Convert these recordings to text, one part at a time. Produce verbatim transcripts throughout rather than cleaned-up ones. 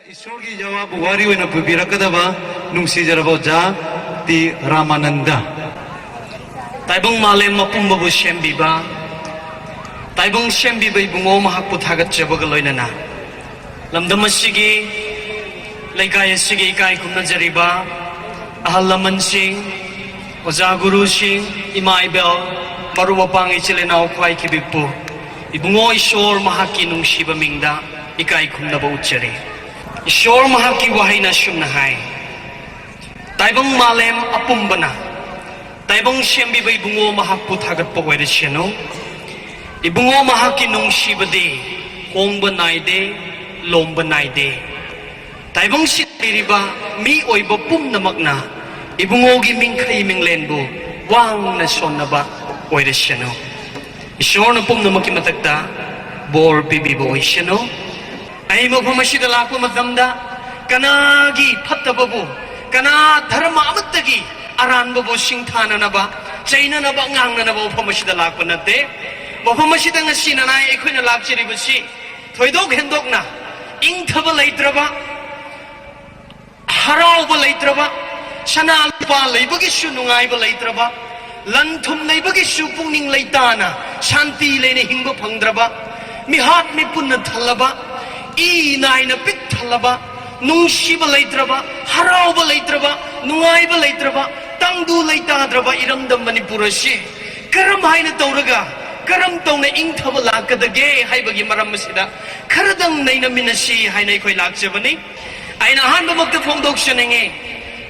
ꯏꯁꯣꯔꯒꯤ ꯖꯋꯥꯕ ꯋꯥꯔꯤ ꯑꯣꯏꯅ ꯄꯨꯕꯤꯔꯛꯀꯗꯕ ꯅꯨꯡꯁꯤꯖꯔꯕ ꯑꯣꯖꯥ ꯇꯤ ꯔꯥꯃꯥꯅꯟꯗ꯫ ꯇꯥꯏꯕꯪ ꯃꯥꯂꯦꯝ ꯑꯄꯨꯝꯕꯕꯨ ꯁꯦꯝꯕꯤꯕ, ꯇꯥꯏꯕꯪ ꯁꯦꯝꯕꯤꯕ ꯏꯕꯨꯡꯉꯣ ꯃꯍꯥꯛꯄꯨ ꯊꯥꯒꯠꯆꯕꯒ ꯂꯣꯏꯅꯅ, ꯂꯝꯗꯝ ꯑꯁꯤꯒꯤ, ꯂꯩꯀꯥꯏ ꯑꯁꯤꯒꯤ ꯏꯀꯥꯏ ꯈꯨꯝꯅꯖꯔꯤꯕ ꯑꯍꯜ ꯂꯃꯟꯁꯤꯡ, ꯑꯣꯖꯥ ꯒꯨꯔꯨꯁꯤꯡ, ꯏꯃꯥ ꯏꯕꯦꯜ, ꯃꯔꯨꯞ ꯃꯄꯥꯡ, ꯏꯆꯤꯜ ꯏꯅꯥꯎ ꯈ꯭ꯋꯥꯏ ꯈꯤꯕꯤꯛꯄꯨ ꯏꯕꯨꯡꯉꯣ ꯏꯁꯣꯔ ꯃꯍꯥꯛꯀꯤ ꯅꯨꯡꯁꯤꯕ ꯃꯤꯡꯗ ꯏꯀꯥꯏ ꯈꯨꯝꯅꯕ ꯎꯠꯆꯔꯤ꯫ ꯏꯁꯣꯔ ꯃꯍꯥꯛꯀꯤ ꯋꯥꯍꯩꯅ ꯑꯁꯨꯝꯅ ꯍꯥꯏ, ꯇꯥꯏꯕꯪ ꯃꯥꯂꯦꯝ ꯑꯄꯨꯝꯕꯅ ꯇꯥꯏꯕꯪ ꯁꯦꯝꯕꯤꯕ ꯏꯕꯨꯡꯉꯣ ꯃꯍꯥꯛꯄꯨ ꯊꯥꯒꯠꯄ ꯑꯣꯏꯔꯁꯅꯨ꯫ ꯏꯕꯨꯡꯉꯣ ꯃꯍꯥꯛꯀꯤ ꯅꯨꯡꯁꯤꯕꯗꯤ ꯍꯣꯡꯕ ꯅꯥꯏꯗꯦ, ꯂꯣꯝꯕ ꯅꯥꯏꯗꯦ꯫ ꯇꯥꯏꯕꯪꯁꯤꯗ ꯂꯩꯔꯤꯕ ꯃꯤꯑꯣꯏꯕ ꯄꯨꯝꯅꯃꯛꯅ ꯏꯕꯨꯡꯉꯣꯒꯤ ꯃꯤꯡꯈꯩ ꯃꯤꯡꯂꯦꯟꯕꯨ ꯋꯥꯡꯅ ꯁꯣꯟꯅꯕ ꯑꯣꯏꯔꯁꯅꯨ꯫ ꯏꯁꯣꯔꯅ ꯄꯨꯝꯅꯃꯛꯀꯤ ꯃꯊꯛꯇ ꯕꯣꯔ ꯄꯤꯕꯤꯕ ꯑꯣꯏꯁꯅꯨ꯫ ꯑꯩ ꯃꯐꯝ ꯑꯁꯤꯗ ꯂꯥꯛꯄ ꯃꯇꯝꯗ ꯀꯅꯥꯒꯤ ꯐꯠꯇꯕꯕꯨ, ꯀꯅꯥ ꯙꯔꯃ ꯑꯃꯠꯇꯒꯤ ꯑꯔꯥꯟꯕꯕꯨ ꯁꯤꯡꯊꯥꯅꯅꯕ, ꯆꯩꯅꯅꯕ, ꯉꯥꯡꯅꯅꯕ ꯃꯐꯝ ꯑꯁꯤꯗ ꯂꯥꯛꯄ ꯅꯠꯇꯦ꯫ ꯃꯐꯝ ꯑꯁꯤꯗ ꯉꯁꯤ ꯅꯅꯥꯏ ꯑꯩꯈꯣꯏꯅ ꯂꯥꯛꯆꯔꯤꯕꯁꯤ ꯊꯣꯏꯗꯣꯛ ꯍꯦꯟꯗꯣꯛꯅ ꯏꯪꯊꯕ ꯂꯩꯇ꯭ꯔꯕ, ꯍꯔꯥꯎꯕ ꯂꯩꯇ꯭ꯔꯕ, ꯁꯅꯥ ꯂꯨꯄꯥ ꯂꯩꯕꯒꯤꯁꯨ ꯅꯨꯡꯉꯥꯏꯕ ꯂꯩꯇ꯭ꯔꯕ, ꯂꯟ ꯊꯨꯝ ꯂꯩꯕꯒꯤꯁꯨ ꯄꯨꯛꯅꯤꯡ ꯂꯩꯇꯥꯅ ꯁꯥꯟꯇꯤ ꯂꯩꯅ ꯍꯤꯡꯕ ꯐꯪꯗ꯭ꯔꯕ, ꯃꯤꯍꯥꯠ ꯃꯤꯄꯨꯟꯅ ꯊꯜꯂꯕ, ꯏ ꯅꯥꯏꯅ ꯄꯤꯛ ꯊꯜꯂꯕ, ꯅꯨꯡꯁꯤꯕ ꯂꯩꯇ꯭ꯔꯕ, ꯍꯔꯥꯎꯕ ꯂꯩꯇ꯭ꯔꯕ, ꯅꯨꯡꯉꯥꯏꯕ ꯂꯩꯇ꯭ꯔꯕ, ꯇꯪꯗꯨ ꯂꯩꯇꯥꯗ꯭ꯔꯕ ꯏꯔꯝꯗꯝ ꯃꯅꯤꯄꯨꯔ ꯑꯁꯤ ꯀꯔꯝ ꯍꯥꯏꯅ ꯇꯧꯔꯒ, ꯀꯔꯝ ꯇꯧꯅ ꯏꯪꯊꯕ ꯂꯥꯛꯀꯗꯒꯦ ꯍꯥꯏꯕꯒꯤ ꯃꯔꯝ ꯑꯁꯤꯗ ꯈꯔꯗꯪ ꯅꯩꯅꯃꯤꯟꯅꯁꯤ ꯍꯥꯏꯅ ꯑꯩꯈꯣꯏ ꯂꯥꯛꯆꯕꯅꯤ꯫ ꯑꯩꯅ ꯑꯍꯥꯟꯕꯃꯛꯇ ꯐꯣꯡꯗꯣꯛꯆꯅꯤꯡꯉꯤ,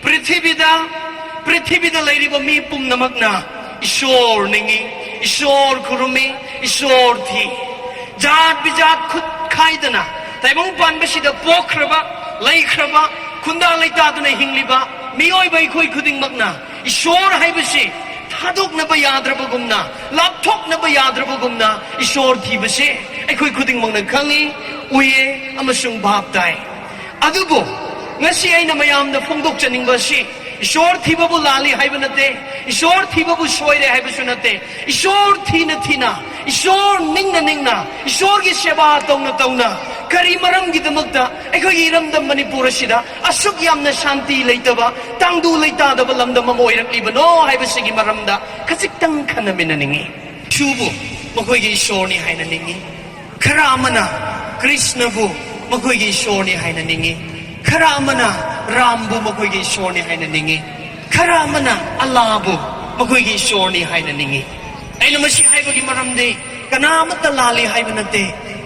ꯄ꯭ꯔꯤꯊꯤꯕꯤꯗ, ꯄ꯭ꯔꯤꯊꯤꯕꯤꯗ ꯂꯩꯔꯤꯕ ꯃꯤ ꯄꯨꯝꯅꯃꯛꯅ ꯏꯁꯣꯔ ꯅꯤꯡꯉꯤ, ꯏꯁꯣꯔ ꯈꯨꯔꯨꯝꯃꯤ, ꯏꯁꯣꯔ ꯊꯤ꯫ ꯖꯥꯠ ꯕꯤꯖꯥꯠ ꯈꯨꯠ ꯈꯥꯏꯗꯅ ꯇꯥꯏꯕꯪ ꯄꯥꯟꯕꯁꯤꯗ ꯄꯣꯛꯈ꯭ꯔꯕ, ꯂꯩꯈ꯭ꯔꯕ, ꯈꯨꯟꯗꯥ ꯂꯩꯇꯥꯗꯨꯅ ꯍꯤꯡꯂꯤꯕ ꯃꯤꯑꯣꯏꯕ ꯑꯩꯈꯣꯏ ꯈꯨꯗꯤꯡꯃꯛꯅ ꯏꯁꯣꯔ ꯍꯥꯏꯕꯁꯤ ꯊꯥꯗꯣꯛꯅꯕ ꯌꯥꯗ꯭ꯔꯕꯒꯨꯝꯅ, ꯂꯥꯞꯊꯣꯛꯅꯕ ꯌꯥꯗ꯭ꯔꯕꯒꯨꯝꯅ ꯏꯁꯣꯔ ꯊꯤꯕꯁꯦ ꯑꯩꯈꯣꯏ ꯈꯨꯗꯤꯡꯃꯛꯅ ꯈꯪꯉꯤ, ꯎꯏꯌꯦ ꯑꯃꯁꯨꯡ ꯚꯥꯞ ꯇꯥꯏ꯫ ꯑꯗꯨꯕꯨ ꯉꯁꯤ ꯑꯩꯅ ꯃꯌꯥꯝꯗ ꯐꯣꯡꯗꯣꯛꯆꯅꯤꯡꯕ ꯑꯁꯤ ꯏꯁꯣꯔ ꯊꯤꯕꯕꯨ ꯂꯥꯜꯂꯤ ꯍꯥꯏꯕ ꯅꯠꯇꯦ, ꯏꯁꯣꯔ ꯊꯤꯕꯕꯨ ꯁꯣꯏꯔꯦ ꯍꯥꯏꯕꯁꯨ ꯅꯠꯇꯦ꯫ ꯏꯁꯣꯔ ꯊꯤꯅ ꯊꯤꯅ, ꯏꯁꯣꯔ ꯅꯤꯡꯅ ꯅꯤꯡꯅ, ꯏꯁꯣꯔꯒꯤ ꯁꯦꯕꯥ ꯇꯧꯅ ꯇꯧꯅ ꯀꯔꯤ ꯃꯔꯝꯒꯤꯗꯃꯛꯇ ꯑꯩꯈꯣꯏꯒꯤ ꯏꯔꯝꯗꯝ ꯃꯅꯤꯄꯨꯔ ꯑꯁꯤꯗ ꯑꯁꯨꯛ ꯌꯥꯝꯅ ꯁꯥꯟꯇꯤ ꯂꯩꯇꯕ, ꯇꯥꯡꯗꯨ ꯂꯩꯇꯥꯗꯕ ꯂꯝꯗꯝ ꯑꯃ ꯑꯣꯏꯔꯛꯂꯤꯕꯅꯣ ꯍꯥꯏꯕꯁꯤꯒꯤ ꯃꯔꯝꯗ ꯈꯖꯤꯛꯇꯪ ꯈꯟꯅꯃꯤꯟꯅꯅꯤꯡꯉꯤ꯫ ꯖꯤꯁꯨꯕꯨ ꯃꯈꯣꯏꯒꯤ ꯏꯁꯣꯔꯅꯤ ꯍꯥꯏꯅ ꯅꯤꯡꯏ꯫ ꯈꯔ ꯑꯃꯅ ꯀ꯭ꯔꯤꯁꯅꯕꯨ ꯃꯈꯣꯏꯒꯤ ꯏꯁꯣꯔꯅꯤ ꯍꯥꯏꯅ ꯅꯤꯡꯏ꯫ ꯈꯔ ꯑꯃꯅ ꯔꯥꯝꯕꯨ ꯃꯈꯣꯏꯒꯤ ꯏꯁꯣꯔꯅꯤ ꯍꯥꯏꯅ ꯅꯤꯡꯏ꯫ ꯈꯔ ꯑꯃꯅ ꯑꯜꯂꯥꯕꯨ ꯃꯈꯣꯏꯒꯤ ꯏꯁꯣꯔꯅꯤ ꯍꯥꯏꯅ ꯅꯤꯡꯏ꯫ ꯑꯩꯅ ꯃꯁꯤ ꯍꯥꯏꯕꯒꯤ ꯃꯔꯝꯗꯤ ꯀꯅꯥ ꯑꯃꯠꯇ ꯂꯥꯜꯂꯤ ꯍꯥꯏꯕ ꯅꯠꯇꯦ꯫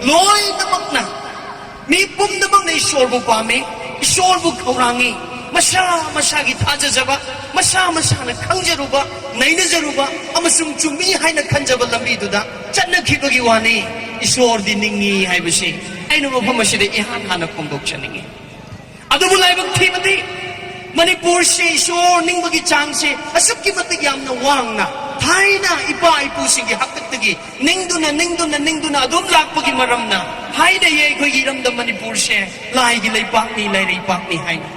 ꯂꯣꯏꯅꯃꯛꯅ, ꯃꯤ ꯄꯨꯝꯅꯃꯛꯅ ꯏꯁꯣꯔꯕꯨ ꯄꯥꯝꯃꯤ, ꯏꯁꯣꯔꯕꯨ ꯈꯧꯔꯥꯡꯉꯤ꯫ ꯃꯁꯥ ꯃꯁꯥꯒꯤ ꯊꯥꯖꯖꯕ, ꯃꯁꯥ ꯃꯁꯥꯅ ꯈꯪꯖꯔꯨꯕ, ꯅꯩꯅꯖꯔꯨꯕ ꯑꯃꯁꯨꯡ ꯆꯨꯝꯃꯤ ꯍꯥꯏꯅ ꯈꯟꯖꯕ ꯂꯝꯕꯤꯗꯨꯗ ꯆꯠꯅꯈꯤꯕꯒꯤ ꯋꯥꯅꯤ꯫ ꯏꯁꯣꯔꯗꯤ ꯅꯤꯡꯏ ꯍꯥꯏꯕꯁꯤ ꯑꯩꯅ ꯃꯐꯝ ꯑꯁꯤꯗ ꯏꯍꯥꯟ ꯍꯥꯟꯅ ꯐꯣꯡꯗꯣꯛꯆꯅꯤꯡꯏ꯫ ꯑꯗꯨꯕꯨ ꯂꯥꯏꯕꯛ ꯊꯤꯕꯗꯤ, ꯃꯅꯤꯄꯨꯔꯁꯤ ꯏꯁꯣꯔ ꯅꯤꯡꯕꯒꯤ ꯆꯥꯡꯁꯦ ꯑꯁꯨꯛꯀꯤ ꯃꯇꯤꯛ ꯌꯥꯝꯅ ꯋꯥꯡꯅ, ꯊꯥꯏꯅ ꯏꯄꯥ ꯏꯄꯨꯁꯤꯡꯒꯤ ꯍꯥꯛꯇꯛꯇꯒꯤ ꯅꯤꯡꯗꯨꯅ, ꯅꯤꯡꯗꯨꯅ, ꯅꯤꯡꯗꯨꯅ ꯑꯗꯨꯝ ꯂꯥꯛꯄꯒꯤ ꯃꯔꯝꯅ ꯍꯥꯏꯅꯩꯌꯦ, ꯑꯩꯈꯣꯏꯒꯤ ꯏꯔꯝꯗꯝ ꯃꯅꯤꯄꯨꯔꯁꯦ ꯂꯥꯏꯒꯤ ꯂꯩꯄꯥꯛꯅꯤ, ꯂꯥꯏꯔꯩꯄꯥꯛꯅꯤ ꯍꯥꯏꯅ꯫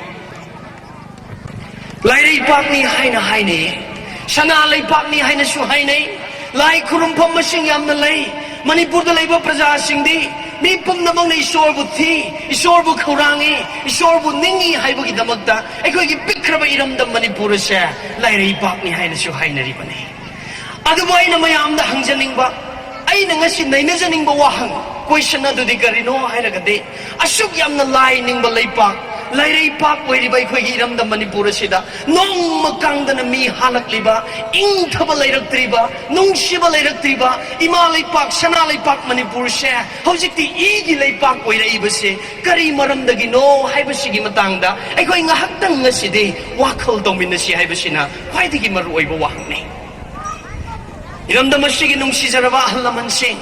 ꯂꯥꯏꯔꯩꯄꯥꯛꯅꯤ ꯍꯥꯏꯅ ꯍꯥꯏꯅꯩꯌꯦ꯫ ꯁꯅꯥ ꯂꯩꯄꯥꯛꯅꯤ ꯍꯥꯏꯅꯁꯨ ꯍꯥꯏꯅꯩ꯫ ꯂꯥꯏ ꯈꯨꯔꯨꯝꯐꯝ ꯃꯁꯤꯡ ꯌꯥꯝꯅ ꯂꯩ꯫ ꯃꯅꯤꯄꯨꯔꯗ ꯂꯩꯕ ꯄ꯭ꯔꯖꯥꯁꯤꯡꯗꯤ ꯃꯤ ꯄꯨꯝꯅꯃꯛꯅ ꯏꯁꯣꯔꯕꯨ ꯊꯤ, ꯏꯁꯣꯔꯕꯨ ꯈꯧꯔꯥꯡꯉꯤ, ꯏꯁꯣꯔꯕꯨ ꯅꯤꯡꯏ ꯍꯥꯏꯕꯒꯤꯗꯃꯛꯇ ꯑꯩꯈꯣꯏꯒꯤ ꯄꯤꯛꯈ꯭ꯔꯕ ꯏꯔꯝꯗꯝ ꯃꯅꯤꯄꯨꯔ ꯑꯁꯦ ꯂꯥꯏꯔꯩꯄꯥꯛꯅꯤ ꯍꯥꯏꯅꯁꯨ ꯍꯥꯏꯅꯔꯤꯕꯅꯤ꯫ ꯑꯗꯨꯕꯨ ꯑꯩꯅ ꯃꯌꯥꯝꯗ ꯍꯪꯖꯅꯤꯡꯕ, ꯑꯩꯅ ꯉꯁꯤ ꯅꯩꯅꯖꯅꯤꯡꯕ ꯋꯥꯍꯪ, question ꯑꯗꯨꯗꯤ ꯀꯔꯤꯅꯣ ꯍꯥꯏꯔꯒꯗꯤ, ꯑꯁꯨꯛ ꯌꯥꯝꯅ ꯂꯥꯏ ꯅꯤꯡꯕ ꯂꯩꯄꯥꯛ, ꯂꯥꯏꯔꯩꯄꯥꯛ ꯑꯣꯏꯔꯤꯕ ꯑꯩꯈꯣꯏꯒꯤ ꯏꯔꯝꯗꯝ ꯃꯅꯤꯄꯨꯔ ꯑꯁꯤꯗ ꯅꯣꯡꯃ ꯀꯥꯡꯗꯅ ꯃꯤ ꯍꯥꯜꯂꯛꯂꯤꯕ, ꯏꯪꯊꯕ ꯂꯩꯔꯛꯇ꯭ꯔꯤꯕ, ꯅꯨꯡꯁꯤꯕ ꯂꯩꯔꯛꯇ꯭ꯔꯤꯕ ꯏꯃꯥ ꯂꯩꯄꯥꯛ, ꯁꯅꯥ ꯂꯩꯄꯥꯛ ꯃꯅꯤꯄꯨꯔꯁꯦ ꯍꯧꯖꯤꯛꯇꯤ ꯏꯒꯤ ꯂꯩꯄꯥꯛ ꯑꯣꯏꯔꯛꯏꯕꯁꯦ ꯀꯔꯤ ꯃꯔꯝꯗꯒꯤꯅꯣ ꯍꯥꯏꯕꯁꯤꯒꯤ ꯃꯇꯥꯡꯗ ꯑꯩꯈꯣꯏ ꯉꯥꯏꯍꯥꯛꯇꯪ ꯉꯁꯤꯗꯤ ꯋꯥꯈꯜ ꯇꯧꯃꯤꯟꯅꯁꯤ ꯍꯥꯏꯕꯁꯤꯅ ꯈ꯭ꯋꯥꯏꯗꯒꯤ ꯃꯔꯨꯑꯣꯏꯕ ꯋꯥꯍꯪꯅꯤ꯫ ꯏꯔꯝꯗꯝ ꯑꯁꯤꯒꯤ ꯅꯨꯡꯁꯤꯖꯔꯕ ꯑꯍꯜ ꯂꯃꯟꯁꯤꯡ,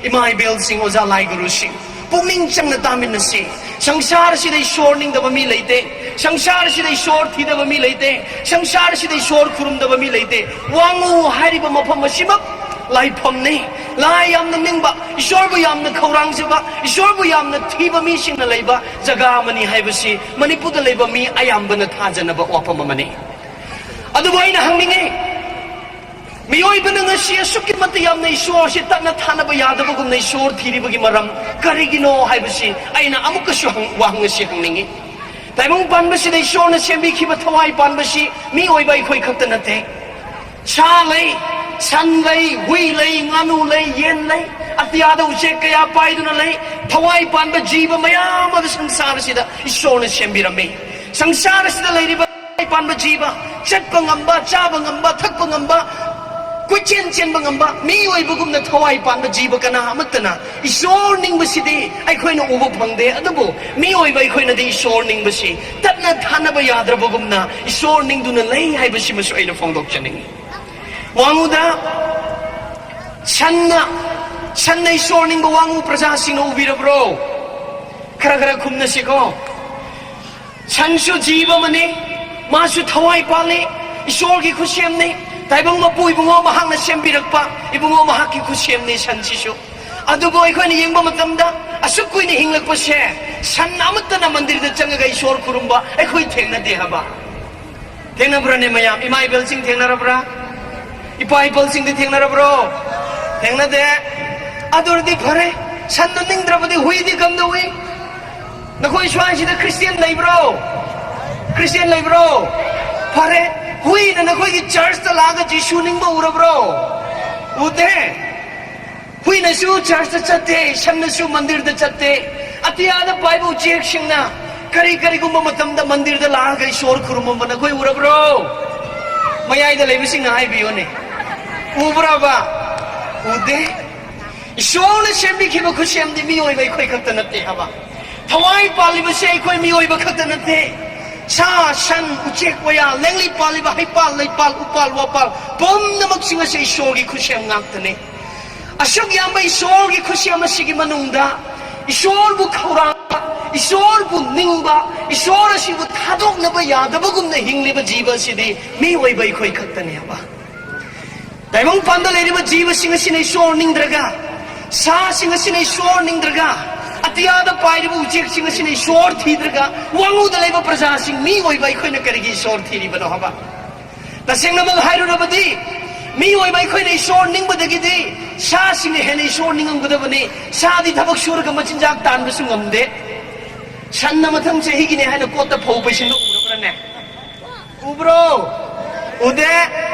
ꯏꯃꯥ ꯏꯕꯦꯜꯁꯤꯡ, ꯑꯣꯖꯥ ꯂꯥꯏ ꯒꯨꯔꯨꯁꯤꯡ, ꯄꯨꯛꯅꯤꯡ ꯆꯪꯅ ꯇꯥꯃꯤꯟꯅꯁꯤ꯫ ꯁꯪꯁꯥꯔꯁꯤꯗ ꯏꯁꯣꯔ ꯅꯤꯡꯗꯕ ꯃꯤ ꯂꯩꯇꯦ꯫ ꯁꯪꯁꯥꯔꯁꯤꯗ ꯏꯁꯣꯔ ꯊꯤꯗꯕ ꯃꯤ ꯂꯩꯇꯦ꯫ ꯁꯪꯁꯥꯔꯁꯤꯗ ꯏꯁꯣꯔ ꯈꯨꯔꯨꯝꯗꯕ ꯃꯤ ꯂꯩꯇꯦ꯫ ꯋꯥꯉꯨ ꯍꯥꯏꯔꯤꯕ ꯃꯐꯝ ꯑꯁꯤꯃꯛ ꯂꯥꯏꯐꯝꯅꯤ꯫ ꯂꯥꯏ ꯌꯥꯝꯅ ꯅꯤꯡꯕ, ꯏꯁꯣꯔꯕꯨ ꯌꯥꯝꯅ ꯈꯧꯔꯥꯡꯖꯕ, ꯏꯁꯣꯔꯕꯨ ꯌꯥꯝꯅ ꯊꯤꯕ ꯃꯤꯁꯤꯡꯅ ꯂꯩꯕ ꯖꯒꯥ ꯑꯃꯅꯤ ꯍꯥꯏꯕꯁꯤ ꯃꯅꯤꯄꯨꯔꯗ ꯂꯩꯕ ꯃꯤ ꯑꯌꯥꯝꯕꯅ ꯊꯥꯖꯅꯕ ꯋꯥꯐꯝ ꯑꯃꯅꯤ꯫ ꯑꯗꯨꯕꯨ ꯑꯩꯅ ꯍꯪꯅꯤꯡꯉꯤ, ꯃꯤꯑꯣꯏꯕꯅ ꯉꯁꯤ ꯑꯁꯨꯛꯀꯤ ꯃꯇꯤꯛ ꯌꯥꯝꯅ ꯏꯁꯣꯔꯁꯤ ꯇꯠꯅ ꯊꯥꯅꯕ ꯌꯥꯗꯕꯒꯨꯝꯅ ꯏꯁꯣꯔ ꯊꯤꯔꯤꯕꯒꯤ ꯃꯔꯝ ꯀꯔꯤꯒꯤꯅꯣ ꯍꯥꯏꯕꯁꯤ ꯑꯩꯅ ꯑꯃꯨꯛꯀꯁꯨ ꯍꯪ- ꯋꯥꯍꯪ ꯑꯁꯤ ꯍꯪꯅꯤꯡꯏ꯫ ꯇꯥꯏꯕꯪ ꯄꯥꯟꯕꯁꯤꯗ ꯏꯁꯣꯔꯅ ꯁꯦꯝꯕꯤꯈꯤꯕ ꯊꯋꯥꯏ ꯄꯥꯟꯕꯁꯤ ꯃꯤꯑꯣꯏꯕ ꯑꯩꯈꯣꯏ ꯈꯛꯇ ꯅꯠꯇꯦ꯫ ꯁꯥ ꯂꯩ, ꯁꯟ ꯂꯩ, ꯍꯨꯏ ꯂꯩ, ꯉꯥꯅꯨ ꯂꯩ, ꯌꯦꯟ ꯂꯩ, ꯑꯇꯤꯌꯥꯗ ꯎꯆꯦꯛ ꯀꯌꯥ ꯄꯥꯏꯗꯨꯅ ꯂꯩ꯫ ꯊꯋꯥꯏ ꯄꯥꯟꯕ ꯖꯤꯕ ꯃꯌꯥꯝ ꯑꯃ ꯁꯪꯁꯥꯔ ꯑꯁꯤꯗ ꯏꯁꯣꯔꯅ ꯁꯦꯝꯕꯤꯔꯝꯃꯤ꯫ ꯁꯪꯁꯥꯔ ꯑꯁꯤꯗ ꯂꯩꯔꯤꯕ ꯊꯋꯥꯏ ꯄꯥꯟꯕ ꯖꯤꯕ, ꯆꯠꯄ ꯉꯝꯕ, ꯆꯥꯕ ꯉꯝꯕ, ꯊꯛꯄ ꯉꯝꯕ, ꯀꯣꯏꯆꯦꯟ ꯆꯦꯟꯕ ꯉꯝꯕ, ꯃꯤꯑꯣꯏꯕꯒꯨꯝꯅ ꯊꯋꯥꯏ ꯄꯥꯟꯕ ꯖꯤꯕ ꯀꯅꯥ ꯑꯃꯠꯇꯅ ꯏꯁꯣꯔ ꯅꯤꯡꯕꯁꯤꯗꯤ ꯑꯩꯈꯣꯏꯅ ꯎꯕ ꯐꯪꯗꯦ꯫ ꯑꯗꯨꯕꯨ ꯃꯤꯑꯣꯏꯕ ꯑꯩꯈꯣꯏꯅꯗꯤ ꯏꯁꯣꯔ ꯅꯤꯡꯕꯁꯤ ꯇꯠꯅ ꯊꯥꯅꯕ ꯌꯥꯗ꯭ꯔꯕꯒꯨꯝꯅ ꯏꯁꯣꯔ ꯅꯤꯡꯗꯨꯅ ꯂꯩ ꯍꯥꯏꯕꯁꯤꯃꯁꯨ ꯑꯩꯅ ꯐꯣꯡꯗꯣꯛꯆꯅꯤꯡꯏ꯫ ꯋꯥꯉꯨꯗ ꯁꯟꯅ, ꯁꯟꯅ ꯏꯁꯣꯔ ꯅꯤꯡꯕ ꯋꯥꯉꯨ ꯄ꯭ꯔꯖꯥꯁꯤꯡꯅ ꯎꯕꯤꯔꯕ꯭ꯔꯣ? ꯈꯔ ꯈꯔ ꯈꯨꯝꯅꯁꯤꯀꯣ꯫ ꯁꯟꯁꯨ ꯖꯤꯕ ꯑꯃꯅꯤ, ꯃꯥꯁꯨ ꯊꯋꯥꯏ ꯄꯥꯜꯂꯤ, ꯏꯁꯣꯔꯒꯤ ꯈꯨꯠꯁꯦꯝꯅꯤ꯫ ꯇꯥꯏꯕꯪ ꯃꯄꯨ ꯏꯕꯨꯡꯉꯣ ꯃꯍꯥꯛꯅ ꯁꯦꯝꯕꯤꯔꯛꯄ, ꯏꯕꯨꯡꯉꯣ ꯃꯍꯥꯛꯀꯤ ꯈꯨꯠꯁꯦꯝꯅꯤ ꯁꯟꯁꯤꯁꯨ꯫ ꯑꯗꯨꯕꯨ ꯑꯩꯈꯣꯏꯅ ꯌꯦꯡꯕ ꯃꯇꯝꯗ ꯑꯁꯨꯛ ꯀꯨꯏꯅ ꯍꯤꯡꯂꯛꯄꯁꯦ ꯁꯟ ꯑꯃꯠꯇꯅ ꯃꯟꯗꯤꯔꯗ ꯆꯪꯉꯒ ꯏꯁꯣꯔ ꯈꯨꯔꯨꯝꯕ ꯑꯩꯈꯣꯏ ꯊꯦꯡꯅꯗꯦ ꯍꯥꯏꯕ꯫ ꯊꯦꯡꯅꯕ꯭ꯔꯅꯦ ꯃꯌꯥꯝ? ꯏꯃꯥ ꯏꯕꯦꯜꯁꯤꯡ ꯊꯦꯡꯅꯔꯕ꯭ꯔꯥ? ꯏꯄꯥ ꯏꯄꯜꯁꯤꯡꯗꯤ ꯊꯦꯡꯅꯔꯕ꯭ꯔꯣ? ꯊꯦꯡꯅꯗꯦ꯫ ꯑꯗꯨ ꯑꯣꯏꯔꯗꯤ ꯐꯔꯦ, ꯁꯟꯅ ꯅꯤꯡꯗ꯭ꯔꯕꯗꯤ ꯍꯨꯏꯗꯤ ꯀꯝꯗꯧꯏ? ꯅꯈꯣꯏ ꯁ꯭ꯋꯥꯏꯁꯤꯗ ꯈ꯭ꯔꯤꯁꯇꯤꯌꯟ ꯂꯩꯕ꯭ꯔꯣ? ꯈ꯭ꯔꯤꯁꯇꯤꯌꯟ ꯂꯩꯕ꯭ꯔꯣ? ꯐꯔꯦ, ꯍꯨꯏꯅ ꯅꯈꯣꯏꯒꯤ ꯆꯔꯆꯇ ꯂꯥꯛꯑꯒ ꯖꯤꯁꯨ ꯅꯤꯡꯕ ꯎꯔꯕ꯭ꯔꯣ? ꯎꯗꯦ꯫ ꯍꯨꯏꯅꯁꯨ ꯆꯔꯆꯇ ꯆꯠꯇꯦ, ꯁꯟꯅꯁꯨ ꯃꯟꯗꯤꯔꯗ ꯆꯠꯇꯦ꯫ ꯑꯇꯤꯌꯥꯗ ꯄꯥꯏꯕ ꯎꯆꯦꯛꯁꯤꯡꯅ ꯀꯔꯤ ꯀꯔꯤꯒꯨꯝꯕ ꯃꯇꯝꯗ ꯃꯟꯗꯤꯔꯗ ꯂꯥꯛꯑꯒ ꯏꯁꯣꯔ ꯈꯨꯔꯨꯝꯃꯝꯕ ꯅꯈꯣꯏ ꯎꯔꯕ꯭ꯔꯣ? ꯃꯌꯥꯏꯗ ꯂꯩꯕꯁꯤꯡꯅ ꯍꯥꯏꯕꯤꯌꯨꯅꯦ, ꯎꯕ꯭ꯔꯕ? ꯎꯗꯦ꯫ ꯏꯁꯣꯔꯅ ꯁꯦꯝꯕꯤꯈꯤꯕ ꯈꯨꯠꯁꯦꯝꯗꯤ ꯃꯤꯑꯣꯏꯕ ꯑꯩꯈꯣꯏ ꯈꯛꯇ ꯅꯠꯇꯦ ꯍꯥꯏꯕ꯫ ꯊꯋꯥꯏ ꯄꯥꯜꯂꯤꯕꯁꯦ ꯑꯩꯈꯣꯏ ꯃꯤꯑꯣꯏꯕ ꯈꯛꯇ ꯅꯠꯇꯦ꯫ ꯁꯥ, ꯁꯟ, ꯎꯆꯦꯛ, ꯋꯥꯌꯥ, ꯂꯦꯡꯂꯤ ꯄꯥꯜꯂꯤꯕ ꯍꯩꯄꯥꯜ, ꯂꯩꯄꯥꯜ, ꯎꯄꯥꯜ, ꯋꯥꯄꯥꯜ ꯄꯨꯝꯅꯃꯛꯁꯤꯡ ꯑꯁꯤ ꯏꯁꯣꯔꯒꯤ ꯈꯨꯠꯁꯦꯝ ꯉꯥꯛꯇꯅꯤ꯫ ꯑꯁꯨꯛ ꯌꯥꯝꯕ ꯏꯁꯣꯔꯒꯤ ꯈꯨꯠꯁꯦꯝ ꯑꯁꯤꯒꯤ ꯃꯅꯨꯡꯗ ꯏꯁꯣꯔꯕꯨ ꯈꯧꯔꯥꯡꯕ, ꯏꯁꯣꯔꯕꯨ ꯅꯤꯡꯕ, ꯏꯁꯣꯔ ꯑꯁꯤꯕꯨ ꯊꯥꯗꯣꯛꯅꯕ ꯌꯥꯗꯕꯒꯨꯝꯅ ꯍꯤꯡꯂꯤꯕ ꯖꯤꯕ ꯑꯁꯤꯗꯤ ꯃꯤꯑꯣꯏꯕ ꯑꯩꯈꯣꯏ ꯈꯛꯇꯅꯦꯕ꯫ ꯇꯥꯏꯕꯪꯄꯥꯟꯗ ꯂꯩꯔꯤꯕ ꯖꯤꯕꯁꯤꯡ ꯑꯁꯤꯅ ꯏꯁꯣꯔ ꯅꯤꯡꯗ꯭ꯔꯒ, ꯁꯥꯁꯤꯡ ꯑꯁꯤꯅ ꯏꯁꯣꯔ ꯅꯤꯡꯗ꯭ꯔꯒ, ꯑꯇꯤꯌꯥꯗ ꯄꯥꯏꯔꯤꯕ ꯎꯆꯦꯛꯁꯤꯡ ꯑꯁꯤꯅ ꯏꯁꯣꯔ ꯊꯤꯗ꯭ꯔꯒ, ꯋꯥꯉꯨꯗ ꯂꯩꯕ ꯄ꯭ꯔꯖꯥꯁꯤꯡ, ꯃꯤꯑꯣꯏꯕ ꯑꯩꯈꯣꯏꯅ ꯀꯔꯤꯒꯤ ꯏꯁꯣꯔ ꯊꯤꯔꯤꯕꯅꯣ ꯍꯥꯏꯕ? ꯇꯁꯦꯡꯅꯃꯛ ꯍꯥꯏꯔꯨꯔꯕꯗꯤ, ꯃꯤꯑꯣꯏꯕ ꯑꯩꯈꯣꯏꯅ ꯏꯁꯣꯔ ꯅꯤꯡꯕꯗꯒꯤꯗꯤ ꯁꯥꯁꯤꯡꯅ ꯍꯦꯟꯅ ꯏꯁꯣꯔ ꯅꯤꯡꯉꯝꯒꯗꯕꯅꯤ꯫ ꯁꯥꯗꯤ ꯊꯕꯛ ꯁꯨꯔꯒ ꯃꯆꯤꯟꯖꯥꯛ ꯇꯥꯟꯕꯁꯨ ꯉꯝꯗꯦ꯫ ꯁꯟꯅ ꯃꯊꯪ ꯆꯍꯤꯒꯤꯅꯦ ꯍꯥꯏꯅ ꯀꯣꯠꯇ ꯐꯧ ꯄꯩꯁꯤꯟꯕ ꯎꯔꯕ꯭ꯔꯅꯦ? ꯎꯕ꯭ꯔꯣ? ꯎꯗꯦ꯫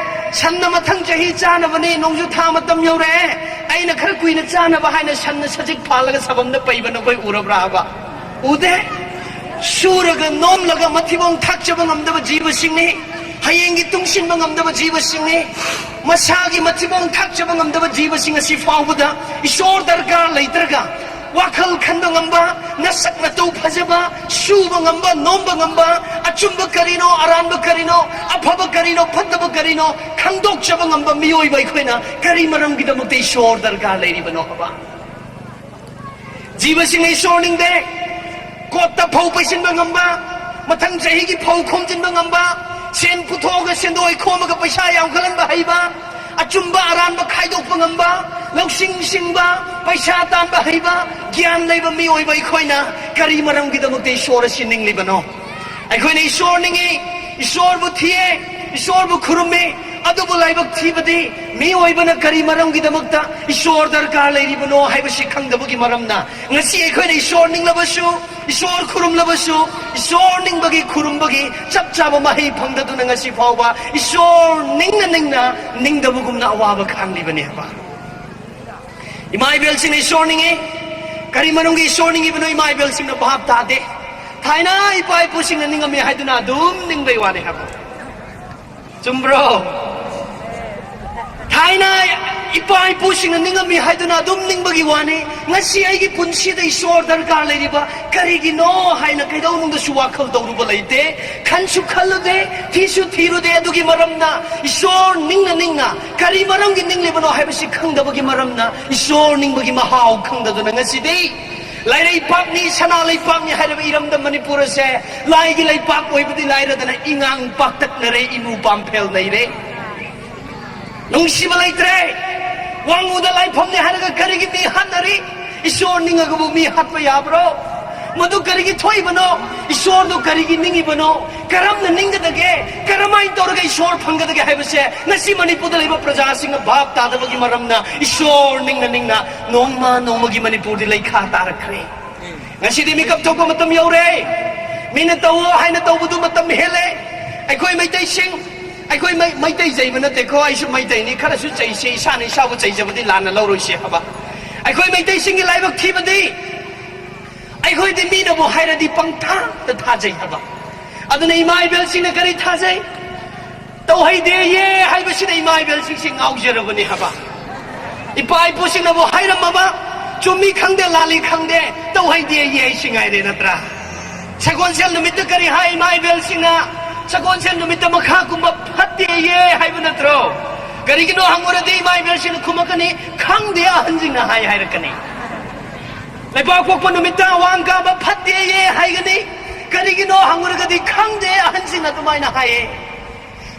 ꯁꯟꯅ ꯃꯊꯪ ꯆꯍꯤ ꯆꯥꯅꯕꯅꯤ, ꯅꯣꯡꯖꯨ ꯊꯥ ꯃꯇꯝ ꯌꯧꯔꯛꯑꯦ, ꯑꯩꯅ ꯈꯔ ꯀꯨꯏꯅ ꯆꯥꯅꯕ ꯍꯥꯏꯅ ꯁꯟꯅ ꯁꯖꯤꯛ ꯐꯥꯜꯂꯒ ꯁꯥꯐꯝꯗ ꯄꯩꯕ ꯅꯈꯣꯏ ꯎꯔꯕ꯭ꯔꯥ ꯍꯥꯏꯕ? ꯎꯗꯦ꯫ ꯁꯨꯔꯒ ꯅꯣꯝꯂꯒ ꯃꯊꯤꯕꯣꯡ ꯊꯥꯛꯆꯕ ꯉꯝꯗꯕ ꯖꯤꯕꯁꯤꯡꯅꯤ꯫ ꯍꯌꯦꯡꯒꯤ ꯇꯨꯡꯁꯤꯟꯕ ꯉꯝꯗꯕ ꯖꯤꯕꯁꯤꯡꯅꯤ꯫ ꯃꯁꯥꯒꯤ ꯃꯊꯤꯕꯣꯡ ꯊꯥꯛꯆꯕ ꯉꯝꯗꯕ ꯖꯤꯕꯁꯤꯡ ꯑꯁꯤ ꯐꯥꯎꯕꯗ ꯏꯁꯣꯔ ꯗꯔꯀꯥꯔ ꯂꯩꯇ꯭ꯔꯒ, ꯋꯥꯈꯜ ꯈꯟꯕ ꯉꯝꯕ, ꯅꯁꯛ ꯅꯇꯧ ꯐꯖꯕ, ꯁꯨꯕ ꯉꯝꯕ, ꯅꯣꯝꯕ ꯉꯝꯕ, ꯑꯆꯨꯝꯕ ꯀꯔꯤꯅꯣ, ꯑꯔꯥꯟꯕ ꯀꯔꯤꯅꯣ, ꯑꯐꯕ ꯀꯔꯤꯅꯣ, ꯐꯠꯇꯕ ꯀꯔꯤꯅꯣ ꯈꯪꯗꯣꯛꯆꯕ ꯉꯝꯕ ꯃꯤꯑꯣꯏꯕ ꯑꯩꯈꯣꯏꯅ ꯀꯔꯤ ꯃꯔꯝꯒꯤꯗꯃꯛꯇ ꯏꯁꯣꯔ ꯗꯔꯀꯥꯔ ꯂꯩꯔꯤꯕꯅꯣ ꯍꯥꯏꯕ? ꯖꯤꯕꯁꯤꯡꯅ ꯏꯁꯣꯔ ꯅꯤꯡꯗꯦ꯫ ꯀꯣꯠꯇ ꯐꯧ ꯄꯩꯁꯤꯟꯕ ꯉꯝꯕ, ꯃꯊꯪ ꯆꯍꯤꯒꯤ ꯐꯧ ꯈꯣꯝꯖꯤꯟꯕ ꯉꯝꯕ, ꯁꯦꯟ ꯄꯨꯊꯣꯛꯑꯒ ꯁꯦꯟꯗꯣꯏ ꯈꯣꯝꯃꯒ ꯄꯩꯁꯥ ꯌꯥꯝꯈꯠꯍꯟꯕ ꯍꯩꯕ, ꯑꯆꯨꯝꯕ ꯑꯔꯥꯟꯕ ꯈꯥꯏꯗꯣꯛꯄ ꯉꯝꯕ, ꯂꯧꯁꯤꯡ ꯁꯤꯡꯕ, ꯄꯩꯁꯥ ꯇꯥꯟꯕ ꯍꯩꯕ, ꯒ꯭ꯌꯥꯟ ꯂꯩꯕ ꯃꯤꯑꯣꯏꯕ ꯑꯩꯈꯣꯏꯅ ꯀꯔꯤ ꯃꯔꯝꯒꯤꯗꯃꯛꯇ ꯏꯁꯣꯔ ꯑꯁꯤ ꯅꯤꯡꯂꯤꯕꯅꯣ? ꯑꯩꯈꯣꯏꯅ ꯏꯁꯣꯔ ꯅꯤꯡꯉꯤ, ꯏꯁꯣꯔꯕꯨ ꯊꯤꯌꯦ, ꯏꯁꯣꯔꯕꯨ ꯈꯨꯔꯨꯝꯃꯤ, ꯑꯗꯨꯕꯨ ꯂꯥꯏꯕꯛ ꯊꯤꯕꯗꯤ ꯃꯤꯑꯣꯏꯕꯅ ꯀꯔꯤ ꯃꯔꯝꯒꯤꯗꯃꯛꯇ ꯏꯁꯣꯔ ꯗꯔꯀꯥꯔ ꯂꯩꯔꯤꯕꯅꯣ ꯍꯥꯏꯕꯁꯤ ꯈꯪꯗꯕꯒꯤ ꯃꯔꯝꯅ ꯉꯁꯤ ꯑꯩꯈꯣꯏꯅ ꯏꯁꯣꯔ ꯅꯤꯡꯂꯕꯁꯨ, ꯏꯁꯣꯔ ꯈꯨꯔꯨꯝꯂꯕꯁꯨ, ꯏꯁꯣꯔ ꯅꯤꯡꯕꯒꯤ ꯈꯨꯔꯨꯝꯕꯒꯤ ꯆꯞ ꯆꯥꯕ ꯃꯍꯩ ꯐꯪꯗꯗꯨꯅ ꯉꯁꯤ ꯐꯥꯎꯕ ꯏꯁꯣꯔ ꯅꯤꯡꯅ ꯅꯤꯡꯅ ꯅꯤꯡꯗꯕꯒꯨꯝꯅ ꯑꯋꯥꯕ ꯈꯥꯡꯂꯤꯕꯅꯦ ꯍꯥꯏꯕ꯫ ꯏꯃꯥ ꯏꯕꯦꯜꯁꯤꯡꯅ ꯏꯁꯣꯔ ꯅꯤꯡꯉꯤ꯫ ꯀꯔꯤ ꯃꯔꯝꯒꯤ ꯏꯁꯣꯔ ꯅꯤꯡꯉꯤꯕꯅꯣ ꯏꯃꯥ ꯏꯕꯦꯜꯁꯤꯡꯅ ꯚꯥꯞ ꯇꯥꯗꯦ꯫ ꯊꯥꯏꯅ ꯏꯄꯥ ꯏꯄꯨꯁꯤꯡꯅ ꯅꯤꯡꯉꯝꯃꯤ ꯍꯥꯏꯗꯨꯅ ꯑꯗꯨꯝ ꯅꯤꯡꯕꯩ ꯋꯥꯅꯤ ꯍꯥꯏꯕ꯫ ꯆꯨꯝꯕ꯭ꯔꯣ? ꯊꯥꯏꯅ ꯏꯄꯥ ꯏꯄꯨꯁꯤꯡꯅ ꯅꯤꯡꯉꯝꯃꯤ ꯍꯥꯏꯗꯨꯅ ꯑꯗꯨꯝ ꯅꯤꯡꯕꯒꯤ ꯋꯥꯅꯤ꯫ ꯉꯁꯤ ꯑꯩꯒꯤ ꯄꯨꯟꯁꯤꯗ ꯏꯁꯣꯔ ꯗꯔꯀꯥꯔ ꯂꯩꯔꯤꯕ ꯀꯔꯤꯒꯤꯅꯣ ꯍꯥꯏꯅ ꯀꯩꯗꯧꯅꯨꯡꯗꯁꯨ ꯋꯥꯈꯜ ꯇꯧꯔꯨꯕ ꯂꯩꯇꯦ꯫ ꯈꯟꯁꯨ ꯈꯜꯂꯨꯗꯦ, ꯊꯤꯁꯨ ꯊꯤꯔꯨꯗꯦ꯫ ꯑꯗꯨꯒꯤ ꯃꯔꯝꯅ ꯏꯁꯣꯔ ꯅꯤꯡꯅ ꯅꯤꯡꯅ ꯀꯔꯤ ꯃꯔꯝꯒꯤ ꯅꯤꯡꯂꯤꯕꯅꯣ ꯍꯥꯏꯕꯁꯤ ꯈꯪꯗꯕꯒꯤ ꯃꯔꯝꯅ ꯏꯁꯣꯔ ꯅꯤꯡꯕꯒꯤ ꯃꯍꯥꯎ ꯈꯪꯗꯗꯨꯅ ꯉꯁꯤꯗꯤ ꯂꯥꯏꯔꯩꯄꯥꯛꯅꯤ, ꯁꯅꯥ ꯂꯩꯄꯥꯛꯅꯤ ꯍꯥꯏꯔꯕ ꯏꯔꯝꯗꯝ ꯃꯅꯤꯄꯨꯔ ꯑꯁꯦ ꯂꯥꯏꯒꯤ ꯂꯩꯄꯥꯛ ꯑꯣꯏꯕꯗꯤ ꯂꯥꯏꯔꯗꯅ ꯏꯉꯥꯡ ꯄꯥꯛꯇꯛꯅꯔꯦ, ꯏꯃꯨ ꯄꯥꯝꯐꯦꯜ ꯅꯩꯔꯦ꯫ ꯅꯨꯡꯁꯤꯕ ꯂꯩꯇ꯭ꯔꯦ꯫ ꯋꯥꯡꯉꯨꯗ ꯂꯥꯏꯐꯝꯅꯤ ꯍꯥꯏꯔꯒ ꯀꯔꯤꯒꯤ ꯃꯤ ꯍꯥꯠꯅꯔꯤ? ꯏꯁꯣꯔ ꯅꯤꯡꯉꯒꯕꯨ ꯃꯤ ꯍꯥꯠꯄ ꯌꯥꯕ꯭ꯔꯣ? ꯃꯗꯨ ꯀꯔꯤꯒꯤ ꯊꯣꯛꯏꯕꯅꯣ? ꯏꯁꯣꯔꯗꯨ ꯀꯔꯤꯒꯤ ꯅꯤꯡꯉꯤꯕꯅꯣ? ꯀꯔꯝꯅ ꯅꯤꯡꯒꯗꯒꯦ? ꯀꯔꯝꯍꯥꯏꯅ ꯇꯧꯔꯒ ꯏꯁꯣꯔ ꯐꯪꯒꯗꯒꯦ ꯍꯥꯏꯕꯁꯦ ꯉꯁꯤ ꯃꯅꯤꯄꯨꯔꯗ ꯂꯩꯕ ꯄ꯭ꯔꯖꯥꯁꯤꯡꯅ ꯚꯥꯞ ꯇꯥꯗꯕꯒꯤ ꯃꯔꯝꯅ ꯏꯁꯣꯔ ꯅꯤꯡꯅ ꯅꯤꯡꯅ ꯅꯣꯡꯃ ꯅꯣꯡꯃꯒꯤ ꯃꯅꯤꯄꯨꯔꯗꯤ ꯂꯩꯈꯥ ꯇꯥꯔꯛꯈ꯭ꯔꯦ꯫ ꯉꯁꯤꯗꯤ ꯃꯤꯀꯞ ꯊꯣꯛꯄ ꯃꯇꯝ ꯌꯧꯔꯦ꯫ ꯃꯤꯅ ꯇꯧꯑꯣ ꯍꯥꯏꯅ ꯇꯧꯕꯗꯨ ꯃꯇꯝ ꯍꯦꯜꯂꯦ꯫ ꯑꯩꯈꯣꯏ ꯃꯩꯇꯩꯁꯤꯡ, ꯑꯩꯈꯣꯏ ꯃꯩ-, ꯃꯩꯇꯩ ꯆꯩꯕ ꯅꯠꯇꯦꯀꯣ, ꯑꯩꯁꯨ ꯃꯩꯇꯩꯅꯤ, ꯈꯔꯁꯨ ꯆꯩꯁꯦ, ꯏꯁꯥꯅ ꯏꯁꯥꯕꯨ ꯆꯩꯖꯕꯗꯤ ꯂꯥꯟꯅ ꯂꯧꯔꯣꯏꯁꯦ ꯍꯥꯏꯕ꯫ ꯑꯩꯈꯣꯏ ꯃꯩꯇꯩꯁꯤꯡꯒꯤ ꯂꯥꯏꯕꯛ ꯊꯤꯕꯗꯤ ꯑꯩꯈꯣꯏꯗꯤ ꯃꯤꯅꯕꯨ ꯍꯥꯏꯔꯗꯤ ꯄꯪꯊꯥꯗ ꯊꯥꯖꯩ ꯍꯥꯏꯕ꯫ ꯑꯗꯨꯅ ꯏꯃꯥ ꯏꯕꯦꯜꯁꯤꯡꯅ ꯀꯔꯤ ꯊꯥꯖꯩ? ꯇꯧꯍꯩꯗꯦꯌꯦ ꯍꯥꯏꯕꯁꯤꯗ ꯏꯃꯥ ꯏꯕꯦꯜꯁꯤꯡꯁꯤ ꯉꯥꯎꯖꯔꯕꯅꯤ ꯍꯥꯏꯕ꯫ ꯏꯄꯥ ꯏꯄꯨꯁꯤꯡꯅꯕꯨ ꯍꯥꯏꯔꯝꯃꯕ, ꯆꯨꯝꯃꯤ ꯈꯪꯗꯦ ꯂꯥꯜꯂꯤ ꯈꯪꯗꯦ, ꯇꯧꯍꯩꯗꯦꯌꯦ ꯍꯥꯏꯁꯤ ꯉꯥꯏꯔꯦ ꯅꯠꯇ꯭ꯔꯥ? ꯁꯒꯣꯜꯁꯦꯜ ꯅꯨꯃꯤꯠꯇ ꯀꯔꯤ ꯍꯥꯏ ꯏꯃꯥ ꯏꯕꯦꯜꯁꯤꯡꯅ? ꯁꯒꯣꯜꯁꯦꯜ ꯅꯨꯃꯤꯠꯇ ꯃꯈꯥ ꯀꯨꯝꯕ ꯐꯠꯇꯦꯌꯦ ꯍꯥꯏꯕ ꯅꯠꯇ꯭ꯔꯣ? ꯀꯔꯤꯒꯤꯅꯣ ꯍꯪꯉꯨꯔꯗꯤ ꯏꯃꯥ ꯏꯕꯦꯜꯁꯤꯡꯅ ꯈꯨꯝꯃꯛꯀꯅꯤ, "ꯈꯪꯗꯦ, ꯑꯍꯟꯁꯤꯡꯅ ꯍꯥꯏ" ꯍꯥꯏꯔꯛꯀꯅꯤ꯫ ꯂꯩꯕꯥꯛ ꯄꯣꯛꯄ ꯅꯨꯃꯤꯠꯇ ꯑꯋꯥꯡ ꯀꯥꯕ ꯐꯠꯇꯦꯌꯦ ꯍꯥꯏꯒꯅꯤ꯫ ꯀꯔꯤꯒꯤꯅꯣ ꯍꯪꯉꯨꯔꯒꯗꯤ ꯈꯪꯗꯦ, ꯑꯍꯟꯁꯤꯡꯅ ꯑꯗꯨꯃꯥꯏꯅ ꯍꯥꯏꯌꯦ꯫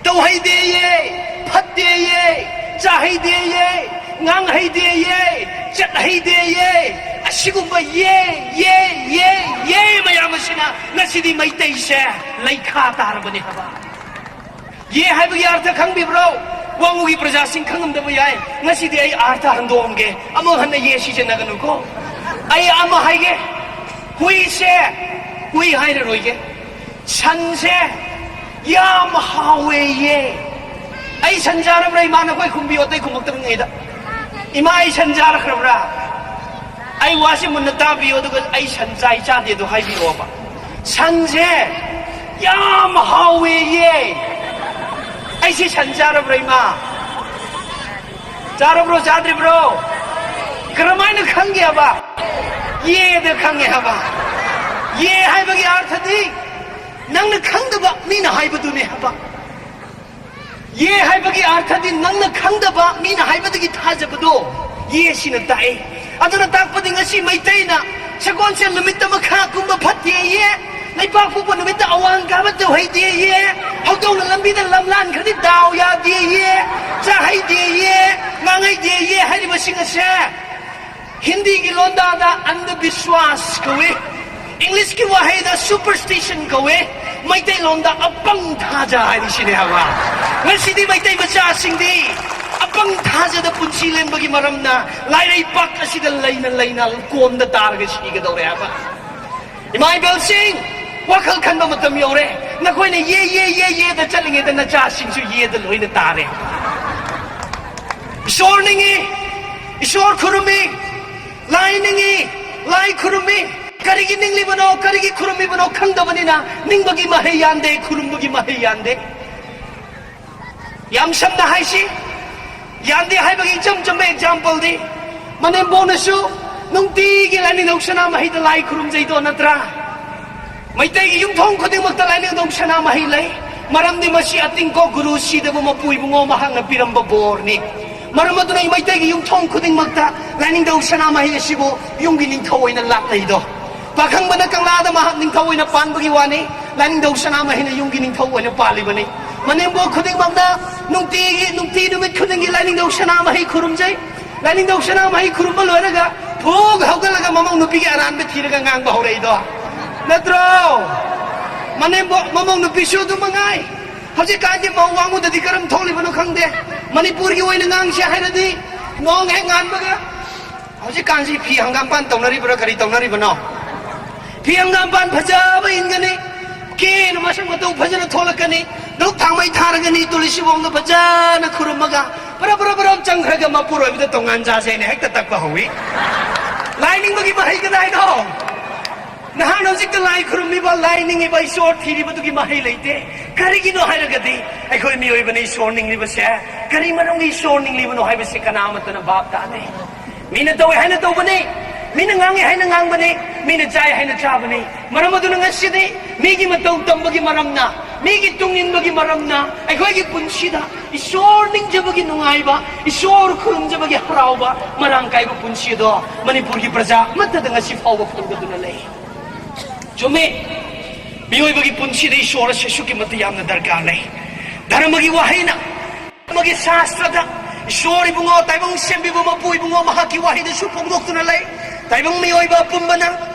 ꯇꯧꯍꯩꯗꯦꯌꯦ, ꯐꯠꯇꯦꯌꯦ, ꯆꯥꯍꯩꯗꯦꯌꯦ, ꯉꯥꯡꯍꯩꯗꯦꯌꯦ, ꯆꯠꯍꯩꯗꯦꯌꯦ꯫ ꯑꯁꯤꯒꯨꯝꯕ ꯌꯦ, ꯌꯦ, ꯌꯦ, ꯌꯦ ꯃꯌꯥꯝ ꯑꯁꯤꯅ ꯉꯁꯤꯗꯤ ꯃꯩꯇꯩꯁꯦ ꯂꯩꯈꯥ ꯇꯥꯔꯕꯅꯤ ꯍꯥꯏꯕ꯫ ꯌꯦ ꯍꯥꯏꯕꯒꯤ ꯑꯥꯔꯊ ꯈꯪꯕꯤꯕ꯭ꯔꯣ? ꯋꯥꯉꯨꯒꯤ ꯄ꯭ꯔꯖꯥꯁꯤꯡ ꯈꯪꯉꯝꯗꯕ ꯌꯥꯏ꯫ ꯉꯁꯤꯗꯤ ꯑꯩ ꯑꯥꯔꯊ ꯍꯟꯗꯣꯛꯑꯝꯒꯦ꯫ ꯑꯃꯨꯛ ꯍꯟꯅ ꯌꯦ ꯁꯤꯖꯤꯟꯅꯒꯅꯨꯀꯣ꯫ ꯑꯩ ꯑꯃ ꯍꯥꯏꯒꯦ꯫ ꯍꯨꯏꯁꯦ, ꯍꯨꯏ ꯍꯥꯏꯔꯔꯣꯏꯒꯦ꯫ ꯁꯟꯁꯦ ꯌꯥꯝ ꯍꯥꯎꯋꯦꯌꯦ꯫ ꯑꯩ ꯁꯟ ꯆꯥꯔꯕ꯭ꯔꯥ ꯏꯃꯥ? ꯅꯈꯣꯏ ꯈꯨꯝꯕꯤꯌꯣ, ꯑꯇꯩ ꯈꯨꯝꯃꯛꯇ꯭ꯔꯤꯉꯩꯗ꯫ ꯏꯃꯥ, ꯑꯩ ꯁꯟ ꯆꯥꯔꯛꯈ꯭ꯔꯕ꯭ꯔꯥ? ꯑꯩ ꯋꯥꯁꯦ ꯃꯨꯟꯅ ꯇꯥꯕꯤꯌꯨ, ꯑꯗꯨꯒ "ꯑꯩ ꯁꯟ ꯆꯥꯏ ꯆꯥꯗꯦꯗꯣ" ꯍꯥꯏꯕꯤꯔꯛꯑꯣꯕ꯫ ꯁꯟꯁꯦ ꯌꯥꯝ ꯍꯥꯎꯋꯦꯌꯦ꯫ ꯑꯩꯁꯦ ꯁꯟ ꯆꯥꯔꯕ꯭ꯔꯥ ꯏꯃꯥ? ꯆꯥꯔꯕ꯭ꯔꯣ, ꯆꯥꯗ꯭ꯔꯤꯕ꯭ꯔꯣ? ꯀꯔꯝꯍꯥꯏꯅ ꯈꯪꯒꯦ ꯍꯥꯏꯕ? ꯌꯦꯗ ꯈꯪꯉꯦ ꯍꯥꯏꯕ꯫ ꯌꯦ ꯍꯥꯏꯕꯒꯤ ꯑꯥꯔꯊꯗꯤ ꯅꯪꯅ ꯈꯪꯗꯕ ꯃꯤꯅ ꯍꯥꯏꯕꯗꯨꯅꯦ ꯍꯥꯏꯕ꯫ ꯌꯦ ꯍꯥꯏꯕꯒꯤ ꯑꯥꯔꯊꯗꯤ ꯅꯪꯅ ꯈꯪꯗꯕ ꯃꯤꯅ ꯍꯥꯏꯕꯗꯒꯤ ꯊꯥꯖꯕꯗꯣ ꯌꯦ ꯁꯤꯅ ꯇꯥꯛꯏ꯫ ꯑꯗꯨꯅ ꯇꯥꯛꯄꯗꯤ ꯉꯁꯤ ꯃꯩꯇꯩꯅ ꯁꯒꯣꯜꯁꯦꯜ ꯅꯨꯃꯤꯠꯇ ꯃꯈꯥ ꯀꯨꯝꯕ ꯐꯠꯇꯦꯌꯦ, ꯂꯩꯕꯥꯛ ꯄꯣꯛꯄ ꯅꯨꯃꯤꯠꯇ ꯑꯋꯥꯡ ꯀꯥꯕ ꯇꯧꯍꯩꯗꯦꯌꯦ, ꯍꯧꯗꯣꯡꯅ ꯂꯝꯕꯤꯗ ꯂꯝꯂꯥꯟꯈ꯭ꯔꯗꯤ ꯗꯥꯎ ꯌꯥꯗꯦꯌꯦ, ꯆꯥꯍꯩꯗꯦꯌꯦ, ꯉꯥꯡꯍꯩꯗꯦꯌꯦ ꯍꯥꯏꯔꯤꯕꯁꯤꯡ ꯑꯁꯦ ꯍꯤꯟꯗꯤꯒꯤ ꯂꯣꯟꯗꯥꯗ ꯑꯟꯙꯕꯤꯁ꯭ꯋꯥꯁ ꯀꯧꯏ꯫ ꯏꯪꯂꯤꯁꯀꯤ ꯋꯥꯍꯩꯗ superstition ꯀꯧꯋꯦ, ꯃꯩꯇꯩꯂꯣꯟꯗ ꯑꯄꯪ ꯊꯥꯖ ꯍꯥꯏꯔꯤꯁꯤꯅꯦ ꯍꯥꯏꯕ꯫ ꯉꯁꯤꯗꯤ ꯃꯩꯇꯩ ꯃꯆꯥꯁꯤꯡꯗꯤ ꯑꯄꯪ ꯊꯥꯖꯗ ꯄꯨꯟꯁꯤ ꯂꯦꯟꯕꯒꯤ ꯃꯔꯝꯅ ꯂꯥꯏꯔꯩꯄꯥꯛ ꯑꯁꯤꯗ ꯂꯩꯅ ꯂꯩꯅ ꯀꯣꯟꯗ ꯇꯥꯔꯒ ꯁꯤꯒꯗꯧꯔꯦ ꯍꯥꯏꯕ꯫ ꯏꯃꯥ ꯏꯕꯦꯜꯁꯤꯡ, ꯋꯥꯈꯜ ꯈꯟꯕ ꯃꯇꯝ ꯌꯧꯔꯦ꯫ ꯅꯈꯣꯏꯅ ꯌꯦ ꯌꯦ ꯌꯦ ꯌꯦꯗ ꯆꯠꯂꯤꯉꯩꯗ ꯅꯆꯥꯁꯤꯡꯁꯨ ꯌꯦꯗ ꯂꯣꯏꯅ ꯇꯥꯔꯦ꯫ ꯏꯁꯣꯔ ꯅꯤꯡꯉꯤ, ꯏꯁꯣꯔ ꯈꯨꯔꯨꯝꯃꯤ, ꯂꯥꯏ ꯅꯤꯡꯉꯤ, ꯂꯥꯏ ꯈꯨꯔꯨꯝꯃꯤ꯫ ꯀꯔꯤꯒꯤ ꯅꯤꯡꯂꯤꯕꯅꯣ, ꯀꯔꯤꯒꯤ ꯈꯨꯔꯨꯝꯃꯤꯕꯅꯣ ꯈꯪꯗꯕꯅꯤꯅ ꯅꯤꯡꯕꯒꯤ ꯃꯍꯩ ꯌꯥꯟꯗꯦ, ꯈꯨꯔꯨꯝꯕꯒꯤ ꯃꯍꯩ ꯌꯥꯟꯗꯦ꯫ ꯌꯥꯝ ꯁꯝꯅ ꯍꯥꯏꯁꯤ, ꯌꯥꯟꯗꯦ ꯍꯥꯏꯕꯒꯤ ꯏꯆꯝ ꯆꯝꯕ exampleꯗꯤ, ꯃꯅꯦꯝꯕꯣꯛꯅꯁꯨ ꯅꯨꯡꯇꯤꯒꯤ ꯂꯥꯏꯅꯤꯡꯊꯧ ꯁꯅꯥꯃꯍꯤꯗ ꯂꯥꯏ ꯈꯨꯔꯨꯝꯖꯩꯗꯣ ꯅꯠꯇ꯭ꯔꯥ? ꯃꯩꯇꯩꯒꯤ ꯌꯨꯝꯊꯣꯡ ꯈꯨꯗꯤꯡꯃꯛꯇ ꯂꯥꯏꯅꯤꯡꯊꯧ ꯁꯅꯥꯃꯍꯤ ꯂꯩ꯫ ꯃꯔꯝꯗꯤ ꯃꯁꯤ ꯑꯇꯤꯡꯀꯣ ꯒꯨꯔꯨ ꯁꯤꯗꯕ ꯃꯄꯨ ꯏꯕꯨꯡꯉꯣ ꯃꯍꯥꯛꯅ ꯄꯤꯔꯝꯕ ꯕꯣꯔꯅꯤ꯫ ꯃꯔꯝ ꯑꯗꯨꯅ ꯃꯩꯇꯩꯒꯤ ꯌꯨꯝꯊꯣꯡ ꯈꯨꯗꯤꯡꯃꯛꯇ ꯂꯥꯏꯅꯤꯡꯊꯧ ꯁꯅꯥꯃꯍꯤ ꯑꯁꯤꯕꯨ ꯌꯨꯝꯒꯤ ꯅꯤꯡꯊꯧ ꯑꯣꯏꯅ ꯂꯥꯠꯅꯩꯗꯣ꯫ ꯄꯥꯈꯪꯕꯅ ꯀꯪꯂꯥꯗ ꯃꯍꯥꯛ ꯅꯤꯡꯊꯧ ꯑꯣꯏꯅ ꯄꯥꯟꯕꯒꯤ ꯋꯥꯅꯤ, ꯂꯥꯏꯅꯤꯡꯊꯧ ꯁꯅꯥꯃꯍꯤꯅ ꯌꯨꯝꯒꯤ ꯅꯤꯡꯊꯧ ꯑꯣꯏꯅ ꯄꯥꯜꯂꯤꯕꯅꯤ꯫ ꯃꯅꯦꯝꯕꯣꯛ ꯈꯨꯗꯤꯡꯃꯛꯅ ꯅꯨꯡꯇꯤꯒꯤ, ꯅꯨꯡꯇꯤ ꯅꯨꯃꯤꯠ ꯈꯨꯗꯤꯡꯒꯤ ꯂꯥꯏꯅꯤꯡꯊꯧ ꯁꯅꯥꯃꯍꯤ ꯈꯨꯔꯨꯝꯖꯩ꯫ ꯂꯥꯏꯅꯤꯡꯊꯧ ꯁꯅꯥꯃꯍꯤ ꯈꯨꯔꯨꯝꯕ ꯂꯣꯏꯔꯒ ꯊꯣꯛ ꯍꯧꯒꯠꯂꯒ ꯃꯃꯧ ꯅꯨꯄꯤꯒꯤ ꯑꯔꯥꯟꯕ ꯊꯤꯔꯒ ꯉꯥꯡꯕ ꯍꯧꯔꯛꯏꯗꯣ ꯅꯠꯇ꯭ꯔꯣ? ꯃꯅꯦꯝꯕꯣꯛ, ꯃꯃꯧ ꯅꯨꯄꯤꯁꯨ ꯑꯗꯨ ꯃꯉꯥꯏ꯫ ꯍꯧꯖꯤꯛꯀꯥꯟꯒꯤ ꯃꯧ ꯋꯥꯉꯨꯗꯗꯤ ꯀꯔꯝ ꯊꯣꯛꯂꯤꯕꯅꯣ ꯈꯪꯗꯦ꯫ ꯃꯅꯤꯄꯨꯔꯒꯤ ꯑꯣꯏꯅ ꯉꯥꯡꯁꯦ ꯍꯥꯏꯔꯗꯤ, ꯅꯣꯡ ꯍꯦꯛ ꯉꯥꯟꯕꯒ, ꯍꯧꯖꯤꯛꯀꯥꯟꯁꯤ ꯐꯤ ꯍꯪꯒꯥꯝꯄꯥꯟ ꯇꯧꯅꯔꯤꯕ꯭ꯔꯥ ꯀꯔꯤ ꯇꯧꯅꯔꯤꯕꯅꯣ? ꯐꯤ ꯍꯪꯒꯥꯝꯄꯥꯟ ꯐꯖꯕ ꯏꯟꯒꯅꯤ, ꯀꯦꯅ ꯃꯁꯛ ꯃꯇꯧ ꯐꯖꯅ ꯊꯣꯛꯂꯛꯀꯅꯤ, ꯙꯨꯞ ꯊꯥꯡꯃꯩ ꯊꯥꯔꯒꯅꯤ, ꯇꯨꯂꯁꯤꯕꯣꯡꯗꯣ ꯐꯖꯅ ꯈꯨꯔꯨꯝꯃꯒ ꯄꯔꯞ ꯄꯔꯞ ꯄꯔꯞ ꯆꯪꯈ꯭ꯔꯒ ꯃꯄꯨꯔꯣꯏꯕꯗ ꯇꯣꯉꯥꯟ ꯆꯥꯁꯦꯅ ꯍꯦꯛꯇ ꯇꯛꯄ ꯍꯧꯏ꯫ ꯂꯥꯏ ꯅꯤꯡꯕꯒꯤ ꯃꯍꯩ ꯀꯗꯥꯏꯅꯣ? ꯅꯍꯥꯛꯅ ꯍꯧꯖꯤꯛꯇ ꯂꯥꯏ ꯈꯨꯔꯨꯝꯃꯤꯕ, ꯂꯥꯏ ꯅꯤꯡꯉꯤꯕ, ꯏꯁꯣꯔ ꯊꯤꯔꯤꯕꯗꯨꯒꯤ ꯃꯍꯩ ꯂꯩꯇꯦ꯫ ꯀꯔꯤꯒꯤꯅꯣ ꯍꯥꯏꯔꯒꯗꯤ ꯑꯩꯈꯣꯏ ꯃꯤꯑꯣꯏꯕꯅ ꯏꯁꯣꯔ ꯅꯤꯡꯂꯤꯕꯁꯦ ꯀꯔꯤ ꯃꯔꯝꯒꯤ ꯏꯁꯣꯔ ꯅꯤꯡꯂꯤꯕꯅꯣ ꯍꯥꯏꯕꯁꯤ ꯀꯅꯥ ꯑꯃꯠꯇꯅ ꯚꯥꯞ ꯇꯥꯗꯦ꯫ ꯃꯤꯅ ꯇꯧꯋꯦ ꯍꯥꯏꯅ ꯇꯧꯕꯅꯤ, ꯃꯤꯅ ꯉꯥꯡꯉꯦ ꯍꯥꯏꯅ ꯉꯥꯡꯕꯅꯤ, ꯃꯤꯅ ꯆꯥꯏ ꯍꯥꯏꯅ ꯆꯥꯕꯅꯤ꯫ ꯃꯔꯝ ꯑꯗꯨꯅ ꯉꯁꯤꯗꯤ ꯃꯤꯒꯤ ꯃꯇꯧ ꯇꯝꯕꯒꯤ ꯃꯔꯝꯅ, ꯃꯤꯒꯤ ꯇꯨꯡ ꯏꯟꯕꯒꯤ ꯃꯔꯝꯅ ꯑꯩꯈꯣꯏꯒꯤ ꯄꯨꯟꯁꯤꯗ ꯏꯁꯣꯔ ꯅꯤꯡꯖꯕꯒꯤ ꯅꯨꯡꯉꯥꯏꯕ, ꯏꯁꯣꯔ ꯈꯨꯔꯨꯝꯖꯕꯒꯤ ꯍꯔꯥꯎꯕ, ꯃꯔꯥꯡ ꯀꯥꯏꯕ ꯄꯨꯟꯁꯤ ꯑꯗꯣ ꯃꯅꯤꯄꯨꯔꯒꯤ ꯄ꯭ꯔꯖꯥ ꯑꯃꯠꯇꯗ ꯉꯁꯤ ꯐꯥꯎꯕ ꯐꯪꯗꯗꯨꯅ ꯂꯩ꯫ ꯆꯨꯝꯃꯤ, ꯃꯤꯑꯣꯏꯕꯒꯤ ꯄꯨꯟꯁꯤꯗ ꯏꯁꯣꯔ ꯑꯁꯤ ꯑꯁꯨꯛꯀꯤ ꯃꯇꯤꯛ ꯌꯥꯝꯅ ꯗꯔꯀꯥꯔ ꯂꯩ꯫ ꯙꯔꯃꯒꯤ ꯋꯥꯍꯩꯅ, ꯙꯔꯃꯒꯤ ꯁꯥꯁꯇ꯭ꯔꯗ ꯏꯁꯣꯔ ꯏꯕꯨꯡꯉꯣ, ꯇꯥꯏꯕꯪ ꯁꯦꯝꯕꯤꯕ ꯃꯄꯨ ꯏꯕꯨꯡꯉꯣ ꯃꯍꯥꯛꯀꯤ ꯋꯥꯍꯩꯗꯁꯨ ꯐꯣꯡꯗꯣꯛꯇꯨꯅ ꯂꯩ꯫ ꯇꯥꯏꯕꯪ ꯃꯤꯑꯣꯏꯕ ꯑꯄꯨꯝꯕꯅ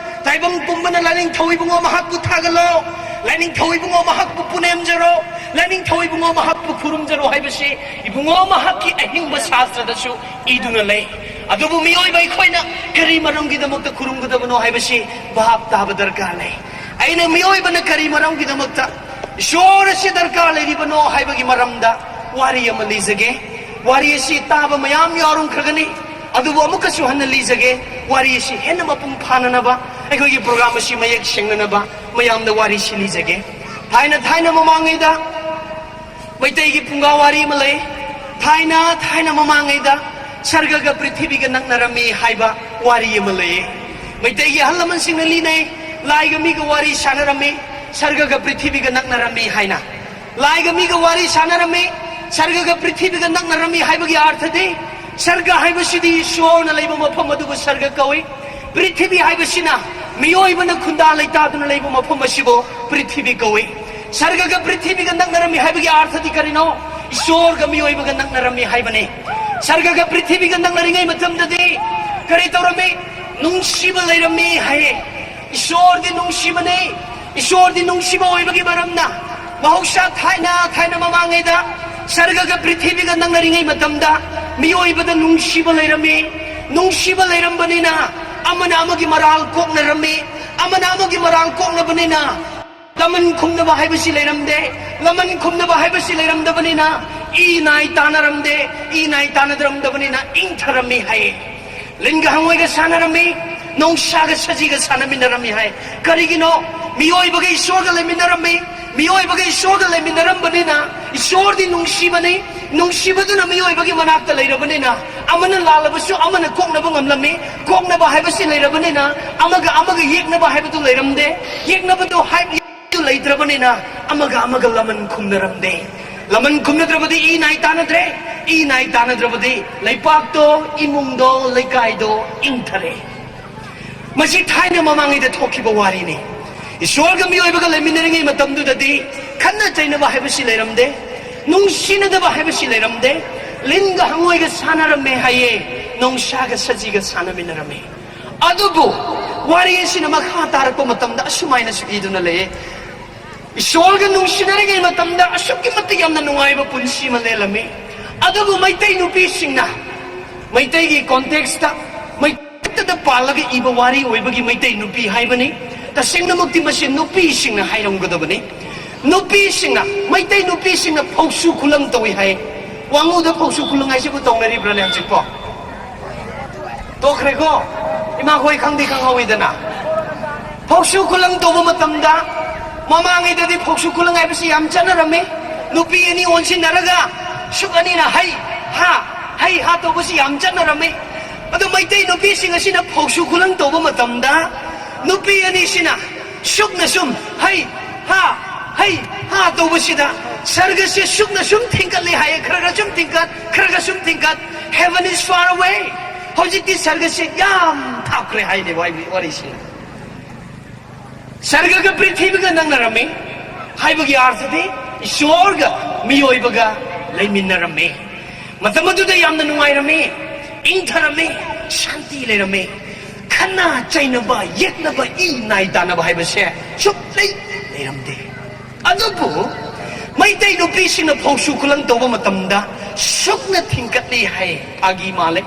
ꯇꯥꯏꯕꯪ ꯄꯨꯝꯕꯅ ꯂꯥꯏꯅꯤꯡꯊꯧ ꯏꯕꯨꯡꯉꯣ ꯃꯍꯥꯛꯄꯨ ꯊꯥꯒꯠꯂꯣ, ꯂꯥꯏꯅꯤꯡꯊꯧ ꯏꯕꯨꯡꯉꯣ ꯃꯍꯥꯛꯄꯨ ꯄꯨꯅꯦꯝꯖꯔꯣ, ꯂꯥꯏꯅꯤꯡꯊꯧ ꯏꯕꯨꯡꯉꯣ ꯃꯍꯥꯛꯄꯨ ꯈꯨꯔꯨꯝꯖꯔꯣ ꯍꯥꯏꯕꯁꯤ ꯏꯕꯨꯡꯉꯣ ꯃꯍꯥꯛꯀꯤ ꯑꯍꯤꯡꯕ ꯁꯥꯁꯇ꯭ꯔꯗꯁꯨ ꯏꯗꯨꯅ ꯂꯩ꯫ ꯑꯗꯨꯕꯨ ꯃꯤꯑꯣꯏꯕ ꯑꯩꯈꯣꯏꯅ ꯀꯔꯤ ꯃꯔꯝꯒꯤꯗꯃꯛꯇ ꯈꯨꯔꯨꯝꯒꯗꯕꯅꯣ ꯍꯥꯏꯕꯁꯤ ꯚꯥꯞ ꯇꯥꯕ ꯗꯔꯀꯥꯔ ꯂꯩ꯫ ꯑꯩꯅ ꯃꯤꯑꯣꯏꯕꯅ ꯀꯔꯤ ꯃꯔꯝꯒꯤꯗꯃꯛꯇ ꯏꯁꯣꯔ ꯑꯁꯤ ꯗꯔꯀꯥꯔ ꯂꯩꯔꯤꯕꯅꯣ ꯍꯥꯏꯕꯒꯤ ꯃꯔꯝꯗ ꯋꯥꯔꯤ ꯑꯃ ꯂꯤꯖꯒꯦ꯫ ꯋꯥꯔꯤ ꯑꯁꯤ ꯇꯥꯕ ꯃꯌꯥꯝ ꯌꯥꯎꯔꯝꯈ꯭ꯔꯒꯅꯤ, ꯑꯗꯨꯕꯨ ꯑꯃꯨꯛꯀꯁꯨ ꯍꯟꯅ ꯂꯤꯖꯒꯦ꯫ ꯋꯥꯔꯤ ꯑꯁꯤ ꯍꯦꯟꯅ ꯃꯄꯨꯡ ꯐꯥꯅꯅꯕ ꯑꯩꯈꯣꯏꯒꯤ ꯄ꯭ꯔꯣꯒ꯭ꯔꯥꯝ ꯑꯁꯤ ꯃꯌꯦꯛ ꯁꯦꯡꯅꯅꯕ ꯃꯌꯥꯝꯗ ꯋꯥꯔꯤꯁꯤ ꯂꯤꯖꯒꯦ꯫ ꯊꯥꯏꯅ ꯊꯥꯏꯅ ꯃꯃꯥꯡꯉꯩꯗ ꯃꯩꯇꯩꯒꯤ ꯐꯨꯡꯒꯥ ꯋꯥꯔꯤ ꯑꯃ ꯂꯩ꯫ ꯊꯥꯏꯅ ꯊꯥꯏꯅ ꯃꯃꯥꯡꯉꯩꯗ ꯁꯔꯒꯒ ꯄ꯭ꯔꯤꯊꯤꯕꯤꯒ ꯅꯛꯅꯔꯝꯃꯤ ꯍꯥꯏꯕ ꯋꯥꯔꯤ ꯑꯃ ꯂꯩꯌꯦ꯫ ꯃꯩꯇꯩꯒꯤ ꯑꯍꯜ ꯂꯃꯟꯁꯤꯡꯅ ꯂꯤꯅꯩ, ꯂꯥꯏꯒ ꯃꯤꯒ ꯋꯥꯔꯤ ꯁꯥꯟꯅꯔꯝꯃꯤ, ꯁꯔꯒꯒ ꯄ꯭ꯔꯤꯊꯤꯕꯤꯒ ꯅꯛꯅꯔꯝꯃꯤ ꯍꯥꯏꯅ꯫ ꯂꯥꯏꯒ ꯃꯤꯒ ꯋꯥꯔꯤ ꯁꯥꯟꯅꯔꯝꯃꯤ, ꯁꯔꯒꯒ ꯄ꯭ꯔꯤꯊꯤꯕꯤꯒ ꯅꯛꯅꯔꯝꯃꯤ ꯍꯥꯏꯕꯒꯤ ꯑꯥꯔꯊꯗꯤ, ꯁꯔꯒ ꯍꯥꯏꯕꯁꯤꯗꯤ ꯏꯁꯣꯔꯅ ꯂꯩꯕ ꯃꯐꯝ ꯑꯗꯨꯕꯨ ꯁꯔꯒ ꯀꯧꯏ꯫ ꯄ꯭ꯔꯤꯊꯤꯕꯤ ꯍꯥꯏꯕꯁꯤꯅ ꯃꯤꯑꯣꯏꯕꯅ ꯈꯨꯟꯗꯥ ꯂꯩꯇꯥꯗꯨꯅ ꯂꯩꯕ ꯃꯐꯝ ꯑꯁꯤꯕꯨ ꯄ꯭ꯔꯤꯊꯤꯕꯤ ꯀꯧꯏ꯫ ꯁꯔꯒꯒ ꯄ꯭ꯔꯤꯊꯤꯕꯤꯒ ꯅꯛꯅꯔꯝꯃꯤ ꯍꯥꯏꯕꯒꯤ ꯑꯥꯔꯊꯗꯤ ꯀꯔꯤꯅꯣ? ꯏꯁꯣꯔꯒ ꯃꯤꯑꯣꯏꯕꯒ ꯅꯛꯅꯔꯝꯃꯤ ꯍꯥꯏꯕꯅꯤ꯫ ꯁꯔꯒꯒ ꯄ꯭ꯔꯤꯊꯤꯕꯤꯒ ꯅꯛꯅꯔꯤꯉꯩ ꯃꯇꯝꯗꯗꯤ ꯀꯔꯤ ꯇꯧꯔꯝꯃꯤ? ꯅꯨꯡꯁꯤꯕ ꯂꯩꯔꯝꯃꯤ ꯍꯥꯏꯌꯦ꯫ ꯏꯁꯣꯔꯗꯤ ꯅꯨꯡꯁꯤꯕꯅꯤ꯫ ꯏꯁꯣꯔꯗꯤ ꯅꯨꯡꯁꯤꯕ ꯑꯣꯏꯕꯒꯤ ꯃꯔꯝꯅ, ꯃꯍꯧꯁꯥ ꯊꯥꯏꯅ ꯊꯥꯏꯅ ꯃꯃꯥꯡꯉꯩꯗ ꯁꯔꯒꯒ ꯄ꯭ꯔꯤꯊꯤꯕꯤꯒ ꯅꯛꯅꯔꯤꯉꯩ ꯃꯇꯝꯗ ꯃꯤꯑꯣꯏꯕꯗ ꯅꯨꯡꯁꯤꯕ ꯂꯩꯔꯝꯃꯤ꯫ ꯅꯨꯡꯁꯤꯕ ꯂꯩꯔꯝꯕꯅꯤꯅ ꯑꯃꯅ ꯑꯃꯒꯤ ꯃꯔꯥꯜ ꯀꯣꯛꯅꯔꯝꯃꯤ꯫ ꯑꯃꯅ ꯑꯃꯒꯤ ꯃꯔꯥꯜ ꯀꯣꯛꯅꯕꯅꯤꯅ ꯂꯃꯟ ꯈꯨꯝꯅꯕ ꯍꯥꯏꯕꯁꯤ ꯂꯩꯔꯝꯗꯦ꯫ ꯂꯃꯟ ꯈꯨꯝꯅꯕ ꯍꯥꯏꯕꯁꯤ ꯂꯩꯔꯝꯗꯕꯅꯤꯅ ꯏ ꯅꯥꯏ ꯇꯥꯅꯔꯝꯗꯦ꯫ ꯏ ꯅꯥꯏ ꯇꯥꯅꯗ꯭ꯔꯝꯗꯕꯅꯤꯅ ꯏꯪꯊꯔꯝꯃꯤ ꯍꯥꯏꯌꯦ꯫ ꯂꯤꯟꯒ ꯍꯪꯉꯣꯏꯒ ꯁꯥꯟꯅꯔꯝꯃꯤ, ꯅꯣꯡꯁꯥꯒ ꯁꯖꯤꯒ ꯁꯥꯟꯅꯃꯤꯟꯅꯔꯝꯃꯤ ꯍꯥꯏ꯫ ꯀꯔꯤꯒꯤꯅꯣ? ꯃꯤꯑꯣꯏꯕꯒ ꯏꯁꯣꯔꯒ ꯂꯩꯃꯤꯟꯅꯔꯝꯃꯤ꯫ ꯃꯤꯑꯣꯏꯕꯒ ꯏꯁꯣꯔꯒ ꯂꯩꯃꯤꯟꯅꯔꯝꯕꯅꯤꯅ ꯏꯁꯣꯔꯗꯤ ꯅꯨꯡꯁꯤꯕꯅꯤ꯫ ꯅꯨꯡꯁꯤꯕꯗꯨꯅ ꯃꯤꯑꯣꯏꯕꯒꯤ ꯃꯅꯥꯛꯇ ꯂꯩꯔꯕꯅꯤꯅ ꯑꯃꯅ ꯂꯥꯜꯂꯕꯁꯨ ꯑꯃꯅ ꯀꯣꯛꯅꯕ ꯉꯝꯂꯝꯃꯤ꯫ ꯀꯣꯛꯅꯕ ꯍꯥꯏꯕꯁꯤ ꯂꯩꯔꯕꯅꯤꯅ ꯑꯃꯒ ꯑꯃꯒ ꯌꯦꯛꯅꯕ ꯍꯥꯏꯕꯗꯨ ꯂꯩꯔꯝꯗꯦ꯫ ꯌꯦꯛꯅꯕꯗꯨ ꯍꯥꯏ-, ꯂꯩꯇ꯭ꯔꯕꯅꯤꯅ ꯑꯃꯒ ꯑꯃꯒ ꯂꯃꯟ ꯈꯨꯝꯅꯔꯝꯗꯦ꯫ ꯂꯃꯟ ꯈꯨꯝꯅꯗ꯭ꯔꯕꯗꯤ ꯏ ꯅꯥꯏ ꯇꯥꯅꯗ꯭ꯔꯦ꯫ ꯏ ꯅꯥꯏ ꯇꯥꯅꯗ꯭ꯔꯕꯗꯤ ꯂꯩꯄꯥꯛꯇꯣ, ꯏꯃꯨꯡꯗꯣ, ꯂꯩꯀꯥꯏꯗꯣ ꯏꯪꯊꯔꯦ꯫ ꯃꯁꯤ ꯊꯥꯏꯅ ꯃꯃꯥꯡꯉꯩꯗ ꯊꯣꯛꯈꯤꯕ ꯋꯥꯔꯤꯅꯤ꯫ ꯏꯁꯣꯔꯒ ꯃꯤꯑꯣꯏꯕꯒ ꯂꯩꯃꯤꯟꯅꯔꯤꯉꯩ ꯃꯇꯝꯗꯨꯗꯗꯤ ꯈꯠꯅ ꯆꯩꯅꯕ ꯍꯥꯏꯕꯁꯤ ꯂꯩꯔꯝꯗꯦ꯫ ꯅꯨꯡꯁꯤꯅꯗꯕ ꯍꯥꯏꯕꯁꯤ ꯂꯩꯔꯝꯗꯦ꯫ ꯂꯤꯟꯒ ꯍꯪꯉꯣꯏꯒ ꯁꯥꯟꯅꯔꯝꯃꯦ ꯍꯥꯏꯌꯦ꯫ ꯅꯣꯡꯁꯥꯒ ꯁꯖꯤꯒ ꯁꯥꯟꯅꯃꯤꯟꯅꯔꯝꯃꯦ꯫ ꯑꯗꯨꯕꯨ ꯋꯥꯔꯤ ꯑꯁꯤꯅ ꯃꯈꯥ ꯇꯥꯔꯛꯄ ꯃꯇꯝꯗ ꯑꯁꯨꯃꯥꯏꯅꯁꯨ ꯏꯗꯨꯅ ꯂꯩꯌꯦ, ꯏꯁꯣꯔꯒ ꯅꯨꯡꯁꯤꯅꯔꯤꯉꯩ ꯃꯇꯝꯗ ꯑꯁꯨꯛꯀꯤ ꯃꯇꯤꯛ ꯌꯥꯝꯅ ꯅꯨꯡꯉꯥꯏꯕ ꯄꯨꯟꯁꯤ ꯑꯃ ꯂꯦꯜꯂꯝꯃꯤ꯫ ꯑꯗꯨꯕꯨ ꯃꯩꯇꯩ ꯅꯨꯄꯤꯁꯤꯡꯅ, ꯃꯩꯇꯩꯒꯤ ꯀꯣꯟꯇꯦꯛꯁꯇ, ꯃꯩꯇꯩꯗ ꯄꯥꯜꯂꯒ ꯏꯕ ꯋꯥꯔꯤ ꯑꯣꯏꯕꯒꯤ ꯃꯩꯇꯩ ꯅꯨꯄꯤ ꯍꯥꯏꯕꯅꯤ꯫ ꯇꯁꯦꯡꯅꯃꯛꯇꯤ ꯃꯁꯤ ꯅꯨꯄꯤꯁꯤꯡꯅ ꯍꯥꯏꯔꯝꯒꯗꯕꯅꯤ꯫ ꯅꯨꯄꯤꯁꯤꯡꯅ, ꯃꯩꯇꯩ ꯅꯨꯄꯤꯁꯤꯡꯅ ꯐꯧꯁꯨ ꯈꯨꯂꯪ ꯇꯧꯏ ꯍꯥꯏ꯫ ꯋꯥꯉꯨꯗ ꯐꯧꯁꯨ ꯈꯨꯂꯪ ꯍꯥꯏꯁꯤꯕꯨ ꯇꯧꯅꯔꯤꯕ꯭ꯔꯥꯅꯦ ꯍꯧꯖꯤꯛꯄꯣ? ꯇꯣꯛꯈ꯭ꯔꯦꯀꯣ? ꯏꯃꯥꯈꯣꯏ ꯈꯪꯗꯤ ꯈꯪꯍꯧꯋꯤꯗꯅ꯫ ꯐꯧꯁꯨ ꯈꯨꯂꯪ ꯇꯧꯕ ꯃꯇꯝꯗ, ꯃꯃꯥꯡꯉꯩꯗꯗꯤ ꯐꯧꯁꯨ ꯈꯨꯂꯪ ꯍꯥꯏꯕꯁꯤ ꯌꯥꯝ ꯆꯠꯅꯔꯝꯃꯤ꯫ ꯅꯨꯄꯤ ꯑꯅꯤ ꯑꯣꯟꯁꯤꯟꯅꯔꯒ ꯁꯨꯛ ꯑꯅꯤꯅ ꯍꯩ, ꯍꯥ, ꯍꯩ, ꯍꯥ ꯇꯧꯕꯁꯤ ꯌꯥꯝ ꯆꯠꯅꯔꯝꯃꯤ꯫ ꯑꯗꯣ ꯃꯩꯇꯩ ꯅꯨꯄꯤꯁꯤꯡ ꯑꯁꯤꯅ ꯐꯧꯁꯨ ꯈꯨꯂꯪ ꯇꯧꯕ ꯃꯇꯝꯗ, ꯅꯨꯄꯤ ꯑꯅꯤꯁꯤꯅ ꯁꯨꯛꯅ ꯁꯨꯝ ꯍꯩ, ꯍꯥ, ꯍꯩ, ꯍꯥ ꯇꯧꯕꯁꯤꯗ ꯁꯔꯒꯁꯦ ꯁꯨꯛꯅ ꯁꯨꯝ ꯊꯤꯡꯀꯠꯂꯤ ꯍꯥꯏꯌꯦ, ꯈꯔ ꯈꯔ ꯁꯨꯝ ꯊꯤꯡꯀꯠ, ꯈꯔ ꯈꯔ ꯁꯨꯝ ꯊꯤꯡꯀꯠ꯫ Heaven is far away. ꯍꯧꯖꯤꯛꯇꯤ ꯁꯔꯒꯁꯦ ꯌꯥꯝ ꯊꯥꯞꯈ꯭ꯔꯦ ꯍꯥꯏꯅꯦ ꯋꯥꯔꯤ-, ꯋꯥꯔꯤꯁꯤꯅ꯫ ꯁꯔꯒꯒ ꯄ꯭ꯔꯤꯊꯤꯕꯤꯒ ꯅꯛꯅꯔꯝꯃꯤ ꯍꯥꯏꯕꯒꯤ ꯑꯥꯔꯊꯗꯤ ꯏꯁꯣꯔꯒ ꯃꯤꯑꯣꯏꯕꯒ ꯂꯩꯃꯤꯟꯅꯔꯝꯃꯤ꯫ ꯃꯇꯝ ꯑꯗꯨꯗ ꯌꯥꯝꯅ ꯅꯨꯡꯉꯥꯏꯔꯝꯃꯤ, ꯏꯪꯊꯔꯝꯃꯤ, ꯁꯥꯟꯇꯤ ꯂꯩꯔꯝꯃꯤ꯫ ꯈꯠꯅ ꯆꯩꯅꯕ, ꯌꯦꯛꯅꯕ, ꯏ ꯅꯥꯏ ꯇꯥꯅꯕ ꯍꯥꯏꯕꯁꯦ ꯁꯨꯛꯂꯩ ꯂꯩꯔꯝꯗꯦ꯫ ꯑꯗꯨꯕꯨ ꯃꯩꯇꯩ ꯅꯨꯄꯤꯁꯤꯡꯅ ꯐꯧꯁꯨ ꯈꯨꯂꯪ ꯇꯧꯕ ꯃꯇꯝꯗ ꯁꯨꯛꯅ ꯊꯤꯡꯒꯠꯂꯤ ꯍꯥꯏ꯫ ꯐꯥꯒꯤ ꯃꯥꯜꯂꯦ꯫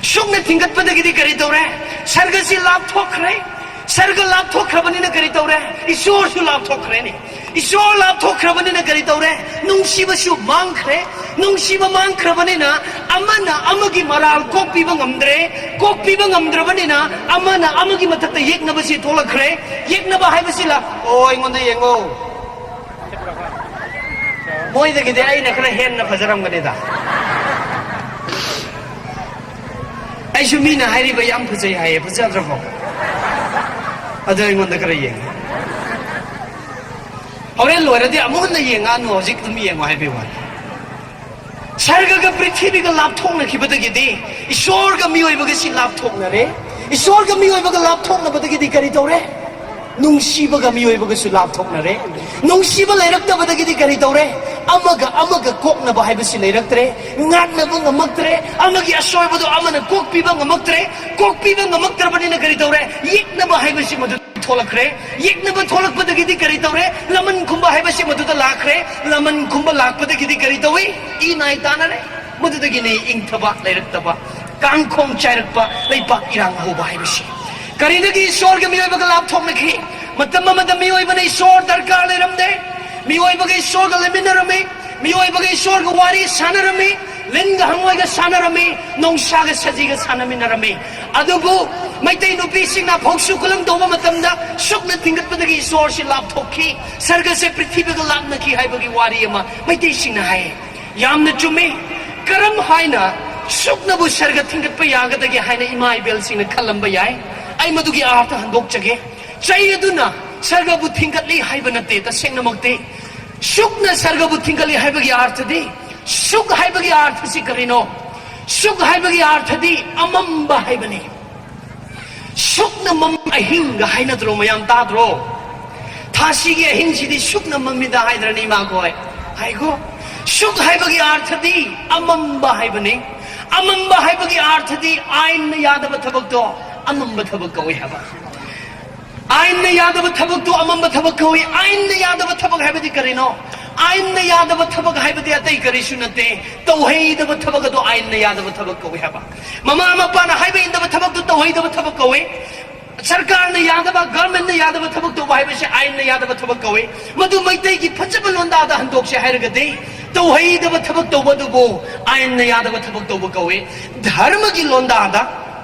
ꯁꯨꯛꯅ ꯊꯤꯡꯒꯠꯄꯗꯒꯤꯗꯤ ꯀꯔꯤ ꯇꯧꯔꯦ? ꯁꯔꯒꯁꯤ ꯂꯥꯞꯊꯣꯛꯈ꯭ꯔꯦ꯫ ꯁꯔꯒ ꯂꯥꯞꯊꯣꯛꯈ꯭ꯔꯕꯅꯤꯅ ꯀꯔꯤ ꯇꯧꯔꯦ? ꯏꯁꯣꯔꯁꯨ ꯂꯥꯞꯊꯣꯛꯈ꯭ꯔꯦꯅꯦ꯫ ꯏꯁꯣꯔ ꯂꯥꯞꯊꯣꯛꯈ꯭ꯔꯕꯅꯤꯅ ꯀꯔꯤ ꯇꯧꯔꯦ? ꯅꯨꯡꯁꯤꯕꯁꯨ ꯃꯥꯡꯈ꯭ꯔꯦ꯫ ꯅꯨꯡꯁꯤꯕ ꯃꯥꯡꯈ꯭ꯔꯕꯅꯤꯅ ꯑꯃꯅ ꯑꯃꯒꯤ ꯃꯔꯥꯜ ꯀꯣꯛꯄꯤꯕ ꯉꯝꯗ꯭ꯔꯦ꯫ ꯀꯣꯛꯄꯤꯕ ꯉꯝꯗ꯭ꯔꯕꯅꯤꯅ ꯑꯃꯅ ꯑꯃꯒꯤ ꯃꯊꯛꯇ ꯌꯦꯛꯅꯕꯁꯤ ꯊꯣꯛꯂꯛꯈ꯭ꯔꯦ꯫ ꯌꯦꯛꯅꯕ ꯍꯥꯏꯕꯁꯤꯅ, "ꯑꯣ, ꯑꯩꯉꯣꯟꯗ ꯌꯦꯡꯉꯣ, ꯃꯣꯏꯗꯒꯤꯗꯤ ꯑꯩꯅ ꯈꯔ ꯍꯦꯟꯅ ꯐꯖꯔꯝꯒꯅꯤꯗ꯫ ꯑꯩꯁꯨ ꯃꯤꯅ ꯍꯥꯏꯔꯤꯕ ꯌꯥꯝ ꯐꯖꯩ ꯍꯥꯏꯌꯦ, ꯐꯖꯗ꯭ꯔꯕꯣ? ꯑꯗꯨ ꯑꯩꯉꯣꯟꯗ ꯈꯔ ꯌꯦꯡꯉꯦ꯫ ꯍꯣꯔꯦꯟ ꯂꯣꯏꯔꯗꯤ ꯑꯃꯨꯛ ꯍꯟꯅ ꯌꯦꯡꯉꯛꯑꯅꯨ, ꯍꯧꯖꯤꯛ ꯑꯗꯨꯝ ꯌꯦꯡꯉꯣ" ꯍꯥꯏꯕꯒꯤ ꯋꯥꯅꯤ꯫ ꯁꯔꯒꯒ ꯄ꯭ꯔꯤꯊꯤꯕꯤꯒ ꯂꯥꯞꯊꯣꯛꯅꯈꯤꯕꯗꯒꯤꯗꯤ ꯏꯁꯣꯔꯒ ꯃꯤꯑꯣꯏꯕꯒꯁꯤ ꯂꯥꯞꯊꯣꯛꯅꯔꯦ꯫ ꯏꯁꯣꯔꯒ ꯃꯤꯑꯣꯏꯕꯒ ꯂꯥꯞꯊꯣꯛꯅꯕꯗꯒꯤꯗꯤ ꯀꯔꯤ ꯇꯧꯔꯦ? ꯅꯨꯡꯁꯤꯕꯒ ꯃꯤꯑꯣꯏꯕꯒꯁꯨ ꯂꯥꯞꯊꯣꯛꯅꯔꯦ꯫ ꯅꯨꯡꯁꯤꯕ ꯂꯩꯔꯛꯇꯕꯗꯒꯤꯗꯤ ꯀꯔꯤ ꯇꯧꯔꯦ? ꯑꯃꯒ ꯑꯃꯒ ꯀꯣꯛꯅꯕ ꯍꯥꯏꯕꯁꯤ ꯂꯩꯔꯛꯇ꯭ꯔꯦ, ꯉꯥꯛꯅꯕ ꯉꯝꯃꯛꯇ꯭ꯔꯦ, ꯑꯃꯒꯤ ꯑꯁꯣꯏꯕꯗꯣ ꯑꯃꯅ ꯀꯣꯛꯄꯤꯕ ꯉꯝꯃꯛꯇ꯭ꯔꯦ, ꯀꯣꯛꯄꯤꯕ ꯉꯝꯃꯛꯇ꯭ꯔꯕꯅꯤꯅ ꯀꯔꯤ ꯇꯧꯔꯦ? ꯌꯦꯛꯅꯕ ꯍꯥꯏꯕꯁꯤ ꯃꯗꯨ ꯊꯣꯛꯂꯛꯈ꯭ꯔꯦ꯫ ꯌꯦꯛꯅꯕ ꯊꯣꯛꯂꯛꯄꯗꯒꯤꯗꯤ ꯀꯔꯤ ꯇꯧꯔꯦ? ꯂꯃꯟ ꯈꯨꯝꯕ ꯍꯥꯏꯕꯁꯤ ꯃꯗꯨꯗ ꯂꯥꯛꯈ꯭ꯔꯦ꯫ ꯂꯃꯟ ꯈꯨꯝꯕ ꯂꯥꯛꯄꯗꯒꯤꯗꯤ ꯀꯔꯤ ꯇꯧꯏ? ꯏ ꯅꯥꯏ ꯇꯥꯅꯔꯦ꯫ ꯃꯗꯨꯗꯒꯤꯅꯤ ꯏꯪꯊꯕ ꯂꯩꯔꯛꯇꯕ, ꯀꯥꯡꯈꯣꯡ ꯆꯥꯏꯔꯛꯄ, ꯂꯩꯄꯥꯛ ꯏꯔꯥꯡ ꯍꯧꯕ ꯍꯥꯏꯕꯁꯤ꯫ ꯀꯔꯤꯗꯒꯤ ꯏꯁꯣꯔꯒ ꯃꯤꯑꯣꯏꯕꯒ ꯂꯥꯞꯊꯣꯛꯅꯈꯤ? ꯃꯇꯝ ꯑꯃꯗ ꯃꯤꯑꯣꯏꯕꯅ ꯏꯁꯣꯔ ꯗꯔꯀꯥꯔ ꯂꯩꯔꯝꯗꯦ꯫ ꯃꯤꯑꯣꯏꯕꯒ ꯏꯁꯣꯔꯒ ꯂꯩꯃꯤꯟꯅꯔꯝꯃꯤ꯫ ꯃꯤꯑꯣꯏꯕꯒ ꯏꯁꯣꯔꯒ ꯋꯥꯔꯤ ꯁꯥꯟꯅꯔꯝꯃꯤ꯫ ꯂꯤꯟꯒ ꯍꯪꯉꯣꯏꯒ ꯁꯥꯟꯅꯔꯝꯃꯤ꯫ ꯅꯣꯡꯁꯥꯒ ꯁꯖꯤꯒ ꯁꯥꯟꯅꯃꯤꯟꯅꯔꯝꯃꯤ꯫ ꯑꯗꯨꯕꯨ ꯃꯩꯇꯩ ꯅꯨꯄꯤꯁꯤꯡꯅ ꯐꯧꯁꯨ ꯈꯨꯂꯪ ꯇꯧꯕ ꯃꯇꯝꯗ ꯁꯨꯛꯅ ꯊꯤꯡꯒꯠꯄꯗꯒꯤ ꯏꯁꯣꯔꯁꯤ ꯂꯥꯞꯊꯣꯛꯈꯤ, ꯁꯔꯒꯁꯦ ꯄ꯭ꯔꯤꯊꯤꯕꯤꯒ ꯂꯥꯞꯅꯈꯤ ꯍꯥꯏꯕꯒꯤ ꯋꯥꯔꯤ ꯑꯃ ꯃꯩꯇꯩꯁꯤꯡꯅ ꯍꯥꯏ꯫ ꯌꯥꯝꯅ ꯆꯨꯝꯃꯤ꯫ ꯀꯔꯝ ꯍꯥꯏꯅ ꯁꯨꯛꯅꯕꯨ ꯁꯔꯒ ꯊꯤꯡꯒꯠꯄ ꯌꯥꯒꯗꯒꯦ ꯍꯥꯏꯅ ꯏꯃꯥ ꯏꯕꯦꯜꯁꯤꯡꯅ ꯈꯜꯂꯝꯕ ꯌꯥꯏ꯫ ꯑꯩ ꯃꯗꯨꯒꯤ ꯑꯥꯔꯊ ꯍꯟꯗꯣꯛꯆꯒꯦ꯫ ꯆꯩ ꯑꯗꯨꯅ ꯁꯔꯒꯕꯨ ꯊꯤꯡꯒꯠꯂꯤ ꯍꯥꯏꯕ ꯅꯠꯇꯦ, ꯇꯁꯦꯡꯅꯃꯛꯇꯤ꯫ ꯁꯨꯛꯅ ꯁꯔꯒꯕꯨ ꯊꯤꯡꯒꯠꯂꯤ ꯍꯥꯏꯕꯒꯤ ꯑꯥꯔꯊꯗꯤ, ꯁꯨꯛ ꯍꯥꯏꯕꯒꯤ ꯑꯥꯔꯊꯁꯤ ꯀꯔꯤꯅꯣ? ꯁꯨꯛ ꯍꯥꯏꯕꯒꯤ ꯑꯥꯔꯊꯗꯤ ꯑꯃꯝꯕ ꯍꯥꯏꯕꯅꯤ꯫ ꯁꯨꯛꯅ ꯃꯝ ꯑꯍꯤꯡꯒ ꯍꯥꯏꯅꯗ꯭ꯔꯣ? ꯃꯌꯥꯝ ꯇꯥꯗ꯭ꯔꯣ? ꯊꯥꯁꯤꯒꯤ ꯑꯍꯤꯡꯁꯤꯗꯤ ꯁꯨꯛꯅ ꯃꯝꯃꯤꯗ ꯍꯥꯏꯗ꯭ꯔꯅꯤ ꯏꯃꯥꯈꯣꯏ? ꯍꯥꯏꯀꯣ? ꯁꯨꯛ ꯍꯥꯏꯕꯒꯤ ꯑꯥꯔꯊꯗꯤ ꯑꯃꯝꯕ ꯍꯥꯏꯕꯅꯤ꯫ ꯑꯃꯝꯕ ꯍꯥꯏꯕꯒꯤ ꯑꯥꯔꯊꯗꯤ ꯑꯥꯏꯟꯅ ꯌꯥꯗꯕ ꯊꯕꯛꯇꯣ ꯑꯃꯝꯕ ꯊꯕꯛ ꯀꯧꯏ ꯍꯥꯏꯕ꯫ ꯑꯥꯏꯟꯅ ꯌꯥꯗꯕ ꯊꯕꯛꯇꯣ ꯑꯃꯝꯕ ꯊꯕꯛ ꯀꯧꯏ꯫ ꯑꯥꯏꯟꯅ ꯌꯥꯗꯕ ꯊꯕꯛ ꯍꯥꯏꯕꯗꯤ ꯀꯔꯤꯅꯣ? ꯑꯥꯏꯟꯅ ꯌꯥꯗꯕ ꯊꯕꯛ ꯍꯥꯏꯕꯗꯤ ꯑꯇꯩ ꯀꯔꯤꯁꯨ ꯅꯠꯇꯦ, ꯇꯧꯍꯩꯗꯕ ꯊꯕꯛ ꯑꯗꯣ ꯑꯥꯏꯟꯅ ꯌꯥꯗꯕ ꯊꯕꯛ ꯀꯧꯏ ꯍꯥꯏꯕ꯫ ꯃꯃꯥ ꯃꯄꯥꯅ ꯍꯥꯏꯕ ꯏꯟꯗꯕ ꯊꯕꯛꯇꯨ ꯇꯧꯍꯩꯗꯕ ꯊꯕꯛ ꯀꯧꯏ꯫ ꯁꯔꯀꯥꯔꯅ ꯌꯥꯗꯕ, ꯒꯚꯔꯟꯃꯦꯟꯠꯅ ꯌꯥꯗꯕ ꯊꯕꯛ ꯇꯧꯕ ꯍꯥꯏꯕꯁꯤ ꯑꯥꯏꯟꯅ ꯌꯥꯗꯕ ꯊꯕꯛ ꯀꯧꯏ꯫ ꯃꯗꯨ ꯃꯩꯇꯩꯒꯤ ꯐꯖꯕ ꯂꯣꯟꯗꯥꯗ ꯍꯟꯗꯣꯛꯁꯦ ꯍꯥꯏꯔꯒꯗꯤ, ꯇꯧꯍꯩꯗꯕ ꯊꯕꯛ ꯇꯧꯕ ꯑꯗꯨꯕꯨ ꯑꯥꯏꯟꯅ ꯌꯥꯗꯕ ꯊꯕꯛ ꯇꯧꯕ ꯀꯧꯏ꯫ ꯙꯔꯃꯒꯤ ꯂꯣꯟꯗꯥꯗ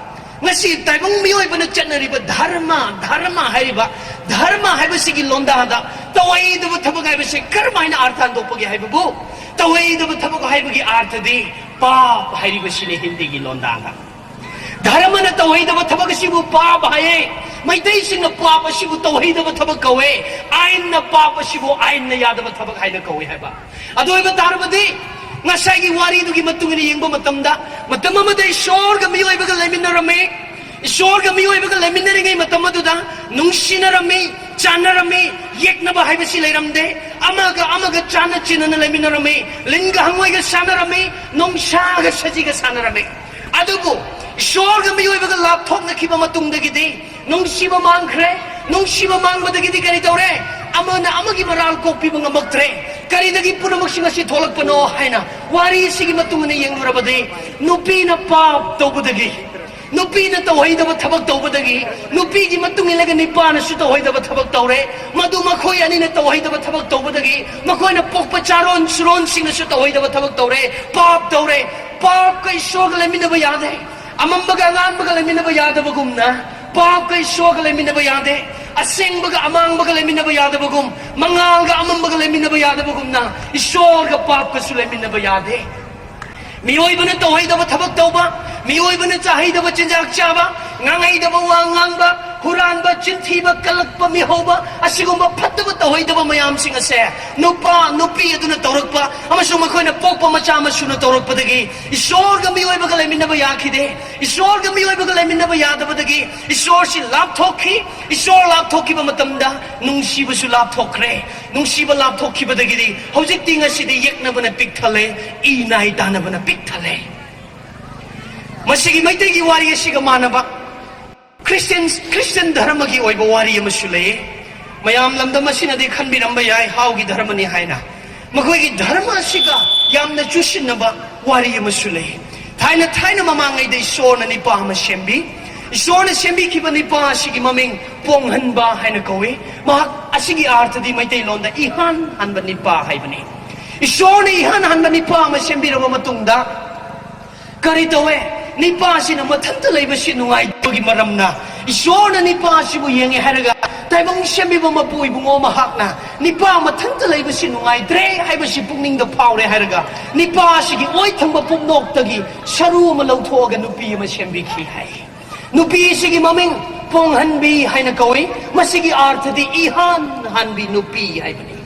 ꯉꯁꯤ ꯇꯥꯏꯕꯪ ꯃꯤꯑꯣꯏꯕꯅ ꯆꯠꯅꯔꯤꯕ ꯙꯔꯃ, ꯙꯔꯃ ꯍꯥꯏꯔꯤꯕ, ꯙꯔꯃ ꯍꯥꯏꯕꯁꯤꯒꯤ ꯂꯣꯟꯗꯥꯗ ꯇꯧꯍꯩꯗꯕ ꯊꯕꯛ ꯍꯥꯏꯕꯁꯤ ꯀꯔꯝꯍꯥꯏꯅ ꯑꯥꯔꯊ ꯍꯟꯗꯣꯛꯄꯒꯦ ꯍꯥꯏꯕꯕꯨ, ꯇꯧꯍꯩꯗꯕ ꯊꯕꯛ ꯍꯥꯏꯕꯒꯤ ꯑꯥꯔꯊꯗꯤ ꯄꯥꯞ ꯍꯥꯏꯔꯤꯕꯁꯤꯅꯤ ꯍꯤꯟꯗꯤꯒꯤ ꯂꯣꯟꯗꯥꯗ꯫ ꯙꯔꯃꯅ ꯇꯧꯍꯩꯗꯕ ꯊꯕꯛ ꯑꯁꯤꯕꯨ ꯄꯥꯞ ꯍꯥꯏꯌꯦ꯫ ꯃꯩꯇꯩꯁꯤꯡꯅ ꯄꯥꯞ ꯑꯁꯤꯕꯨ ꯇꯧꯍꯩꯗꯕ ꯊꯕꯛ ꯀꯧꯋꯦ꯫ ꯑꯥꯏꯟꯅ ꯄꯥꯞ ꯑꯁꯤꯕꯨ ꯑꯥꯏꯟꯅ ꯌꯥꯗꯕ ꯊꯕꯛ ꯍꯥꯏꯅ ꯀꯧꯋꯦ ꯍꯥꯏꯕ꯫ ꯑꯗꯨ ꯑꯣꯏꯕ ꯇꯥꯔꯕꯗꯤ, ꯉꯁꯥꯏꯒꯤ ꯋꯥꯔꯤꯗꯨꯒꯤ ꯃꯇꯨꯡ ꯏꯟꯅ ꯌꯦꯡꯕ ꯃꯇꯝꯗ, ꯃꯇꯝ ꯑꯃꯗ ꯏꯁꯣꯔꯒ ꯃꯤꯑꯣꯏꯕꯒ ꯂꯩꯃꯤꯟꯅꯔꯝꯃꯤ꯫ ꯏꯁꯣꯔꯒ ꯃꯤꯑꯣꯏꯕꯒ ꯂꯩꯃꯤꯟꯅꯔꯤꯉꯩ ꯃꯇꯝ ꯑꯗꯨꯗ ꯅꯨꯡꯁꯤꯅꯔꯝꯃꯤ, ꯆꯥꯟꯅꯔꯝꯃꯤ꯫ ꯌꯦꯛꯅꯕ ꯍꯥꯏꯕꯁꯤ ꯂꯩꯔꯝꯗꯦ꯫ ꯑꯃꯒ ꯑꯃꯒ ꯆꯥꯟꯅ ꯆꯤꯟꯅꯅ ꯂꯩꯃꯤꯟꯅꯔꯝꯃꯤ꯫ ꯂꯤꯟꯒ ꯍꯪꯉꯣꯏꯒ ꯁꯥꯟꯅꯔꯝꯃꯤ꯫ ꯅꯣꯡꯁꯥꯒ ꯁꯖꯤꯒ ꯁꯥꯟꯅꯔꯝꯃꯤ꯫ ꯑꯗꯨꯕꯨ ꯏꯁꯣꯔꯒ ꯃꯤꯑꯣꯏꯕꯒ ꯂꯥꯞꯊꯣꯛꯅꯈꯤꯕ ꯃꯇꯨꯡꯗꯒꯤꯗꯤ ꯅꯨꯡꯁꯤꯕ ꯃꯥꯡꯈ꯭ꯔꯦ꯫ ꯅꯨꯡꯁꯤꯕ ꯃꯥꯡꯕꯗꯒꯤꯗꯤ ꯀꯔꯤ ꯇꯧꯔꯦ? ꯑꯃꯅ ꯑꯃꯒꯤ ꯃꯔꯥꯜ ꯀꯣꯛꯄꯤꯕ ꯉꯝꯃꯛꯇ꯭ꯔꯦ꯫ ꯀꯔꯤꯗꯒꯤ ꯄꯨꯝꯅꯃꯛꯁꯤꯡ ꯑꯁꯤ ꯊꯣꯛꯂꯛꯄꯅꯣ ꯍꯥꯏꯅ ꯋꯥꯔꯤ ꯑꯁꯤꯒꯤ ꯃꯇꯨꯡ ꯏꯟꯅ ꯌꯦꯡꯂꯨꯔꯕꯗꯤ, ꯅꯨꯄꯤꯅ ꯄꯥꯞ ꯇꯧꯕꯗꯒꯤ, ꯅꯨꯄꯤꯅ ꯇꯧꯍꯩꯗꯕ ꯊꯕꯛ ꯇꯧꯕꯗꯒꯤ, ꯅꯨꯄꯤꯒꯤ ꯃꯇꯨꯡ ꯏꯜꯂꯒ ꯅꯤꯄꯥꯅꯁꯨ ꯇꯧꯍꯩꯗꯕ ꯊꯕꯛ ꯇꯧꯔꯦ꯫ ꯃꯗꯨ ꯃꯈꯣꯏ ꯑꯅꯤꯅ ꯇꯧꯍꯩꯗꯕ ꯊꯕꯛ ꯇꯧꯕꯗꯒꯤ ꯃꯈꯣꯏꯅ ꯄꯣꯛꯄ ꯆꯥꯔꯣꯟ ꯁꯨꯔꯣꯟꯁꯤꯡꯅꯁꯨ ꯇꯧꯍꯩꯗꯕ ꯊꯕꯛ ꯇꯧꯔꯦ꯫ ꯄꯥꯞ ꯇꯧꯔꯦ꯫ ꯄꯥꯞꯀ ꯏꯁꯣꯔꯒ ꯂꯩꯃꯤꯟꯅꯕ ꯌꯥꯗꯦ꯫ ꯑꯃꯝꯕꯒ ꯑꯉꯥꯟꯕꯒ ꯂꯩꯃꯤꯟꯅꯕ ꯌꯥꯗꯕꯒꯨꯝꯅ, ꯄꯥꯞꯀ ꯏꯁꯣꯔꯒ ꯂꯩꯃꯤꯟꯅꯕ ꯌꯥꯗꯦ꯫ ꯑꯁꯦꯡꯕꯒ ꯑꯃꯥꯡꯕꯒ ꯂꯩꯃꯤꯟꯅꯕ ꯌꯥꯗꯕꯒꯨꯝ, ꯃꯉꯥꯜꯒ ꯑꯃꯝꯕꯒ ꯂꯩꯃꯤꯟꯅꯕ ꯌꯥꯗꯕꯒꯨꯝꯅ, ꯏꯁꯣꯔꯒ ꯄꯥꯞꯀꯁꯨ ꯂꯩꯃꯤꯟꯅꯕ ꯌꯥꯗꯦ꯫ ꯃꯤꯑꯣꯏꯕꯅ ꯇꯧꯍꯩꯗꯕ ꯊꯕꯛ ꯇꯧꯕ, ꯃꯤꯑꯣꯏꯕꯅ ꯆꯥꯍꯩꯗꯕ ꯆꯤꯟꯖꯥꯛ ꯆꯥꯕ, ꯉꯥꯡꯍꯩꯗꯕ ꯋꯥ ꯉꯥꯡꯕ, ꯍꯨꯔꯥꯟꯕ, ꯆꯤꯟꯊꯤꯕ, ꯀꯜꯂꯛꯄ, ꯃꯤꯍꯧꯕ, ꯑꯁꯤꯒꯨꯝꯕ ꯐꯠꯇꯕ ꯇꯧꯍꯩꯗꯕ ꯃꯌꯥꯝꯁꯤꯡ ꯑꯁꯦ ꯅꯨꯄꯥ, ꯅꯨꯄꯤ ꯑꯗꯨꯅ ꯇꯧꯔꯛꯄ ꯑꯃꯁꯨꯡ ꯃꯈꯣꯏꯅ ꯄꯣꯛꯄ ꯃꯆꯥ ꯃꯁꯨꯅ ꯇꯧꯔꯛꯄꯗꯒꯤ ꯏꯁꯣꯔꯒ ꯃꯤꯑꯣꯏꯕꯒ ꯂꯩꯃꯤꯟꯅꯕ ꯌꯥꯈꯤꯗꯦ꯫ ꯏꯁꯣꯔꯒ ꯃꯤꯑꯣꯏꯕꯒ ꯂꯩꯃꯤꯟꯅꯕ ꯌꯥꯗꯕꯗꯒꯤ ꯏꯁꯣꯔꯁꯤ ꯂꯥꯞꯊꯣꯛꯈꯤ꯫ ꯏꯁꯣꯔ ꯂꯥꯞꯊꯣꯛꯈꯤꯕ ꯃꯇꯝꯗ ꯅꯨꯡꯁꯤꯕꯁꯨ ꯂꯥꯞꯊꯣꯛꯈ꯭ꯔꯦ꯫ ꯅꯨꯡꯁꯤꯕ ꯂꯥꯞꯊꯣꯛꯈꯤꯕꯗꯒꯤꯗꯤ ꯍꯧꯖꯤꯛꯇꯤ ꯉꯁꯤꯗꯤ ꯌꯦꯛꯅꯕꯅ ꯄꯤꯛ ꯊꯜꯂꯦ, ꯏ ꯅꯥꯏ ꯇꯥꯅꯕꯅ ꯄꯤꯛ ꯊꯜꯂꯦ꯫ ꯃꯁꯤꯒꯤ ꯃꯩꯇꯩꯒꯤ ꯋꯥꯔꯤ ꯑꯁꯤꯒ ꯃꯥꯟꯅꯕ ꯈ꯭ꯔꯤꯁꯇꯤꯌꯟ, ꯈ꯭ꯔꯤꯁꯇꯤꯌꯟ ꯙꯔꯃꯒꯤ ꯑꯣꯏꯕ ꯋꯥꯔꯤ ꯑꯃꯁꯨ ꯂꯩꯌꯦ꯫ ꯃꯌꯥꯝ ꯂꯝꯗꯝ ꯑꯁꯤꯅꯗꯤ ꯈꯟꯕꯤꯔꯝꯕ ꯌꯥꯏ, ꯍꯥꯎꯒꯤ ꯙꯔꯃꯅꯤ ꯍꯥꯏꯅ꯫ ꯃꯈꯣꯏꯒꯤ ꯙꯔꯃ ꯑꯁꯤꯒ ꯌꯥꯝꯅ ꯆꯨꯁꯤꯟꯅꯕ ꯋꯥꯔꯤ ꯑꯃꯁꯨ ꯂꯩ꯫ ꯊꯥꯏꯅ, ꯊꯥꯏꯅ ꯃꯃꯥꯡꯉꯩꯗ ꯏꯁꯣꯔꯅ ꯅꯤꯄꯥ ꯑꯃ ꯁꯦꯝꯕꯤ꯫ ꯏꯁꯣꯔꯅ ꯁꯦꯝꯕꯤꯈꯤꯕ ꯅꯤꯄꯥ ꯑꯁꯤꯒꯤ ꯃꯃꯤꯡ ꯄꯣꯡꯍꯟꯕ ꯍꯥꯏꯅ ꯀꯧꯏ꯫ ꯃꯍꯥꯛ ꯑꯁꯤꯒꯤ ꯑꯥꯔꯊꯗꯤ ꯃꯩꯇꯩꯂꯣꯟꯗ ꯏꯍꯥꯟ ꯍꯥꯟꯕ ꯅꯤꯄꯥ ꯍꯥꯏꯕꯅꯤ꯫ ꯏꯁꯣꯔꯅ ꯏꯍꯥꯟ ꯍꯥꯟꯕ ꯅꯤꯄꯥ ꯑꯃ ꯁꯦꯝꯕꯤꯔꯕ ꯃꯇꯨꯡꯗ ꯀꯔꯤ ꯇꯧꯋꯦ? ꯅꯤꯄꯥꯁꯤꯅ ꯃꯊꯟꯇ ꯂꯩꯕꯁꯤ ꯅꯨꯡꯉꯥꯏꯇꯕꯒꯤ ꯃꯔꯝꯅ ꯏꯁꯣꯔꯅ ꯅꯤꯄꯥꯁꯤꯕꯨ ꯌꯦꯡꯉꯦ ꯍꯥꯏꯔꯒ ꯇꯥꯏꯕꯪ ꯁꯦꯝꯕꯤꯕ ꯃꯄꯨ ꯏꯕꯨꯡꯉꯣ ꯃꯍꯥꯛꯅ ꯅꯤꯄꯥ ꯃꯊꯟꯇ ꯂꯩꯕꯁꯤ ꯅꯨꯡꯉꯥꯏꯇ꯭ꯔꯦ ꯍꯥꯏꯕꯁꯤ ꯄꯨꯛꯅꯤꯡꯗ ꯐꯥꯎꯔꯦ ꯍꯥꯏꯔꯒ ꯅꯤꯄꯥꯁꯤꯒꯤ ꯑꯣꯏ ꯊꯪꯕ ꯄꯨꯝꯅꯣꯛꯇꯒꯤ ꯁꯔꯨ ꯑꯃ ꯂꯧꯊꯣꯛꯑꯒ ꯅꯨꯄꯤ ꯑꯃ ꯁꯦꯝꯕꯤꯈꯤ ꯍꯥꯏ꯫ ꯅꯨꯄꯤꯁꯤꯒꯤ ꯃꯃꯤꯡ ꯄꯣꯡꯍꯟꯕꯤ ꯍꯥꯏꯅ ꯀꯧꯏ꯫ ꯃꯁꯤꯒꯤ ꯑꯥꯔꯊꯗꯤ ꯏꯍꯥꯟ ꯍꯥꯟꯕꯤ ꯅꯨꯄꯤ ꯍꯥꯏꯕꯅꯤ꯫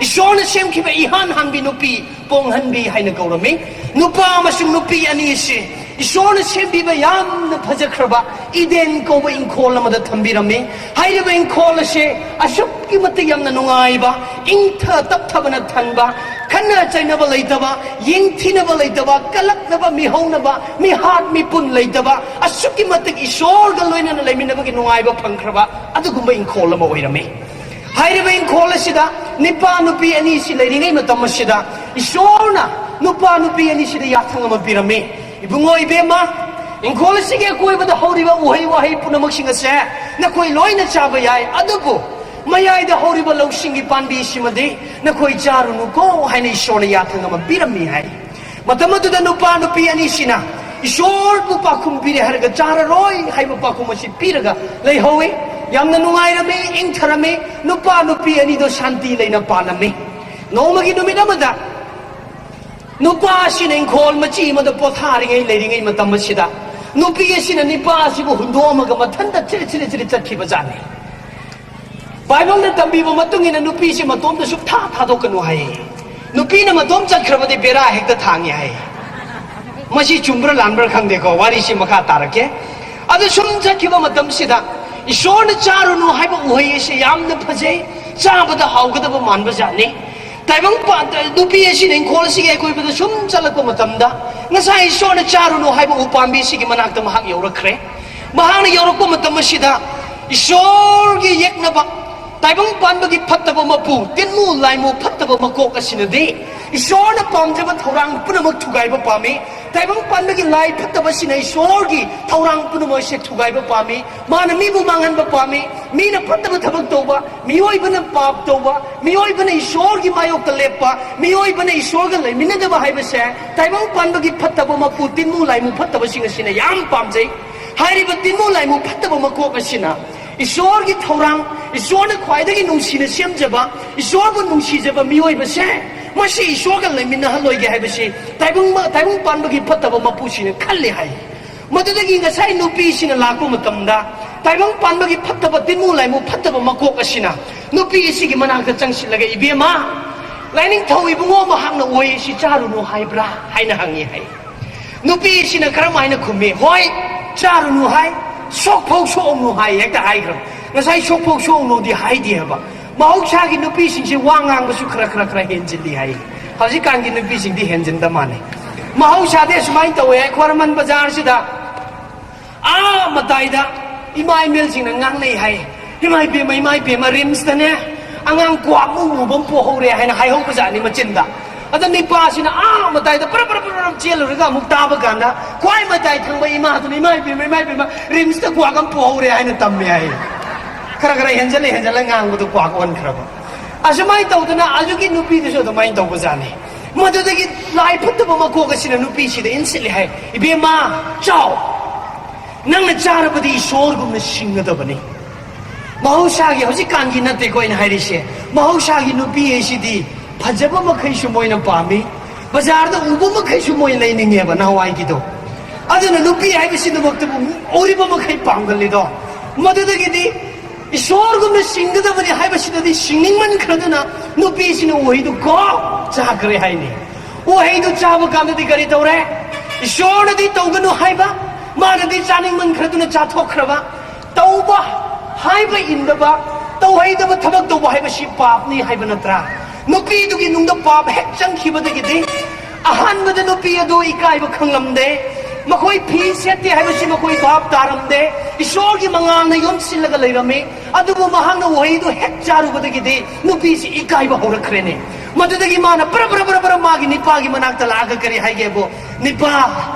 ꯏꯁꯣꯔꯅ ꯁꯦꯝꯈꯤꯕ ꯏꯍꯥꯟ ꯍꯥꯟꯕꯤ ꯅꯨꯄꯤ ꯄꯣꯡꯍꯟꯕꯤ ꯍꯥꯏꯅ ꯀꯧꯔꯝꯃꯤ꯫ ꯅꯨꯄꯥ ꯑꯃꯁꯨꯡ ꯅꯨꯄꯤ ꯑꯅꯤ ꯑꯁꯤ ꯏꯁꯣꯔꯅ ꯁꯦꯝꯕꯤꯕ ꯌꯥꯝꯅ ꯐꯖꯈ꯭ꯔꯕ ꯏꯗꯦꯟ ꯀꯧꯕ ꯏꯪꯈꯣꯜ ꯑꯃꯗ ꯊꯝꯕꯤꯔꯝꯃꯤ꯫ ꯍꯥꯏꯔꯤꯕ ꯏꯪꯈꯣꯜ ꯑꯁꯦ ꯑꯁꯨꯛꯀꯤ ꯃꯇꯤꯛ ꯌꯥꯝꯅ ꯅꯨꯡꯉꯥꯏꯕ, ꯏꯪꯊ ꯇꯞꯊꯕꯅ ꯊꯟꯕ, ꯈꯠꯅ ꯆꯩꯅꯕ ꯂꯩꯇꯕ, ꯌꯦꯡꯊꯤꯅꯕ ꯂꯩꯇꯕ, ꯀꯂꯛꯅꯕ, ꯃꯤꯍꯧꯅꯕ, ꯃꯤꯍꯥꯠ ꯃꯤꯄꯨꯟ ꯂꯩꯇꯕ, ꯑꯁꯨꯛꯀꯤ ꯃꯇꯤꯛ ꯏꯁꯣꯔꯒ ꯂꯣꯏꯅꯅ ꯂꯩꯃꯤꯟꯅꯕꯒꯤ ꯅꯨꯡꯉꯥꯏꯕ ꯐꯪꯈ꯭ꯔꯕ ꯑꯗꯨꯒꯨꯝꯕ ꯏꯪꯈꯣꯜ ꯑꯃ ꯑꯣꯏꯔꯝꯃꯤ꯫ ꯍꯥꯏꯔꯤꯕ ꯏꯪꯈꯣꯜ ꯑꯁꯤꯗ ꯅꯨꯄꯥ ꯅꯨꯄꯤ ꯑꯅꯤꯁꯤ ꯂꯩꯔꯤꯉꯩ ꯃꯇꯝ ꯑꯁꯤꯗ ꯏꯁꯣꯔꯅ ꯅꯨꯄꯥ ꯅꯨꯄꯤ ꯑꯅꯤꯁꯤꯗ ꯌꯥꯊꯪ ꯑꯃ ꯄꯤꯔꯝꯃꯤ꯫ ꯏꯕꯨꯡꯉꯣ, ꯏꯕꯦꯝꯃ, ꯏꯪꯈꯣꯜ ꯑꯁꯤꯒꯤ ꯑꯀꯣꯏꯕꯗ ꯍꯧꯔꯤꯕ ꯎꯍꯩ ꯋꯥꯍꯩ ꯄꯨꯝꯅꯃꯛꯁꯤꯡ ꯑꯁꯦ ꯅꯈꯣꯏ ꯂꯣꯏꯅ ꯆꯥꯕ ꯌꯥꯏ, ꯑꯗꯨꯕꯨ ꯃꯌꯥꯏꯗ ꯍꯧꯔꯤꯕ ꯂꯧꯁꯤꯡꯒꯤ ꯄꯥꯝꯕꯤ ꯑꯁꯤꯃꯗꯤ ꯅꯈꯣꯏ ꯆꯥꯔꯨꯅꯨꯀꯣ ꯍꯥꯏꯅ ꯏꯁꯣꯔꯅ ꯌꯥꯊꯪ ꯑꯃ ꯄꯤꯔꯝꯃꯤ ꯍꯥꯏ꯫ ꯃꯇꯝ ꯑꯗꯨꯗ ꯅꯨꯄꯥ ꯅꯨꯄꯤ ꯑꯅꯤꯁꯤꯅ ꯏꯁꯣꯔꯕꯨ ꯄꯥꯎꯈꯨꯝ ꯄꯤꯔꯦ ꯍꯥꯏꯔꯒ ꯆꯥꯔꯔꯣꯏ ꯍꯥꯏꯕ ꯄꯥꯎꯈꯨꯝ ꯑꯁꯤ ꯄꯤꯔꯒ ꯂꯩꯍꯧꯋꯤ꯫ ꯌꯥꯝꯅ ꯅꯨꯡꯉꯥꯏꯔꯝꯃꯤ, ꯏꯪꯊꯔꯝꯃꯤ꯫ ꯅꯨꯄꯥ ꯅꯨꯄꯤ ꯑꯅꯤꯗꯣ ꯁꯥꯟꯇꯤ ꯂꯩꯅ ꯄꯥꯜꯂꯝꯃꯤ꯫ ꯅꯣꯡꯃꯒꯤ ꯅꯨꯃꯤꯠ ꯑꯃꯗ ꯅꯨꯄꯥ ꯑꯁꯤꯅ ꯏꯪꯈꯣꯜ ꯃꯆꯤ ꯑꯃꯗ ꯄꯣꯊꯥꯔꯤꯉꯩ ꯂꯩꯔꯤꯉꯩ ꯃꯇꯝ ꯑꯁꯤꯗ ꯅꯨꯄꯤ ꯑꯁꯤꯅ ꯅꯨꯄꯥ ꯑꯁꯤꯕꯨ ꯍꯨꯟꯗꯣꯛꯑꯝꯃꯒ ꯃꯊꯟꯇ ꯆꯤꯔꯤ ꯆꯤꯔꯤ ꯆꯤꯔꯤ ꯆꯠꯈꯤꯕ ꯖꯥꯠꯅꯤ꯫ ꯕꯥꯏꯕꯜꯅ ꯇꯝꯕꯤꯕ ꯃꯇꯨꯡ ꯏꯟꯅ ꯅꯨꯄꯤꯁꯤ ꯃꯇꯣꯝꯇ ꯁꯨꯛꯊꯥ ꯊꯥꯗꯣꯛꯀꯅꯨ ꯍꯥꯏꯌꯦ꯫ ꯅꯨꯄꯤꯅ ꯃꯇꯣꯝ ꯆꯠꯈ꯭ꯔꯕꯗꯤ ꯕꯦꯔꯥ ꯍꯦꯛꯇ ꯊꯥꯡꯉꯤ ꯍꯥꯏꯌꯦ꯫ ꯃꯁꯤ ꯆꯨꯝꯕ꯭ꯔꯥ ꯂꯥꯟꯕ꯭ꯔꯥ ꯈꯪꯗꯦꯀꯣ, ꯋꯥꯔꯤꯁꯤ ꯃꯈꯥ ꯇꯥꯔꯛꯀꯦ꯫ ꯑꯗꯨ ꯁꯨꯝ ꯆꯠꯈꯤꯕ ꯃꯇꯝꯁꯤꯗ ꯏꯁꯣꯔꯅ ꯆꯥꯔꯨꯅꯨ ꯍꯥꯏꯕ ꯎꯍꯩ ꯑꯁꯤ ꯌꯥꯝꯅ ꯐꯖꯩ, ꯆꯥꯕꯗ ꯍꯥꯎꯒꯗꯕ ꯃꯥꯟꯕ ꯖꯥꯠꯅꯤ꯫ ꯇꯥꯏꯕꯪ ꯄꯥꯟ-, ꯅꯨꯄꯤ ꯑꯁꯤꯅ ꯏꯪꯈꯣꯜ ꯑꯁꯤꯒꯤ ꯑꯀꯣꯏꯕꯗ ꯁꯨꯝ ꯆꯠꯂꯛꯄ ꯃꯇꯝꯗ ꯉꯁꯥꯏ ꯏꯁꯣꯔꯅ ꯆꯥꯔꯨꯅꯨ ꯍꯥꯏꯕ ꯎꯄꯥꯝꯕꯤ ꯑꯁꯤꯒꯤ ꯃꯅꯥꯛꯇ ꯃꯍꯥꯛ ꯌꯧꯔꯛꯈ꯭ꯔꯦ꯫ ꯃꯍꯥꯛꯅ ꯌꯧꯔꯛꯄ ꯃꯇꯝ ꯑꯁꯤꯗ ꯏꯁꯣꯔꯒꯤ ꯌꯦꯛꯅꯕ ꯇꯥꯏꯕꯪ ꯄꯥꯟꯕꯒꯤ ꯐꯠꯇꯕ ꯃꯄꯨ, ꯇꯤꯟꯃꯨ ꯂꯥꯏꯃꯨ ꯐꯠꯇꯕ ꯃꯀꯣꯛ ꯑꯁꯤꯅꯗꯤ ꯏꯁꯣꯔꯅ ꯄꯥꯝꯖꯕ ꯊꯧꯔꯥꯡ ꯄꯨꯝꯅꯃꯛ ꯊꯨꯒꯥꯏꯕ ꯄꯥꯝꯃꯤ꯫ ꯇꯥꯏꯕꯪ ꯄꯥꯟꯕꯒꯤ ꯂꯥꯏ ꯐꯠꯇꯕꯁꯤꯅ ꯏꯁꯣꯔꯒꯤ ꯊꯧꯔꯥꯡ ꯄꯨꯝꯅꯃꯛ ꯑꯁꯤ ꯊꯨꯒꯥꯏꯕ ꯄꯥꯝꯃꯤ꯫ ꯃꯥꯅ ꯃꯤꯕꯨ ꯃꯥꯡꯍꯟꯕ ꯄꯥꯝꯃꯤ꯫ ꯃꯤꯅ ꯐꯠꯇꯕ ꯊꯕꯛ ꯇꯧꯕ, ꯃꯤꯑꯣꯏꯕꯅ ꯄꯥꯞ ꯇꯧꯕ, ꯃꯤꯑꯣꯏꯕꯅ ꯏꯁꯣꯔꯒꯤ ꯃꯥꯌꯣꯛꯇ ꯂꯦꯞꯄ, ꯃꯤꯑꯣꯏꯕꯅ ꯏꯁꯣꯔꯒ ꯂꯩꯃꯤꯟꯅꯗꯕ ꯍꯥꯏꯕꯁꯦ ꯇꯥꯏꯕꯪ ꯄꯥꯟꯕꯒꯤ ꯐꯠꯇꯕ ꯃꯄꯨ ꯇꯤꯟꯃꯨ ꯂꯥꯏꯃꯨ ꯐꯠꯇꯕꯁꯤꯡ ꯑꯁꯤꯅ ꯌꯥꯝ ꯄꯥꯝꯖꯩ꯫ ꯍꯥꯏꯔꯤꯕ ꯇꯤꯟꯃꯨ ꯂꯥꯏꯃꯨ ꯐꯠꯇꯕ ꯃꯀꯣꯛ ꯑꯁꯤꯅ ꯏꯁꯣꯔꯒꯤ ꯊꯧꯔꯥꯡ, ꯏꯁꯣꯔꯅ ꯈ꯭ꯋꯥꯏꯗꯒꯤ ꯅꯨꯡꯁꯤꯅ ꯁꯦꯝꯖꯕ, ꯏꯁꯣꯔꯕꯨ ꯅꯨꯡꯁꯤꯖꯕ ꯃꯤꯑꯣꯏꯕꯁꯦ ꯃꯁꯤ ꯏꯁꯣꯔꯒ ꯂꯩꯃꯤꯟꯅꯍꯜꯂꯣꯏꯒꯦ ꯍꯥꯏꯕꯁꯤ ꯇꯥꯏꯕꯪ, ꯇꯥꯏꯕꯪ ꯄꯥꯟꯕꯒꯤ ꯐꯠꯇꯕ ꯃꯄꯨꯁꯤꯅ ꯈꯜꯂꯤ ꯍꯥꯏ꯫ ꯃꯗꯨꯗꯒꯤ ꯉꯁꯥꯏ ꯅꯨꯄꯤꯁꯤꯅ ꯂꯥꯛꯄ ꯃꯇꯝꯗ ꯇꯥꯏꯕꯪ ꯄꯥꯟꯕꯒꯤ ꯐꯠꯇꯕ ꯇꯤꯟꯃꯨ ꯂꯥꯏꯃꯨ ꯐꯠꯇꯕ ꯃꯀꯣꯛ ꯑꯁꯤꯅ ꯅꯨꯄꯤ ꯑꯁꯤꯒꯤ ꯃꯅꯥꯛꯇ ꯆꯪꯁꯤꯜꯂꯒ, "ꯏꯕꯦꯝꯃ, ꯂꯥꯏꯅꯤꯡꯊꯧ ꯏꯕꯨꯡꯉꯣ ꯃꯍꯥꯛꯅ ꯎꯍꯩ ꯑꯁꯤ ꯆꯥꯔꯨꯅꯨ ꯍꯥꯏꯕ꯭ꯔꯥ?" ꯍꯥꯏꯅ ꯍꯪꯉꯤ ꯍꯥꯏ꯫ ꯅꯨꯄꯤ ꯑꯁꯤꯅ ꯀꯔꯝ ꯍꯥꯏꯅ ꯈꯨꯝꯃꯤ? "ꯍꯣꯏ, ꯆꯥꯔꯨꯅꯨ ꯍꯥꯏ, ꯁꯣꯛꯐꯧ ꯁꯣꯛꯎꯅꯨ ꯍꯥꯏ, ꯍꯦꯛꯇ ꯍꯥꯏꯈ꯭ꯔꯕ꯫ ꯉꯁꯥꯏ ꯁꯣꯛꯐꯧ ꯁꯣꯛꯎꯅꯨꯗꯤ ꯍꯥꯏꯗꯦ ꯍꯥꯏꯕ꯫ ꯃꯍꯧꯁꯥꯒꯤ ꯅꯨꯄꯤꯁꯤꯡꯁꯦ ꯋꯥ ꯉꯥꯡꯕꯁꯨ ꯈꯔ ꯈꯔ ꯈꯔ ꯍꯦꯟꯖꯤꯜꯂꯤ ꯍꯥꯏ꯫ ꯍꯧꯖꯤꯛꯀꯥꯟꯒꯤ ꯅꯨꯄꯤꯁꯤꯡꯗꯤ ꯍꯦꯟꯖꯤꯟꯗ ꯃꯥꯟꯅꯩ꯫ ꯃꯍꯧꯁꯥꯗꯤ ꯑꯁꯨꯃꯥꯏꯅ ꯇꯧꯋꯦ ꯍꯥꯏ, ꯈ꯭ꯋꯥꯏꯔꯝꯕꯟ ꯕꯖꯥꯔꯁꯤꯗ ꯑꯥ ꯃꯇꯥꯏꯗ ꯏꯃꯥ ꯏꯃꯦꯜꯁꯤꯡꯅ ꯉꯥꯡꯅꯩ ꯍꯥꯏ꯫ "ꯏꯃꯥ ꯏꯕꯦꯝꯃ, ꯏꯃꯥ ꯏꯕꯦꯝꯃ, ꯔꯤꯝꯁꯇꯅꯦ ꯑꯉꯥꯡ ꯀ꯭ꯋꯥꯛ ꯃꯨ ꯃꯨꯕ ꯑꯃ ꯄꯣꯛꯍꯧꯔꯦ" ꯍꯥꯏꯅ ꯍꯥꯏꯍꯧꯕꯖꯥꯠꯅꯤ ꯃꯆꯤꯟꯗ꯫ ꯑꯗ ꯅꯤꯄꯥꯁꯤꯅ ꯑꯥ ꯃꯇꯥꯏꯗ ꯄꯔꯞ ꯄꯔꯞ ꯄꯔꯞ ꯄꯔꯞ ꯆꯦꯜꯂꯨꯔꯒ ꯑꯃꯨꯛ ꯇꯥꯕ ꯀꯥꯟꯗ ꯈ꯭ꯋꯥꯏ ꯃꯇꯥꯏ ꯊꯪꯕ ꯏꯃꯥꯗꯨꯅ, "ꯏꯃꯥ ꯏꯕꯦꯝꯃ, ꯏꯃꯥ ꯏꯕꯦꯝꯃ, ꯔꯤꯝꯁꯇ ꯀ꯭ꯋꯥꯛ ꯑꯃ ꯄꯣꯛꯍꯧꯔꯦ" ꯍꯥꯏꯅ ꯇꯝꯃꯦ ꯍꯥꯏ꯫ ꯈꯔ ꯈꯔ ꯍꯦꯟꯖꯜꯂ ꯍꯦꯟꯖꯜꯂ ꯉꯥꯡꯕꯗꯣ ꯀ꯭ꯋꯥꯛ ꯑꯣꯟꯈ꯭ꯔꯕ꯫ ꯑꯁꯨꯃꯥꯏꯅ ꯇꯧꯗꯅ ꯑꯗꯨꯒꯤ ꯅꯨꯄꯤꯗꯨꯁꯨ ꯑꯗꯨꯃꯥꯏꯅ ꯇꯧꯕꯖꯥꯠꯅꯤ꯫ ꯃꯗꯨꯗꯒꯤ ꯂꯥꯏ ꯐꯠꯇꯕ ꯃꯀꯣꯛ ꯑꯁꯤꯅ ꯅꯨꯄꯤꯁꯤꯗ ꯏꯟꯁꯤꯜꯂꯤ ꯍꯥꯏ, "ꯏꯕꯦꯝꯃ, ꯆꯥꯎ, ꯅꯪꯅ ꯆꯥꯔꯕꯗꯤ ꯏꯁꯣꯔꯒꯨꯝꯅ ꯁꯤꯡꯒꯗꯕꯅꯤ"꯫ ꯃꯍꯧꯁꯥꯒꯤ ꯍꯧꯖꯤꯛꯀꯥꯟꯒꯤ ꯅꯠꯇꯦꯀꯣ ꯑꯩꯅ ꯍꯥꯏꯔꯤꯁꯦ꯫ ꯃꯍꯧꯁꯥꯒꯤ ꯅꯨꯄꯤ ꯍꯥꯏꯁꯤꯗꯤ ꯐꯖꯕ ꯃꯈꯩꯁꯨ ꯃꯣꯏꯅ ꯄꯥꯝꯃꯤ, ꯕꯖꯥꯔꯗ ꯎꯕ ꯃꯈꯩꯁꯨ ꯃꯣꯏ ꯂꯩꯅꯤꯡꯉꯦꯕ ꯅꯍꯥꯟꯋꯥꯏꯒꯤꯗꯣ꯫ ꯑꯗꯨꯅ ꯅꯨꯄꯤ ꯍꯥꯏꯕꯁꯤꯗꯃꯛꯇꯕꯨ ꯎꯔꯤꯕ ꯃꯈꯩ ꯄꯥꯝꯒꯜꯂꯤꯗꯣ꯫ ꯃꯗꯨꯗꯒꯤꯗꯤ ꯏꯁꯣꯔꯒꯨꯝꯅ ꯁꯤꯡꯒꯗꯕꯅꯤ ꯍꯥꯏꯕꯁꯤꯗꯗꯤ ꯁꯤꯡꯅꯤꯡꯃꯟꯈ꯭ꯔꯗꯨꯅ ꯅꯨꯄꯤꯁꯤꯅ ꯎꯍꯩꯗꯨ ꯀꯣ ꯆꯥꯈ꯭ꯔꯦ ꯍꯥꯏꯅꯤ꯫ ꯎꯍꯩꯗꯨ ꯆꯥꯕ ꯀꯥꯟꯗꯗꯤ ꯀꯔꯤ ꯇꯧꯔꯦ? ꯏꯁꯣꯔꯅꯗꯤ ꯇꯧꯒꯅꯨ ꯍꯥꯏꯕ, ꯃꯥꯅꯗꯤ ꯆꯥꯅꯤꯡꯃꯟꯈ꯭ꯔꯗꯨꯅ ꯆꯥꯊꯣꯛꯈ꯭ꯔꯕ꯫ ꯇꯧꯕ ꯍꯥꯏꯕ ꯏꯟꯗꯕ, ꯇꯧꯍꯩꯗꯕ ꯊꯕꯛ ꯇꯧꯕ ꯍꯥꯏꯕꯁꯤ ꯄꯥꯞꯅꯤ ꯍꯥꯏꯕ ꯅꯠꯇ꯭ꯔꯥ? ꯅꯨꯄꯤꯗꯨꯒꯤ ꯅꯨꯡꯗ ꯄꯥꯞ ꯍꯦꯛ ꯆꯪꯈꯤꯕꯗꯒꯤꯗꯤ ꯑꯍꯥꯟꯕꯗ ꯅꯨꯄꯤ ꯑꯗꯨ ꯏꯀꯥꯏꯕ ꯈꯪꯂꯝꯗꯦ꯫ ꯃꯈꯣꯏ ꯐꯤ ꯁꯦꯠꯇꯦ ꯍꯥꯏꯕꯁꯤ ꯃꯈꯣꯏ ꯚꯥꯞ ꯇꯥꯔꯝꯗꯦ꯫ ꯏꯁꯣꯔꯒꯤ ꯃꯉꯥꯜꯅ ꯌꯣꯝꯁꯤꯜꯂꯒ ꯂꯩꯔꯝꯃꯤ꯫ ꯑꯗꯨꯕꯨ ꯃꯍꯥꯛꯅ ꯎꯍꯩꯗꯨ ꯍꯦꯛ ꯆꯥꯔꯨꯕꯗꯒꯤꯗꯤ ꯅꯨꯄꯤꯁꯤ ꯏꯀꯥꯏꯕ ꯍꯧꯔꯛꯈ꯭ꯔꯦꯅꯦ꯫ ꯃꯗꯨꯗꯒꯤ ꯃꯥꯅ ꯕꯔ ꯕꯔ ꯕꯔ ꯕꯔ ꯃꯥꯒꯤ ꯅꯤꯄꯥꯒꯤ ꯃꯅꯥꯛꯇ ꯂꯥꯛꯑꯒ ꯀꯔꯤ ꯍꯥꯏꯒꯦꯕꯨ, "ꯅꯤꯄꯥ,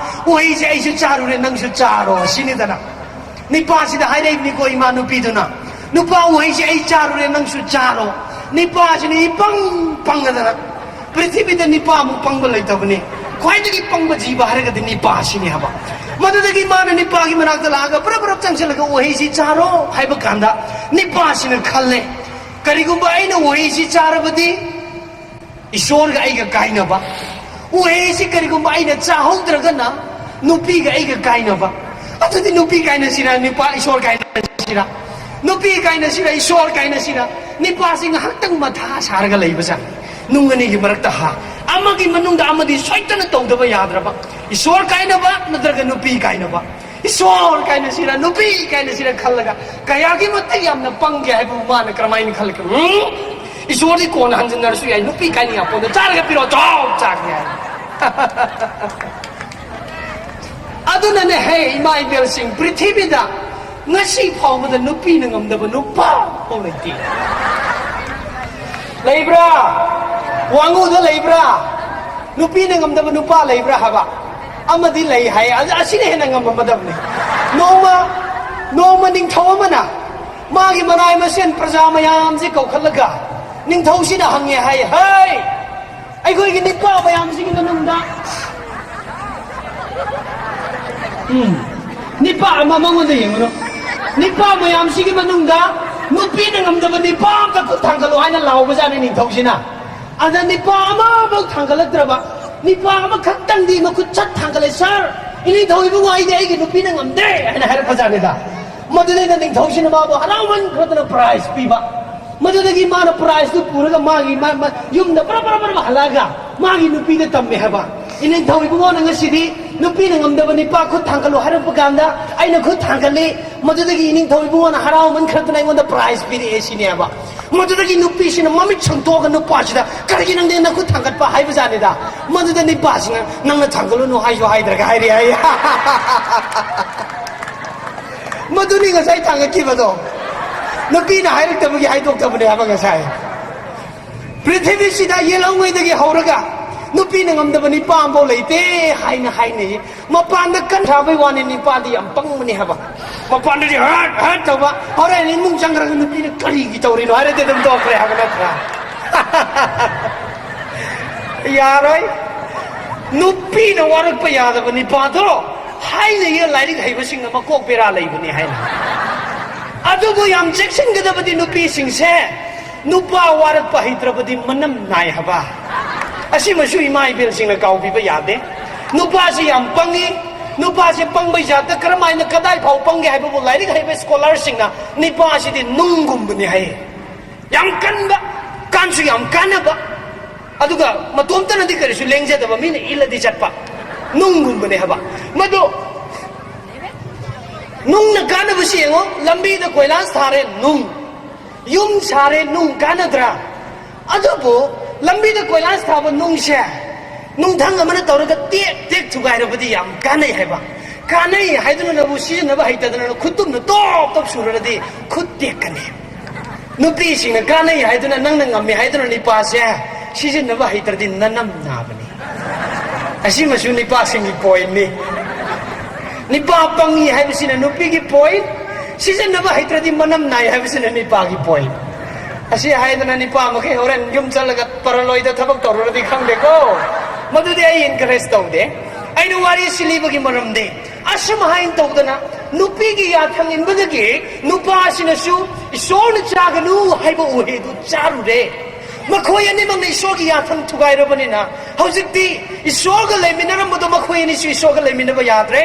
ꯎꯍꯩꯁꯦ ꯑꯩꯁꯨ ꯆꯥꯔꯨꯔꯦ, ꯅꯪꯁꯨ ꯆꯥꯔꯣ" ꯁꯤꯅꯤꯗꯅ꯫ ꯅꯤꯄꯥꯁꯤꯗ ꯍꯥꯏꯔꯛꯏꯕꯅꯤꯀꯣ ꯏꯃꯥ ꯅꯨꯄꯤꯗꯨꯅ, "ꯅꯨꯄꯥ, ꯎꯍꯩꯁꯦ ꯑꯩ ꯆꯥꯔꯨꯔꯦ, ꯅꯪꯁꯨ ꯆꯥꯔꯣ"꯫ ꯅꯤꯄꯥꯁꯤꯅ ꯏꯄꯪ ꯄꯪꯒꯗꯅ, ꯄ꯭ꯔꯤꯊꯤꯕꯤꯗ ꯅꯤꯄꯥꯃꯨꯛ ꯄꯪꯕ ꯂꯩꯇꯕꯅꯤ꯫ ꯈ꯭ꯋꯥꯏꯗꯒꯤ ꯄꯪꯕ ꯖꯤꯕ ꯍꯥꯏꯔꯒꯗꯤ ꯅꯤꯄꯥꯁꯤꯅꯤ ꯍꯥꯏꯕ꯫ ꯃꯗꯨꯗꯒꯤ ꯃꯥꯅ ꯅꯤꯄꯥꯒꯤ ꯃꯅꯥꯛꯇ ꯂꯥꯛꯑꯒ ꯄꯨꯔꯞ ꯄꯨꯔꯞ ꯆꯪꯁꯤꯜꯂꯒ "ꯎꯍꯩꯁꯤ ꯆꯥꯔꯣ" ꯍꯥꯏꯕ ꯀꯥꯟꯗ ꯅꯤꯄꯥꯁꯤꯅ ꯈꯜꯂꯦ, "ꯀꯔꯤꯒꯨꯝꯕ ꯑꯩꯅ ꯎꯍꯩꯁꯤ ꯆꯥꯔꯕꯗꯤ ꯏꯁꯣꯔꯒ ꯑꯩꯒ ꯀꯥꯏꯅꯕ, ꯎꯍꯩꯁꯤ ꯀꯔꯤꯒꯨꯝꯕ ꯑꯩꯅ ꯆꯥꯍꯧꯗ꯭ꯔꯒꯅ ꯅꯨꯄꯤꯒ ꯑꯩꯒ ꯀꯥꯏꯅꯕ, ꯑꯗꯨꯗꯤ ꯅꯨꯄꯤ ꯀꯥꯏꯅꯁꯤꯔ, ꯅꯨꯄꯥ ꯏꯁꯣꯔ ꯀꯥꯏꯅꯁꯤꯔ? ꯅꯨꯄꯤ ꯀꯥꯏꯅꯁꯤꯔ, ꯏꯁꯣꯔ ꯀꯥꯏꯅꯁꯤꯔ?" ꯅꯤꯄꯥꯁꯤ ꯉꯥꯏꯍꯥꯛꯇꯪ ꯃꯊꯥ ꯁꯥꯔꯒ ꯂꯩꯕꯖꯥꯠꯅꯤ꯫ ꯅꯨꯡ ꯑꯅꯤꯒꯤ ꯃꯔꯛꯇ ꯍꯥ, ꯑꯃꯒꯤ ꯃꯅꯨꯡꯗ ꯑꯃꯗꯤ ꯁꯣꯏꯗꯅ ꯇꯧꯗꯕ ꯌꯥꯗ꯭ꯔꯕ, ꯏꯁꯣꯔ ꯀꯥꯏꯅꯕ ꯅꯠꯇ꯭ꯔꯒ ꯅꯨꯄꯤ ꯀꯥꯏꯅꯕ꯫ ꯏꯁꯣꯔ ꯀꯥꯏꯅ ꯁꯤꯔ, ꯅꯨꯄꯤ ꯀꯥꯏꯅ ꯁꯤꯔ ꯈꯜꯂꯒ ꯀꯌꯥꯒꯤ ꯃꯇꯤꯛ ꯌꯥꯝꯅ ꯄꯪꯒꯦ ꯍꯥꯏꯕꯕꯨ ꯃꯥꯅ ꯀꯔꯝꯍꯥꯏꯅ ꯈꯜꯂꯛꯀꯦ? ꯎꯝ? ꯏꯁꯣꯔꯗꯤ ꯀꯣꯟꯅ ꯍꯟꯖꯤꯟꯅꯔꯁꯨ ꯌꯥꯏ, ꯅꯨꯄꯤ ꯀꯥꯏꯅ ꯌꯥꯄꯣꯟꯗ ꯆꯥꯔꯒ ꯄꯤꯔꯣ, ꯆꯥꯎ ꯆꯥꯒꯦ ꯍꯥꯏ꯫ ꯑꯗꯨꯅꯅꯦ ꯍꯦ ꯏꯃꯥ ꯏꯕꯦꯜꯁꯤꯡ, ꯄ꯭ꯔꯤꯊꯤꯕꯤꯗ ꯉꯁꯤ ꯐꯥꯎꯕꯗ ꯅꯨꯄꯤꯅ ꯉꯝꯗꯕ ꯅꯨꯄꯥ ꯐꯥꯎ ꯂꯩꯇꯦ꯫ ꯂꯩꯕ꯭ꯔꯥ? ꯋꯥꯉꯨꯗ ꯂꯩꯕ꯭ꯔꯥ? ꯅꯨꯄꯤꯅ ꯉꯝꯗꯕ ꯅꯨꯄꯥ ꯂꯩꯕ꯭ꯔꯥ ꯍꯥꯏꯕ? ꯑꯃꯗꯤ ꯂꯩ ꯍꯥꯏ꯫ ꯑꯗ ꯑꯁꯤꯅ ꯍꯦꯟꯅ ꯉꯝꯃꯝꯃꯗꯕꯅꯤ꯫ ꯅꯣꯡꯃ, ꯅꯣꯡꯃ ꯅꯤꯡꯊꯧ ꯑꯃꯅ ꯃꯥꯒꯤ ꯃꯅꯥꯏ ꯃꯁꯦꯟ ꯄ꯭ꯔꯖꯥ ꯃꯌꯥꯝꯁꯤ ꯀꯧꯈꯠꯂꯒ ꯅꯤꯡꯊꯧꯁꯤꯅ ꯍꯪꯉꯦ ꯍꯥꯏ, "ꯍꯩ, ꯑꯩꯈꯣꯏꯒꯤ ꯅꯤꯄꯥ ꯃꯌꯥꯝꯁꯤꯒꯤ ꯃꯅꯨꯡꯗ," ꯎꯝ, ꯅꯤꯄꯥ ꯑꯃ ꯃꯉꯣꯟꯗ ꯌꯦꯡꯉꯨꯅꯨ, "ꯅꯤꯄꯥ ꯃꯌꯥꯝꯁꯤꯒꯤ ꯃꯅꯨꯡꯗ ꯅꯨꯄꯤꯅ ꯉꯝꯗꯕ ꯅꯤꯄꯥ ꯑꯝꯇ ꯈꯨꯠ ꯊꯥꯡꯒꯠꯂꯨ" ꯍꯥꯏꯅ ꯂꯥꯎꯕꯖꯥꯠꯅꯤ ꯅꯤꯡꯊꯧꯁꯤꯅ꯫ ꯑꯗ ꯅꯤꯄꯥ ꯑꯃꯐꯥꯎ ꯊꯥꯡꯒꯠꯂꯛꯇ꯭ꯔꯕ, ꯅꯤꯄꯥ ꯑꯃꯈꯛꯇꯪꯗꯤ ꯃꯈꯨꯠ ꯁꯠ ꯊꯥꯡꯒꯠꯂꯦ, "ꯁꯥꯔ, ꯏꯅꯤꯡꯊꯧ ꯏꯕꯨꯡꯉꯣ, ꯑꯩꯗꯤ ꯑꯩꯒꯤ ꯅꯨꯄꯤꯅ ꯉꯝꯗꯦ" ꯍꯥꯏꯅ ꯍꯥꯏꯔꯛꯄꯖꯥꯠꯅꯤꯗ꯫ ꯃꯗꯨꯗꯩꯗ ꯅꯤꯡꯊꯧꯁꯤꯅ ꯃꯥꯕꯨ ꯍꯔꯥꯎꯃꯟꯈ꯭ꯔꯗꯅ ꯄ꯭ꯔꯥꯏꯖ ꯄꯤꯕ꯫ ꯃꯗꯨꯗꯒꯤ ꯃꯥꯅ ꯄ꯭ꯔꯥꯏꯖꯇꯨ ꯄꯨꯔꯒ ꯃꯥꯒꯤ ꯃꯥ-, ꯃꯥ-, ꯌꯨꯝꯗ ꯕꯔ ꯕꯔ ꯕꯔ ꯍꯜꯂꯛꯑꯒ ꯃꯥꯒꯤ ꯅꯨꯄꯤꯗ ꯇꯝꯃꯦ ꯍꯥꯏꯕ꯫ "ꯏꯅꯤꯡꯊꯧ ꯏꯕꯨꯡꯉꯣꯅ ꯉꯁꯤꯗꯤ ꯅꯨꯄꯤꯅ ꯉꯝꯗꯕ ꯅꯤꯄꯥ ꯈꯨꯠ ꯊꯥꯡꯒꯠꯂꯨ ꯍꯥꯏꯔꯛꯄ ꯀꯥꯟꯗ ꯑꯩꯅ ꯈꯨꯠ ꯊꯥꯡꯒꯠꯂꯤ, ꯃꯗꯨꯗꯒꯤ ꯏꯅꯤꯡꯊꯧ ꯏꯕꯨꯡꯉꯣꯅ ꯍꯔꯥꯎꯃꯟꯈ꯭ꯔꯗꯅ ꯑꯩꯉꯣꯟꯗ ꯄ꯭ꯔꯥꯏꯖ ꯄꯤꯔꯛꯑꯦ" ꯁꯤꯅꯦꯕ꯫ ꯃꯗꯨꯗꯒꯤ ꯅꯨꯄꯤꯁꯤꯅ ꯃꯃꯤꯠ ꯁꯪꯇꯣꯛꯑꯒ ꯅꯨꯄꯥꯁꯤꯗ, "ꯀꯔꯤꯒꯤ ꯅꯪꯗꯤ ꯅꯈꯨꯠ ꯊꯥꯡꯒꯠꯄ?" ꯍꯥꯏꯕꯖꯥꯠꯅꯤꯗ꯫ ꯃꯗꯨꯗ ꯅꯨꯄꯥꯁꯤꯅ, "ꯅꯪꯅ ꯊꯥꯡꯒꯠꯂꯨꯅꯨ ꯍꯥꯏꯁꯨ ꯍꯥꯏꯗ꯭ꯔꯒ ꯍꯥꯏꯔꯦ" ꯍꯥꯏꯌꯦ꯫ ꯃꯗꯨꯅꯤ ꯉꯁꯥꯏ ꯊꯥꯡꯒꯠꯈꯤꯕꯗꯣ꯫ ꯅꯨꯄꯤꯅ ꯍꯥꯏꯔꯛꯇꯕꯒꯤ ꯍꯥꯏꯗꯣꯛꯇꯕꯅꯦ ꯍꯥꯏꯕ ꯉꯁꯥꯏ꯫ ꯄ꯭ꯔꯤꯊꯤꯕꯤꯁꯤꯗ ꯌꯦꯜꯍꯧꯉꯩꯗꯒꯤ ꯍꯧꯔꯒ ꯅꯨꯄꯤꯅ ꯉꯝꯗꯕ ꯅꯤꯄꯥ ꯑꯃꯐꯥꯎ ꯂꯩꯇꯦ ꯍꯥꯏꯅ ꯍꯥꯏꯅꯩ꯫ ꯃꯄꯥꯟꯗ ꯀꯟ ꯁꯥꯕꯩ ꯋꯥꯅꯤ, ꯅꯤꯄꯥꯗꯤ ꯌꯥꯝ ꯄꯪꯕꯅꯤ ꯍꯥꯏꯕ꯫ ꯃꯄꯥꯟꯗꯗꯤ ꯍꯠ ꯍꯠ ꯇꯧꯕ, ꯍꯣꯔꯦꯟ ꯏꯃꯨꯡ ꯆꯪꯈ꯭ꯔꯒ ꯅꯨꯄꯤꯅ ꯀꯔꯤꯒꯤ ꯇꯧꯔꯤꯅꯣ ꯍꯥꯏꯔꯗꯤ ꯑꯗꯨꯝ ꯇꯣꯛꯈ꯭ꯔꯦ ꯍꯥꯏꯕ ꯅꯠꯇ꯭ꯔꯥ? ꯌꯥꯔꯣꯏ꯫ ꯅꯨꯄꯤꯅ ꯋꯥꯔꯛꯄ ꯌꯥꯗꯕ ꯅꯤꯄꯥꯗꯣ ꯍꯥꯏꯅꯩꯌꯦ, ꯂꯥꯏꯔꯤꯛ ꯍꯩꯕꯁꯤꯡꯅ ꯃꯀꯣꯛ ꯕꯦꯔꯥ ꯂꯩꯕꯅꯤ ꯍꯥꯏꯅ꯫ ꯑꯗꯨꯕꯨ ꯌꯥꯝ ꯆꯦꯛꯁꯤꯟꯒꯗꯕꯗꯤ ꯅꯨꯄꯤꯁꯤꯡꯁꯦ, ꯅꯨꯄꯥ ꯋꯥꯔꯛꯄ ꯍꯩꯇ꯭ꯔꯕꯗꯤ ꯃꯅꯝ ꯅꯥꯏ ꯍꯥꯏꯕ꯫ ꯑꯁꯤꯃꯁꯨ ꯏꯃꯥ ꯏꯕꯦꯜꯁꯤꯡꯅ ꯀꯥꯎꯕꯤꯕ ꯌꯥꯗꯦ꯫ ꯅꯨꯄꯥꯁꯤ ꯌꯥꯝ ꯄꯪꯉꯤ꯫ ꯅꯨꯄꯥꯁꯤ ꯄꯪꯕꯩ ꯖꯥꯠꯇ ꯀꯔꯝꯍꯥꯏꯅ ꯀꯗꯥꯏ ꯐꯥꯎ ꯄꯪꯒꯦ ꯍꯥꯏꯕꯕꯨ ꯂꯥꯏꯔꯤꯛ ꯍꯩꯕ ꯁ꯭ꯀꯣꯂꯔꯁꯤꯡꯅ ꯅꯤꯄꯥꯁꯤꯗꯤ ꯅꯨꯡꯒꯨꯝꯕꯅꯤ ꯍꯥꯏꯌꯦ꯫ ꯌꯥꯝ ꯀꯟꯕ, ꯀꯥꯟꯁꯨ ꯌꯥꯝ ꯀꯥꯟꯅꯕ, ꯑꯗꯨꯒ ꯃꯇꯣꯝꯇꯅꯗꯤ ꯀꯔꯤꯁꯨ ꯂꯦꯡꯖꯗꯕ, ꯃꯤꯅ ꯏꯜꯂꯗꯤ ꯆꯠꯄ ꯅꯨꯡꯒꯨꯝꯕꯅꯦ ꯍꯥꯏꯕ꯫ ꯃꯗꯨ ꯅꯨꯡꯅ ꯀꯥꯟꯅꯕꯁꯤ ꯌꯦꯡꯉꯣ, ꯂꯝꯕꯤꯗ ꯀꯣꯏꯂꯥꯁ ꯊꯥꯔꯦ, ꯅꯨꯡ꯫ ꯌꯨꯝ ꯁꯥꯔꯦ, ꯅꯨꯡ ꯀꯥꯟꯅꯗ꯭ꯔꯥ? ꯑꯗꯨꯕꯨ ꯂꯝꯕꯤꯗ ꯀꯣꯏꯂꯥꯁ ꯊꯥꯕ ꯅꯨꯡꯁꯦ ꯅꯨꯡꯊꯪ ꯑꯃꯅ ꯇꯧꯔꯒ ꯇꯦꯛ ꯇꯦꯛ ꯊꯨꯒꯥꯏꯔꯕꯗꯤ ꯌꯥꯝ ꯀꯥꯟꯅꯩ ꯍꯥꯏꯕ꯫ ꯀꯥꯟꯅꯩ ꯍꯥꯏꯗꯨꯅ ꯅꯕꯨ ꯁꯤꯖꯤꯟꯅꯕ ꯍꯩꯇꯗꯅ ꯈꯨꯠꯇꯨꯝꯅ ꯇꯣꯞ ꯇꯣꯞ ꯁꯨꯔꯨꯔꯗꯤ ꯈꯨꯠ ꯇꯦꯛꯀꯅꯤ꯫ ꯅꯨꯄꯤꯁꯤꯡꯅ ꯀꯥꯟꯅꯩ ꯍꯥꯏꯗꯨꯅ, ꯅꯪꯅ ꯉꯝꯃꯦ ꯍꯥꯏꯗꯨꯅ ꯅꯤꯄꯥꯁꯦ ꯁꯤꯖꯤꯟꯅꯕ ꯍꯩꯇ꯭ꯔꯗꯤ ꯅꯅꯝ ꯅꯥꯕꯅꯤ꯫ ꯑꯁꯤꯃꯁꯨ ꯅꯤꯄꯥꯁꯤꯡꯒꯤ ꯄꯣꯏꯟꯅꯤ꯫ ꯅꯤꯄꯥ ꯄꯪꯉꯤ ꯍꯥꯏꯕꯁꯤꯅ ꯅꯨꯄꯤꯒꯤ ꯄꯣꯏꯟ, ꯁꯤꯖꯤꯟꯅꯕ ꯍꯩꯇ꯭ꯔꯗꯤ ꯃꯅꯝ ꯅꯥꯏ ꯍꯥꯏꯕꯁꯤꯅ ꯅꯤꯄꯥꯒꯤ ꯄꯣꯏꯟ꯫ ꯑꯁꯤ ꯍꯥꯏꯗꯅ ꯅꯤꯄꯥ ꯃꯈꯩ ꯍꯣꯔꯦꯟ ꯌꯨꯝ ꯆꯠꯂꯒ ꯄꯔꯂꯣꯏꯗ ꯊꯕꯛ ꯇꯧꯔꯨꯔꯗꯤ ꯈꯪꯗꯦꯀꯣ꯫ ꯃꯗꯨꯗꯤ ꯑꯩ ꯏꯟꯀꯔꯦꯖ ꯇꯧꯗꯦ꯫ ꯑꯩꯅ ꯋꯥꯔꯤ ꯁꯤ ꯂꯤꯕꯒꯤ ꯃꯔꯝꯗꯤ, ꯑꯁꯨꯝ ꯍꯥꯏꯅ ꯇꯧꯗꯅ ꯅꯨꯄꯤꯒꯤ ꯌꯥꯊꯪ ꯏꯟꯕꯗꯒꯤ ꯅꯨꯄꯥꯁꯤꯅꯁꯨ ꯏꯁꯣꯔꯅ ꯆꯥꯒꯅꯨ ꯍꯥꯏꯕ ꯎꯍꯩꯗꯨ ꯆꯥꯔꯨꯔꯦ꯫ ꯃꯈꯣꯏ ꯑꯅꯤꯃꯛꯅ ꯏꯁꯣꯔꯒꯤ ꯌꯥꯊꯪ ꯊꯨꯒꯥꯏꯔꯕꯅꯤꯅ ꯍꯧꯖꯤꯛꯇꯤ ꯏꯁꯣꯔꯒ ꯂꯩꯃꯤꯟꯅꯔꯝꯕꯗꯣ ꯃꯈꯣꯏ ꯑꯅꯤꯁꯨ ꯏꯁꯣꯔꯒ ꯂꯩꯃꯤꯟꯅꯕ ꯌꯥꯗ꯭ꯔꯦ꯫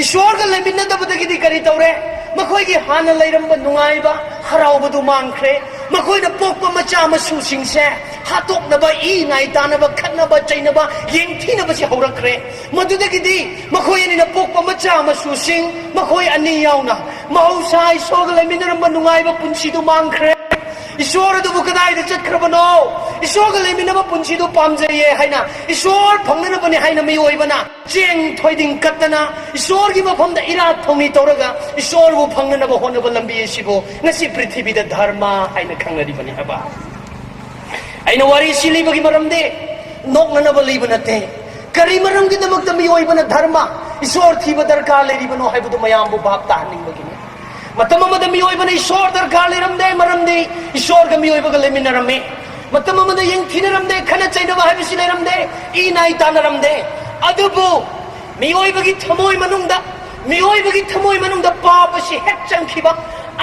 ꯏꯁꯣꯔꯒ ꯂꯩꯃꯤꯟꯅꯗꯕꯗꯒꯤꯗꯤ ꯀꯔꯤ ꯇꯧꯔꯦ? ꯃꯈꯣꯏꯒꯤ ꯍꯥꯟꯅ ꯂꯩꯔꯝꯕ ꯅꯨꯡꯉꯥꯏꯕ, ꯍꯔꯥꯎꯕꯗꯨ ꯃꯥꯡꯈ꯭ꯔꯦ꯫ ꯃꯈꯣꯏꯅ ꯄꯣꯛꯄ ꯃꯆꯥ ꯃꯁꯨꯁꯤꯡꯁꯦ ꯍꯥꯠꯇꯣꯛꯅꯕ, ꯏ ꯅꯥꯏ ꯇꯥꯅꯕ, ꯈꯠꯅꯕ ꯆꯩꯅꯕ, ꯌꯦꯡꯊꯤꯅꯕꯁꯤ ꯍꯧꯔꯛꯈ꯭ꯔꯦ꯫ ꯃꯗꯨꯗꯒꯤꯗꯤ ꯃꯈꯣꯏ ꯑꯅꯤꯅ ꯄꯣꯛꯄ ꯃꯆꯥ ꯃꯁꯨꯁꯤꯡ, ꯃꯈꯣꯏ ꯑꯅꯤ ꯌꯥꯎꯅ ꯃꯍꯧꯁꯥ ꯏꯁꯣꯔꯒ ꯂꯩꯃꯤꯟꯅꯔꯝꯕ ꯅꯨꯡꯉꯥꯏꯕ ꯄꯨꯟꯁꯤꯗꯨ ꯃꯥꯡꯈ꯭ꯔꯦ꯫ ꯏꯁꯣꯔ ꯑꯗꯨꯕꯨ ꯀꯗꯥꯏꯗ ꯆꯠꯈ꯭ꯔꯕꯅꯣ? ꯏꯁꯣꯔꯒ ꯂꯩꯃꯤꯟꯅꯕ ꯄꯨꯟꯁꯤꯗꯨ ꯄꯥꯝꯖꯩꯌꯦ ꯍꯥꯏꯅ, ꯏꯁꯣꯔ ꯐꯪꯅꯅꯕꯅꯤ ꯍꯥꯏꯅ ꯃꯤꯑꯣꯏꯕꯅ ꯆꯦꯡ ꯊꯣꯏꯗꯤꯡ ꯀꯠꯇꯅ ꯏꯁꯣꯔꯒꯤ ꯃꯐꯝꯗ ꯏꯔꯥꯠ ꯊꯧꯅꯤ ꯇꯧꯔꯒ ꯏꯁꯣꯔꯕꯨ ꯐꯪꯅꯅꯕ ꯍꯣꯠꯅꯕ ꯂꯝꯕꯤ ꯑꯁꯤꯕꯨ ꯉꯁꯤ ꯄ꯭ꯔꯤꯊꯤꯕꯤꯗ ꯙꯔꯃ ꯍꯥꯏꯅ ꯈꯪꯅꯔꯤꯕꯅꯤ ꯍꯥꯏꯕ꯫ ꯑꯩꯅ ꯋꯥꯔꯤ ꯁꯤ ꯂꯤꯕꯒꯤ ꯃꯔꯝꯗꯤ ꯅꯣꯛꯅꯅꯕ ꯂꯤꯕ ꯅꯠꯇꯦ꯫ ꯀꯔꯤ ꯃꯔꯝꯒꯤꯗꯃꯛꯇ ꯃꯤꯑꯣꯏꯕꯅ ꯙꯔꯃ, ꯏꯁꯣꯔ ꯊꯤꯕ ꯗꯔꯀꯥꯔ ꯂꯩꯔꯤꯕꯅꯣ ꯍꯥꯏꯕꯗꯨ ꯃꯌꯥꯝꯕꯨ ꯚꯥꯞ ꯇꯥꯍꯟꯅꯤꯡꯕꯒꯤꯅꯤ꯫ ꯃꯇꯝ ꯑꯃꯗ ꯃꯤꯑꯣꯏꯕꯅ ꯏꯁꯣꯔ ꯗꯔꯀꯥꯔ ꯂꯩꯔꯝꯗꯦ, ꯃꯔꯝꯗꯤ ꯏꯁꯣꯔꯒ ꯃꯤꯑꯣꯏꯕꯒ ꯂꯩꯃꯤꯟꯅꯔꯝꯃꯤ꯫ ꯃꯇꯝ ꯑꯃꯗ ꯌꯦꯡꯊꯤꯅꯔꯝꯗꯦ, ꯈꯠꯅ ꯆꯩꯅꯕ ꯍꯥꯏꯕꯁꯤ ꯂꯩꯔꯝꯗꯦ, ꯏ ꯅꯥꯏ ꯇꯥꯅꯔꯝꯗꯦ꯫ ꯑꯗꯨꯕꯨ ꯃꯤꯑꯣꯏꯕꯒꯤ ꯊꯃꯣꯏ ꯃꯅꯨꯡꯗ, ꯃꯤꯑꯣꯏꯕꯒꯤ ꯊꯃꯣꯏ ꯃꯅꯨꯡꯗ ꯄꯥꯞ ꯑꯁꯤ ꯍꯦꯛ ꯆꯪꯈꯤꯕ,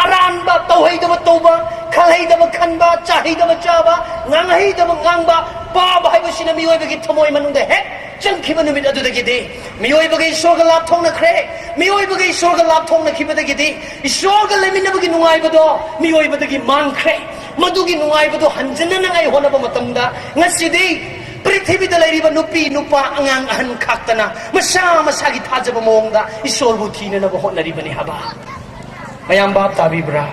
ꯑꯔꯥꯟꯕ, ꯇꯧꯍꯩꯗꯕ ꯇꯧꯕ, ꯈꯜꯍꯩꯗꯕ ꯈꯟꯕ, ꯆꯥꯍꯩꯗꯕ ꯆꯥꯕ, ꯉꯥꯡꯍꯩꯗꯕ ꯉꯥꯡꯕ, ꯄꯥꯞ ꯍꯥꯏꯕꯁꯤꯅ ꯃꯤꯑꯣꯏꯕꯒꯤ ꯊꯃꯣꯏ ꯃꯅꯨꯡꯗ ꯍꯦꯛ ꯆꯪꯈꯤꯕ ꯅꯨꯃꯤꯠ ꯑꯗꯨꯗꯒꯤꯗꯤ ꯃꯤꯑꯣꯏꯕꯒ ꯏꯁꯣꯔꯒ ꯂꯥꯞꯊꯣꯛꯅꯈ꯭ꯔꯦ꯫ ꯃꯤꯑꯣꯏꯕꯒ ꯏꯁꯣꯔꯒ ꯂꯥꯞꯊꯣꯛꯅꯈꯤꯕꯗꯒꯤꯗꯤ ꯏꯁꯣꯔꯒ ꯂꯩꯃꯤꯟꯅꯕꯒꯤ ꯅꯨꯡꯉꯥꯏꯕꯗꯣ ꯃꯤꯑꯣꯏꯕꯗꯒꯤ ꯃꯥꯡꯈ꯭ꯔꯦ꯫ ꯃꯗꯨꯒꯤ ꯅꯨꯡꯉꯥꯏꯕꯗꯣ ꯍꯟꯖꯤꯟꯅꯅꯉꯥꯏ ꯍꯣꯠꯅꯕ ꯃꯇꯝꯗ ꯉꯁꯤꯗꯤ ꯄ꯭ꯔꯤꯊꯤꯕꯤꯗ ꯂꯩꯔꯤꯕ ꯅꯨꯄꯤ, ꯅꯨꯄꯥ, ꯑꯉꯥꯡ, ꯑꯍꯟ ꯈꯥꯛꯇꯅ ꯃꯁꯥ ꯃꯁꯥꯒꯤ ꯊꯥꯖꯕ ꯃꯑꯣꯡꯗ ꯏꯁꯣꯔꯕꯨ ꯊꯤꯅꯅꯕ ꯍꯣꯠꯅꯔꯤꯕꯅꯤ ꯍꯥꯏꯕ꯫ ꯃꯌꯥꯝ ꯚꯥꯞ ꯇꯥꯕꯤꯕ꯭ꯔꯥ?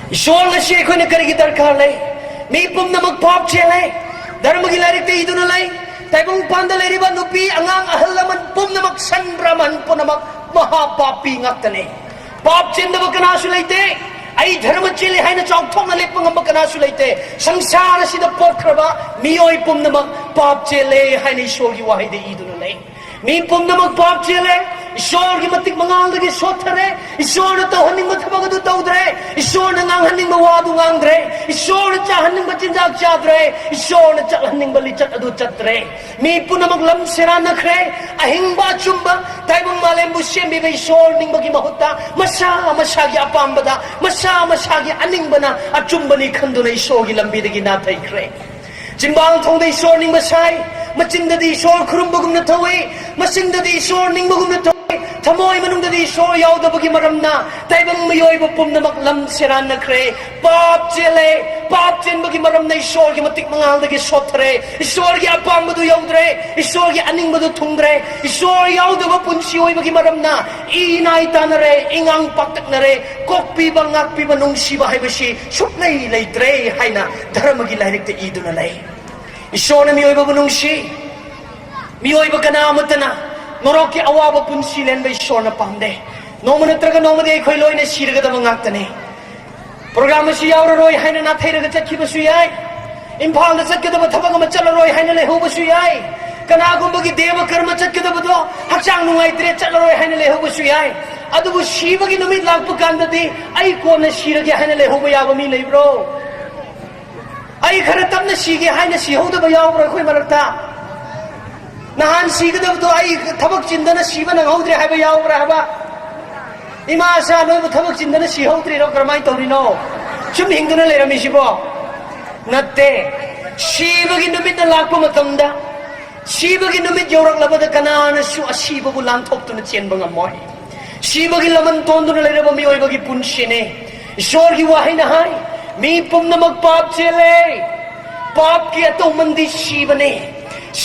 ꯏꯁꯣꯔ ꯉꯁꯤ ꯑꯩꯈꯣꯏꯅ ꯀꯔꯤꯒꯤ ꯗꯔꯀꯥꯔ ꯂꯩ? ꯃꯤ ꯄꯨꯝꯅꯃꯛ ꯄꯥꯞ ꯆꯦꯜꯂꯦ꯫ ꯙꯔꯃꯒꯤ ꯂꯥꯏꯔꯤꯛꯇ ꯏꯗꯨꯅ ꯂꯩ, ꯇꯥꯏꯕꯪꯄꯥꯟꯗ ꯂꯩꯔꯤꯕ ꯅꯨꯄꯤ, ꯑꯉꯥꯡ, ꯑꯍꯜ ꯂꯃꯟ ꯄꯨꯝꯅꯃꯛ, ꯁꯟ ꯕ꯭ꯔꯥꯍꯃꯟ ꯄꯨꯝꯅꯃꯛ ꯃꯍꯥ ꯄꯥꯄꯤ ꯉꯥꯛꯇꯅꯦ꯫ ꯄꯥꯞ ꯆꯦꯟꯗꯕ ꯀꯅꯥꯁꯨ ꯂꯩꯇꯦ꯫ ꯑꯩ ꯙꯔꯃ ꯆꯦꯜꯂꯤ ꯍꯥꯏꯅ ꯆꯥꯎꯊꯣꯛꯅ ꯂꯦꯞꯄ ꯉꯝꯕ ꯀꯅꯥꯁꯨ ꯂꯩꯇꯦ꯫ ꯁꯪꯁꯥꯔ ꯑꯁꯤꯗ ꯄꯣꯛꯈ꯭ꯔꯕ ꯃꯤꯑꯣꯏ ꯄꯨꯝꯅꯃꯛ ꯄꯥꯞ ꯆꯦꯜꯂꯦ ꯍꯥꯏꯅ ꯏꯁꯣꯔꯒꯤ ꯋꯥꯍꯩꯗ ꯏꯗꯨꯅ ꯂꯩ꯫ ꯃꯤ ꯄꯨꯝꯅꯃꯛ ꯄꯥꯞ ꯆꯦꯜꯂꯦ꯫ ꯏꯁꯣꯔꯒꯤ ꯃꯇꯤꯛ ꯃꯉꯥꯜꯗꯒꯤ ꯁꯣꯠꯊꯔꯦ꯫ ꯏꯁꯣꯔꯅ ꯇꯧꯍꯟꯅꯤꯡꯕ ꯊꯕꯛ ꯑꯗꯨ ꯇꯧꯗ꯭ꯔꯦ꯫ ꯏꯁꯣꯔꯅ ꯉꯥꯡꯍꯟꯅꯤꯡꯕ ꯋꯥ ꯑꯗꯨ ꯉꯥꯡꯗ꯭ꯔꯦ꯫ ꯏꯁꯣꯔꯅ ꯆꯥꯍꯟꯅꯤꯡꯕ ꯆꯤꯟꯖꯥꯛ ꯆꯥꯗ꯭ꯔꯦ꯫ ꯏꯁꯣꯔꯅ ꯆꯠꯍꯟꯅꯤꯡꯕ ꯂꯤꯆꯠ ꯑꯗꯨ ꯆꯠꯇ꯭ꯔꯦ꯫ ꯃꯤ ꯄꯨꯝꯅꯃꯛ ꯂꯝ ꯁꯦꯔꯥꯟꯅꯈ꯭ꯔꯦ꯫ ꯑꯍꯤꯡꯕ ꯑꯆꯨꯝꯕ ꯇꯥꯏꯕꯪ ꯃꯥꯂꯦꯝꯕꯨ ꯁꯦꯝꯕꯤꯕ ꯏꯁꯣꯔ ꯅꯤꯡꯕꯒꯤ ꯃꯍꯨꯠꯇ ꯃꯁꯥ ꯃꯁꯥꯒꯤ ꯑꯄꯥꯝꯕꯗ, ꯃꯁꯥ ꯃꯁꯥꯒꯤ ꯑꯅꯤꯡꯕꯅ ꯑꯆꯨꯝꯕꯅꯤ ꯈꯟꯗꯨꯅ ꯏꯁꯣꯔꯒꯤ ꯂꯝꯕꯤꯗꯒꯤ ꯅꯥꯊꯩꯈ꯭ꯔꯦ꯫ ꯆꯤꯡꯕꯥꯡ ꯊꯣꯡꯗ ꯏꯁꯣꯔ ꯅꯤꯡꯕ ꯁꯥꯏ, ꯃꯆꯤꯟꯗꯗꯤ ꯏꯁꯣꯔ ꯈꯨꯔꯨꯝꯕꯒꯨꯝꯅ ꯊꯧꯏ, ꯃꯆꯤꯟꯗꯗꯤ ꯏꯁꯣꯔ ꯅꯤꯡꯕꯒꯨꯝꯅ ꯊꯧꯏ, ꯊꯃꯣꯏ ꯃꯅꯨꯡꯗꯗꯤ ꯏꯁꯣꯔ ꯌꯥꯎꯗꯕꯒꯤ ꯃꯔꯝꯅ ꯇꯥꯏꯕꯪ ꯃꯤꯑꯣꯏꯕ ꯄꯨꯝꯅꯃꯛ ꯂꯝ ꯁꯦꯔꯥꯟꯅꯈ꯭ꯔꯦ꯫ ꯄꯥꯞ ꯆꯦꯜꯂꯦ꯫ ꯄꯥꯞ ꯆꯦꯟꯕꯒꯤ ꯃꯔꯝꯅ ꯏꯁꯣꯔꯒꯤ ꯃꯇꯤꯛ ꯃꯉꯥꯜꯗꯒꯤ ꯁꯣꯠꯊꯔꯦ꯫ ꯏꯁꯣꯔꯒꯤ ꯑꯄꯥꯝꯕꯗꯨ ꯌꯧꯗ꯭ꯔꯦ꯫ ꯏꯁꯣꯔꯒꯤ ꯑꯅꯤꯡꯕꯗꯨ ꯊꯨꯡꯗ꯭ꯔꯦ꯫ ꯏꯁꯣꯔ ꯌꯥꯎꯗꯕ ꯄꯨꯟꯁꯤ ꯑꯣꯏꯕꯒꯤ ꯃꯔꯝꯅ ꯏ ꯅꯥꯏ ꯇꯥꯅꯔꯦ, ꯏꯉꯥꯡ ꯄꯥꯛꯇꯛꯅꯔꯦ, ꯀꯣꯛꯄꯤꯕ, ꯉꯥꯛꯄꯤꯕ, ꯅꯨꯡꯁꯤꯕ ꯍꯥꯏꯕꯁꯤ ꯁꯨꯛꯂꯩ ꯂꯩꯇ꯭ꯔꯦ ꯍꯥꯏꯅ ꯙꯔꯃꯒꯤ ꯂꯥꯏꯔꯤꯛꯇ ꯏꯗꯨꯅ ꯂꯩ꯫ ꯏꯁꯣꯔꯅ ꯃꯤꯑꯣꯏꯕꯕꯨ ꯅꯨꯡꯁꯤ꯫ ꯃꯤꯑꯣꯏꯕ ꯀꯅꯥ ꯑꯃꯠꯇꯅ ꯅꯣꯔꯣꯛꯀꯤ ꯑꯋꯥꯕ ꯄꯨꯟꯁꯤ ꯂꯦꯟꯕ ꯏꯁꯣꯔꯅ ꯄꯥꯝꯗꯦ꯫ ꯅꯣꯡꯃ ꯅꯠꯇ꯭ꯔꯒ ꯅꯣꯡꯃꯗꯤ ꯑꯩꯈꯣꯏ ꯂꯣꯏꯅ ꯁꯤꯔꯒꯗꯕ ꯉꯥꯛꯇꯅꯤ꯫ ꯄ꯭ꯔꯣꯒ꯭ꯔꯥꯝ ꯑꯁꯤ ꯌꯥꯎꯔꯔꯣꯏ ꯍꯥꯏꯅ ꯅꯥꯊꯩꯔꯒ ꯆꯠꯈꯤꯕꯁꯨ ꯌꯥꯏ꯫ ꯏꯝꯐꯥꯜꯗ ꯆꯠꯀꯗꯕ ꯊꯕꯛ ꯑꯃ ꯆꯠꯂꯔꯣꯏ ꯍꯥꯏꯅ ꯂꯩꯍꯧꯕꯁꯨ ꯌꯥꯏ꯫ ꯀꯅꯥꯒꯨꯝꯕꯒꯤ ꯗꯦꯕ ꯀꯔꯃ ꯆꯠꯀꯗꯕꯗꯣ ꯍꯛꯆꯥꯡ ꯅꯨꯡꯉꯥꯏꯇ꯭ꯔꯦ ꯆꯠꯂꯔꯣꯏ ꯍꯥꯏꯅ ꯂꯩꯍꯧꯕꯁꯨ ꯌꯥꯏ꯫ ꯑꯗꯨꯕꯨ ꯁꯤꯕꯒꯤ ꯅꯨꯃꯤꯠ ꯂꯥꯛꯄ ꯀꯥꯟꯗꯗꯤ ꯑꯩ ꯀꯣꯟꯅ ꯁꯤꯔꯒꯦ ꯍꯥꯏꯅ ꯂꯩꯍꯧꯕ ꯌꯥꯕ ꯃꯤ ꯂꯩꯕ꯭ꯔꯣ? ꯑꯩ ꯈꯔ ꯇꯞꯅ ꯁꯤꯒꯦ ꯍꯥꯏꯅ ꯁꯤꯍꯧꯗꯕ ꯌꯥꯎꯕ꯭ꯔꯥ ꯑꯩꯈꯣꯏ ꯃꯔꯛꯇ? ꯅꯍꯥꯟ ꯁꯤꯒꯗꯕꯗꯣ ꯑꯩ ꯊꯕꯛ ꯆꯤꯟꯗꯅ ꯁꯤꯕ ꯅꯪꯍꯧꯗ꯭ꯔꯦ ꯍꯥꯏꯕ ꯌꯥꯎꯕ꯭ꯔꯥ ꯍꯥꯏꯕ? ꯏꯃꯥ ꯏꯆꯥ ꯅꯣꯏꯕꯨ ꯊꯕꯛ ꯆꯤꯟꯗꯅ ꯁꯤꯍꯧꯗ꯭ꯔꯤꯔꯣ? ꯀꯔꯝꯍꯥꯏꯅ ꯇꯧꯔꯤꯅꯣ ꯁꯨꯝ ꯍꯤꯡꯗꯨꯅ ꯂꯩꯔꯝꯃꯤꯁꯤꯕꯣ? ꯅꯠꯇꯦ꯫ ꯁꯤꯕꯒꯤ ꯅꯨꯃꯤꯠꯅ ꯂꯥꯛꯄ ꯃꯇꯝꯗ, ꯁꯤꯕꯒꯤ ꯅꯨꯃꯤꯠ ꯌꯧꯔꯛꯂꯕꯗ ꯀꯅꯥꯅꯁꯨ ꯑꯁꯤꯕꯕꯨ ꯂꯥꯟꯊꯣꯛꯇꯨꯅ ꯆꯦꯟꯕ ꯉꯝꯃꯣꯏ꯫ ꯁꯤꯕꯒꯤ ꯂꯃꯟ ꯇꯣꯟꯗꯨꯅ ꯂꯩꯔꯕ ꯃꯤꯑꯣꯏꯕꯒꯤ ꯄꯨꯟꯁꯤꯅꯤ꯫ ꯏꯁꯣꯔꯒꯤ ꯋꯥꯍꯩꯅ ꯍꯥꯏ, "ꯃꯤ ꯄꯨꯝꯅꯃꯛ ꯄꯥꯞ ꯆꯦꯜꯂꯦ, ꯄꯥꯞꯀꯤ ꯑꯇꯧꯃꯟꯗꯤ ꯁꯤꯕꯅꯦ꯫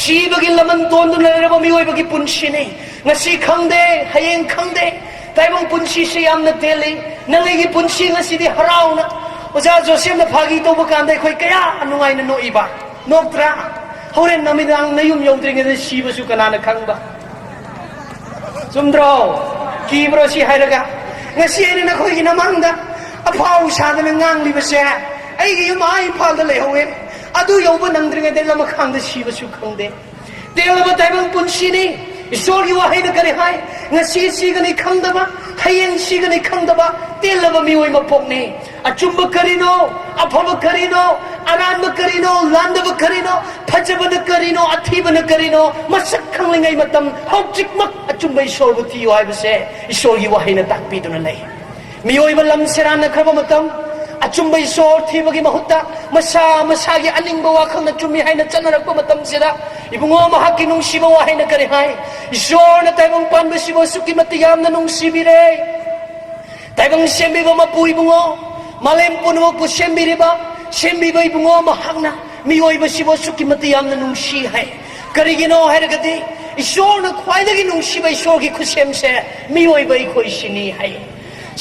ꯁꯤꯕꯒꯤ ꯂꯃꯟ ꯇꯣꯟꯗꯨꯅ ꯂꯩꯔꯕ ꯃꯤꯑꯣꯏꯕꯒꯤ ꯄꯨꯟꯁꯤꯅꯤ꯫ ꯉꯁꯤ ꯈꯪꯗꯦ, ꯍꯌꯦꯡ ꯈꯪꯗꯦ꯫ ꯇꯥꯏꯕꯪ ꯄꯨꯟꯁꯤꯁꯦ ꯌꯥꯝꯅ ꯇꯦꯜꯂꯤ꯫ ꯅꯪ ꯑꯩꯒꯤ ꯄꯨꯟꯁꯤ ꯉꯁꯤꯗꯤ ꯍꯔꯥꯎꯅ ꯑꯣꯖꯥ ꯖꯣꯁꯦꯐꯅ ꯐꯥꯒꯤ ꯇꯧꯕ ꯀꯥꯟꯗ ꯑꯩꯈꯣꯏ ꯀꯌꯥ ꯅꯨꯡꯉꯥꯏꯅ ꯅꯣꯛꯏꯕ, ꯅꯣꯛꯇ꯭ꯔꯥ? ꯍꯣꯔꯦꯟ ꯅꯨꯃꯤꯗꯥꯡ ꯅꯌꯨꯝ ꯌꯧꯗ꯭ꯔꯤꯉꯩꯗ ꯁꯤꯕꯁꯨ ꯀꯅꯥꯅ ꯈꯪꯕ? ꯆꯨꯝꯗ꯭ꯔꯣ? ꯀꯤꯕ꯭ꯔꯣ ꯁꯤ ꯍꯥꯏꯔꯒ? ꯉꯁꯤ ꯑꯩꯅ ꯅꯈꯣꯏꯒꯤ ꯃꯃꯥꯡꯗ ꯑꯐꯥꯎ ꯁꯥꯗꯅ ꯉꯥꯡꯂꯤꯕꯁꯦ, ꯑꯩꯒꯤ ꯌꯨꯝ ꯑꯥ ꯏꯝꯐꯥꯜꯗ ꯂꯩꯍꯧꯋꯦ, ꯑꯗꯨ ꯌꯧꯕ ꯅꯪꯗ꯭ꯔꯤꯉꯩꯗ ꯂꯃꯈꯥꯡꯗ ꯁꯤꯕꯁꯨ ꯈꯪꯗꯦ꯫ ꯇꯦꯜꯂꯕ ꯇꯥꯏꯕꯪ ꯄꯨꯟꯁꯤꯅꯤ꯫ ꯏꯁꯣꯔꯒꯤ ꯋꯥꯍꯩꯅ ꯀꯔꯤ ꯍꯥꯏ? ꯉꯁꯤ ꯁꯤꯒꯅꯤ ꯈꯪꯗꯕ, ꯍꯌꯦꯡ ꯁꯤꯒꯅꯤ ꯈꯪꯗꯕ ꯇꯦꯜꯂꯕ ꯃꯤꯑꯣꯏ ꯃꯄꯣꯛꯅꯤ꯫ ꯑꯆꯨꯝꯕ ꯀꯔꯤꯅꯣ? ꯑꯐꯕ ꯀꯔꯤꯅꯣ? ꯑꯔꯥꯟꯕ ꯀꯔꯤꯅꯣ? ꯂꯥꯟꯗꯕ ꯀꯔꯤꯅꯣ? ꯐꯖꯕꯅ ꯀꯔꯤꯅꯣ? ꯑꯊꯤꯕꯅ ꯀꯔꯤꯅꯣ? ꯃꯁꯛ ꯈꯪꯂꯤꯉꯩ ꯃꯇꯝ ꯍꯧꯖꯤꯛꯃꯛ ꯑꯆꯨꯝꯕ ꯏꯁꯣꯔꯕꯨ ꯊꯤꯌꯨ ꯍꯥꯏꯕꯁꯦ ꯏꯁꯣꯔꯒꯤ ꯋꯥꯍꯩꯅ ꯇꯥꯛꯄꯤꯗꯨꯅ ꯂꯩ꯫ ꯃꯤꯑꯣꯏꯕ ꯂꯝ ꯁꯦꯔꯥꯟꯅꯈ꯭ꯔꯕ ꯃꯇꯝ, ꯑꯆꯨꯝꯕ ꯏꯁꯣꯔ ꯊꯤꯕꯒꯤ ꯃꯍꯨꯠꯇ ꯃꯁꯥ ꯃꯁꯥꯒꯤ ꯑꯅꯤꯡꯕ ꯋꯥꯈꯜꯅ ꯆꯨꯝꯃꯤ ꯍꯥꯏꯅ ꯆꯠꯅꯔꯛꯄ ꯃꯇꯝꯁꯤꯗ, ꯏꯕꯨꯡꯉꯣ, ꯃꯍꯥꯛꯀꯤ ꯅꯨꯡꯁꯤꯕ ꯋꯥꯍꯩꯅ ꯀꯔꯤ ꯍꯥꯏ? ꯏꯁꯣꯔꯅ ꯇꯥꯏꯕꯪ ꯄꯥꯟꯕꯁꯤꯕꯨ ꯑꯁꯨꯛꯀꯤ ꯃꯇꯤꯛ ꯌꯥꯝꯅ ꯅꯨꯡꯁꯤꯕꯤꯔꯦ꯫ ꯇꯥꯏꯕꯪ ꯁꯦꯝꯕꯤꯕ ꯃꯄꯨ ꯏꯕꯨꯡꯉꯣ, ꯃꯥꯂꯦꯝ ꯄꯨꯝꯅꯃꯛꯄꯨ ꯁꯦꯝꯕꯤꯔꯤꯕ, ꯁꯦꯝꯕꯤꯕ ꯏꯕꯨꯡꯉꯣ, ꯃꯍꯥꯛꯅ ꯃꯤꯑꯣꯏꯕꯁꯤꯕꯨ ꯑꯁꯨꯛꯀꯤ ꯃꯇꯤꯛ ꯌꯥꯝꯅ ꯅꯨꯡꯁꯤ ꯍꯥꯏ꯫ ꯀꯔꯤꯒꯤꯅꯣ ꯍꯥꯏꯔꯒꯗꯤ, ꯏꯁꯣꯔꯅ ꯈ꯭ꯋꯥꯏꯗꯒꯤ ꯅꯨꯡꯁꯤꯕ ꯏꯁꯣꯔꯒꯤ ꯈꯨꯠꯁꯦꯝꯁꯦ ꯃꯤꯑꯣꯏꯕ ꯑꯩꯈꯣꯏꯁꯤꯅꯤ ꯍꯥꯏ꯫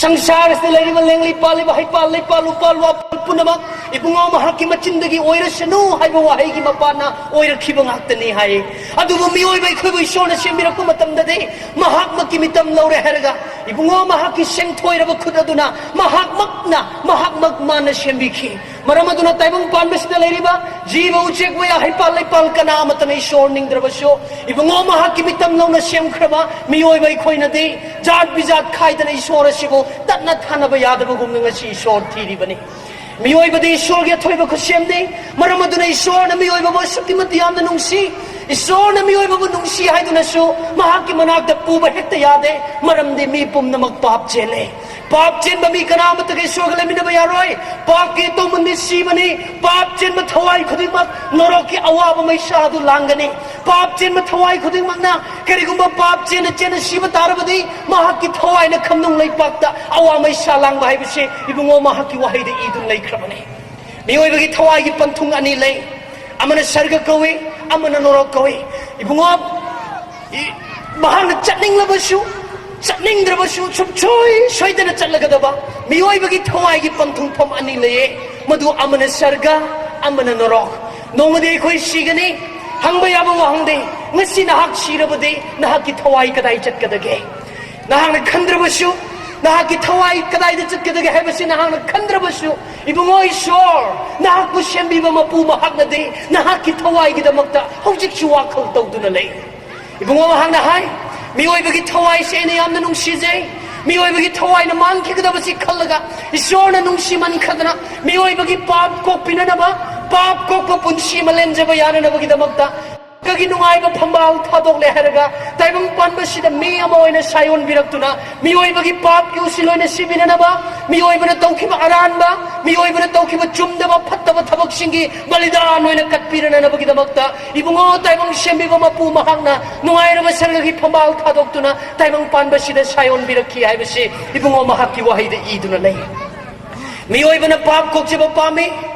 ꯁꯪꯁꯥꯔ ꯑꯁꯤꯗ ꯂꯩꯔꯤꯕ ꯂꯦꯡꯂꯤ ꯄꯥꯜꯂꯤꯕ, ꯍꯩꯄꯥꯜ ꯂꯩꯄꯥꯜ, ꯎꯄꯥꯜ ꯋꯥꯄꯥꯜ ꯄꯨꯝꯅꯃꯛ ꯏꯕꯨꯡꯉꯣ ꯃꯍꯥꯛꯀꯤ ꯃꯆꯤꯟꯗꯒꯤ ꯑꯣꯏꯔꯁꯅꯨ ꯍꯥꯏꯕ ꯋꯥꯍꯩꯒꯤ ꯃꯄꯥꯟꯅ ꯑꯣꯏꯔꯛꯈꯤꯕ ꯉꯥꯛꯇꯅꯤ ꯍꯥꯏ꯫ ꯑꯗꯨꯕꯨ ꯃꯤꯑꯣꯏꯕ ꯑꯩꯈꯣꯏꯕꯨ ꯏꯁꯣꯔꯅ ꯁꯦꯝꯕꯤꯔꯛꯄ ꯃꯇꯝꯗꯗꯤ, ꯃꯍꯥꯛꯃꯛꯀꯤ ꯃꯤꯇꯝ ꯂꯧꯔꯦ ꯍꯥꯏꯔꯒ, ꯏꯕꯨꯡꯉꯣ ꯃꯍꯥꯛꯀꯤ ꯁꯦꯡꯊꯣꯏꯔꯕ ꯈꯨꯠ ꯑꯗꯨꯅ ꯃꯍꯥꯛꯃꯛꯅ, ꯃꯍꯥꯛꯃꯛ ꯃꯥꯅ ꯁꯦꯝꯕꯤꯈꯤ꯫ ꯃꯔꯝ ꯑꯗꯨꯅ ꯇꯥꯏꯕꯪ ꯄꯥꯟꯕꯁꯤꯗ ꯂꯩꯔꯤꯕ ꯖꯤꯕ ꯎꯆꯦꯛ ꯋꯥꯌꯥ, ꯍꯩꯄꯥꯜ ꯂꯩꯄꯥꯜ ꯀꯅꯥ ꯑꯃꯠꯇꯅ ꯏꯁꯣꯔ ꯅꯤꯡꯗ꯭ꯔꯕꯁꯨ, ꯏꯕꯨꯡꯉꯣ ꯃꯍꯥꯛꯀꯤ ꯃꯤꯇꯝ ꯂꯧꯅ ꯁꯦꯝꯈ꯭ꯔꯕ ꯃꯤꯑꯣꯏꯕ ꯑꯩꯈꯣꯏꯅꯗꯤ ꯖꯥꯠ ꯕꯤꯖꯥꯠ ꯈꯥꯏꯗꯅ ꯏꯁꯣꯔ ꯑꯁꯤꯕꯨ ꯇꯠꯅ ꯊꯥꯅꯕ ꯌꯥꯗꯕꯒꯨꯝꯅ ꯉꯁꯤ ꯏꯁꯣꯔ ꯊꯤꯔꯤꯕꯅꯤ꯫ ꯃꯤꯑꯣꯏꯕꯗꯤ ꯏꯁꯣꯔꯒꯤ ꯑꯊꯣꯏꯕ ꯈꯨꯠꯁꯦꯝꯅꯤ꯫ ꯃꯔꯝ ꯑꯗꯨꯅ ꯏꯁꯣꯔꯅ ꯃꯤꯑꯣꯏꯕꯕꯨ ꯑꯁꯨꯛꯀꯤ ꯃꯇꯤꯛ ꯌꯥꯝꯅ ꯅꯨꯡꯁꯤ꯫ ꯏꯁꯣꯔꯅ ꯃꯤꯑꯣꯏꯕꯕꯨ ꯅꯨꯡꯁꯤ ꯍꯥꯏꯗꯨꯅꯁꯨ ꯃꯍꯥꯛꯀꯤ ꯃꯅꯥꯛꯇ ꯄꯨꯕ ꯍꯦꯛꯇ ꯌꯥꯗꯦ, ꯃꯔꯝꯗꯤ ꯃꯤ ꯄꯨꯝꯅꯃꯛ ꯄꯥꯞ ꯆꯦꯜꯂꯦ꯫ ꯄꯥꯞ ꯆꯦꯟꯕ ꯃꯤ ꯀꯅꯥ ꯑꯃꯠꯇꯒ ꯏꯁꯣꯔꯒ ꯂꯩꯃꯤꯟꯅꯕ ꯌꯥꯔꯣꯏ꯫ ꯄꯥꯞꯀꯤ ꯇꯧꯃꯟꯗꯤ ꯁꯤꯕꯅꯤ꯫ ꯄꯥꯞ ꯆꯦꯟꯕ ꯊꯋꯥꯏ ꯈꯨꯗꯤꯡꯃꯛ ꯅꯔꯣꯛꯀꯤ ꯑꯋꯥꯕ ꯃꯩꯁꯥ ꯑꯗꯨ ꯂꯥꯡꯒꯅꯤ꯫ ꯄꯥꯞ ꯆꯦꯟꯕ ꯊꯋꯥꯏ ꯈꯨꯗꯤꯡꯃꯛꯅ ꯀꯔꯤꯒꯨꯝꯕ ꯄꯥꯞ ꯆꯦꯟꯅ ꯆꯦꯟꯅ ꯁꯤꯕ ꯇꯥꯔꯕꯗꯤ, ꯃꯍꯥꯛꯀꯤ ꯊꯋꯥꯏꯅ ꯈꯝꯅꯨꯡ ꯂꯩꯄꯥꯛꯇ ꯑꯋꯥ ꯃꯩꯁꯥ ꯂꯥꯡꯕ ꯍꯥꯏꯕꯁꯦ ꯏꯕꯨꯡꯉꯣ ꯃꯍꯥꯛꯀꯤ ꯋꯥꯍꯩꯗ ꯏꯗꯨꯅ ꯂꯩꯈ꯭ꯔꯕꯅꯤ꯫ ꯃꯤꯑꯣꯏꯕꯒꯤ ꯊꯋꯥꯏꯒꯤ ꯄꯟꯊꯨꯡ ꯑꯅꯤ ꯂꯩ꯫ ꯑꯃꯅ ꯁꯔꯒ ꯀꯧꯏ, ꯑꯃꯅ ꯅꯣꯔꯣꯛ ꯀꯧꯏ꯫ ꯏꯕꯨꯡꯉꯣ, ꯏ-, ꯃꯍꯥꯛꯅ ꯆꯠꯅꯤꯡꯂꯕꯁꯨ, ꯆꯠꯅꯤꯡꯗ꯭ꯔꯕꯁꯨ ꯁꯨꯡꯁꯣꯏ ꯁꯣꯏꯗꯅ ꯆꯠꯂꯒꯗꯕ ꯃꯤꯑꯣꯏꯕꯒꯤ ꯊꯋꯥꯏꯒꯤ ꯄꯟꯊꯨꯡꯐꯝ ꯑꯅꯤ ꯂꯩꯌꯦ꯫ ꯃꯗꯨ ꯑꯃꯅ ꯁꯔꯒ, ꯑꯃꯅ ꯅꯣꯔꯣꯛ꯫ ꯅꯣꯡꯃꯗꯤ ꯑꯩꯈꯣꯏ ꯁꯤꯒꯅꯤ꯫ ꯍꯪꯕ ꯌꯥꯕ ꯋꯥꯍꯪꯗꯤ, ꯉꯁꯤ ꯅꯍꯥꯛ ꯁꯤꯔꯕꯗꯤ ꯅꯍꯥꯛꯀꯤ ꯊꯋꯥꯏ ꯀꯗꯥꯏ ꯆꯠꯀꯗꯒꯦ? ꯅꯍꯥꯛꯅ ꯈꯟꯗ꯭ꯔꯕꯁꯨ, ꯅꯍꯥꯛꯀꯤ ꯊꯋꯥꯏ ꯀꯗꯥꯏꯗ ꯆꯠꯀꯗꯒꯦ ꯍꯥꯏꯕꯁꯤ ꯅꯍꯥꯛꯅ ꯈꯟꯗ꯭ꯔꯕꯁꯨ, ꯏꯕꯨꯡꯉꯣ ꯏꯁꯣꯔ, ꯅꯍꯥꯛꯄꯨ ꯁꯦꯝꯕꯤꯕ ꯃꯄꯨ ꯃꯍꯥꯛꯅꯗꯤ ꯅꯍꯥꯛꯀꯤ ꯊꯋꯥꯏꯒꯤꯗꯃꯛꯇ ꯍꯧꯖꯤꯛꯁꯨ ꯋꯥꯈꯜ ꯇꯧꯗꯨꯅ ꯂꯩ꯫ ꯏꯕꯨꯡꯉꯣ ꯃꯍꯥꯛꯅ ꯍꯥꯏ, "ꯃꯤꯑꯣꯏꯕꯒꯤ ꯊꯋꯥꯏꯁꯦ ꯑꯩꯅ ꯌꯥꯝꯅ ꯅꯨꯡꯁꯤꯖꯩ꯫ ꯃꯤꯑꯣꯏꯕꯒꯤ ꯊꯋꯥꯏꯅ ꯃꯥꯡꯈꯤꯒꯗꯕꯁꯤ ꯈꯜꯂꯒ ꯏꯁꯣꯔꯅ ꯅꯨꯡꯁꯤꯃꯟꯈꯗꯅ ꯃꯤꯑꯣꯏꯕꯒꯤ ꯄꯥꯞ ꯀꯣꯛꯄꯤꯅꯅꯕ, ꯄꯥꯞ ꯀꯣꯛꯄ ꯄꯨꯟꯁꯤ ꯑꯃ ꯂꯦꯟꯖꯕ ꯌꯥꯅꯅꯕꯒꯤꯗꯃꯛꯇ ꯒꯤ ꯅꯨꯡꯉꯥꯏꯕ ꯐꯝꯕꯥꯜ ꯊꯥꯗꯣꯛꯂꯦ" ꯍꯥꯏꯔꯒ ꯇꯥꯏꯕꯪ ꯄꯥꯟꯕꯁꯤꯗ ꯃꯤ ꯑꯃ ꯑꯣꯏꯅ ꯁꯥꯏꯑꯣꯟꯕꯤꯔꯛꯇꯨꯅ, ꯃꯤꯑꯣꯏꯕꯒꯤ ꯄꯥꯞꯀꯤ ꯎꯁꯤꯜ ꯑꯣꯏꯅ ꯁꯤꯕꯤꯅꯅꯕ, ꯃꯤꯑꯣꯏꯕꯅ ꯇꯧꯈꯤꯕ ꯑꯔꯥꯟꯕ, ꯃꯤꯑꯣꯏꯕꯅ ꯇꯧꯈꯤꯕ ꯆꯨꯝꯗꯕ ꯐꯠꯇꯕ ꯊꯕꯛꯁꯤꯡꯒꯤ ꯕꯂꯤꯗꯥꯟ ꯑꯣꯏꯅ ꯀꯠꯄꯤꯔꯅꯅꯕꯒꯤꯗꯃꯛꯇ ꯏꯕꯨꯡꯉꯣ ꯇꯥꯏꯕꯪ ꯁꯦꯝꯕꯤꯕ ꯃꯄꯨ ꯃꯍꯥꯛꯅ ꯅꯨꯡꯉꯥꯏꯔꯕ ꯁꯔꯒꯒꯤ ꯐꯝꯕꯥꯜ ꯊꯥꯗꯣꯛꯇꯨꯅ ꯇꯥꯏꯕꯪ ꯄꯥꯟꯕꯁꯤꯗ ꯁꯥꯏꯑꯣꯟꯕꯤꯔꯛꯈꯤ ꯍꯥꯏꯕꯁꯤ ꯏꯕꯨꯡꯉꯣ ꯃꯍꯥꯛꯀꯤ ꯋꯥꯍꯩꯗ ꯏꯗꯨꯅ ꯂꯩ꯫ ꯃꯤꯑꯣꯏꯕꯅ ꯄꯥꯞ ꯀꯣꯛꯆꯕ ꯄꯥꯝꯃꯤ,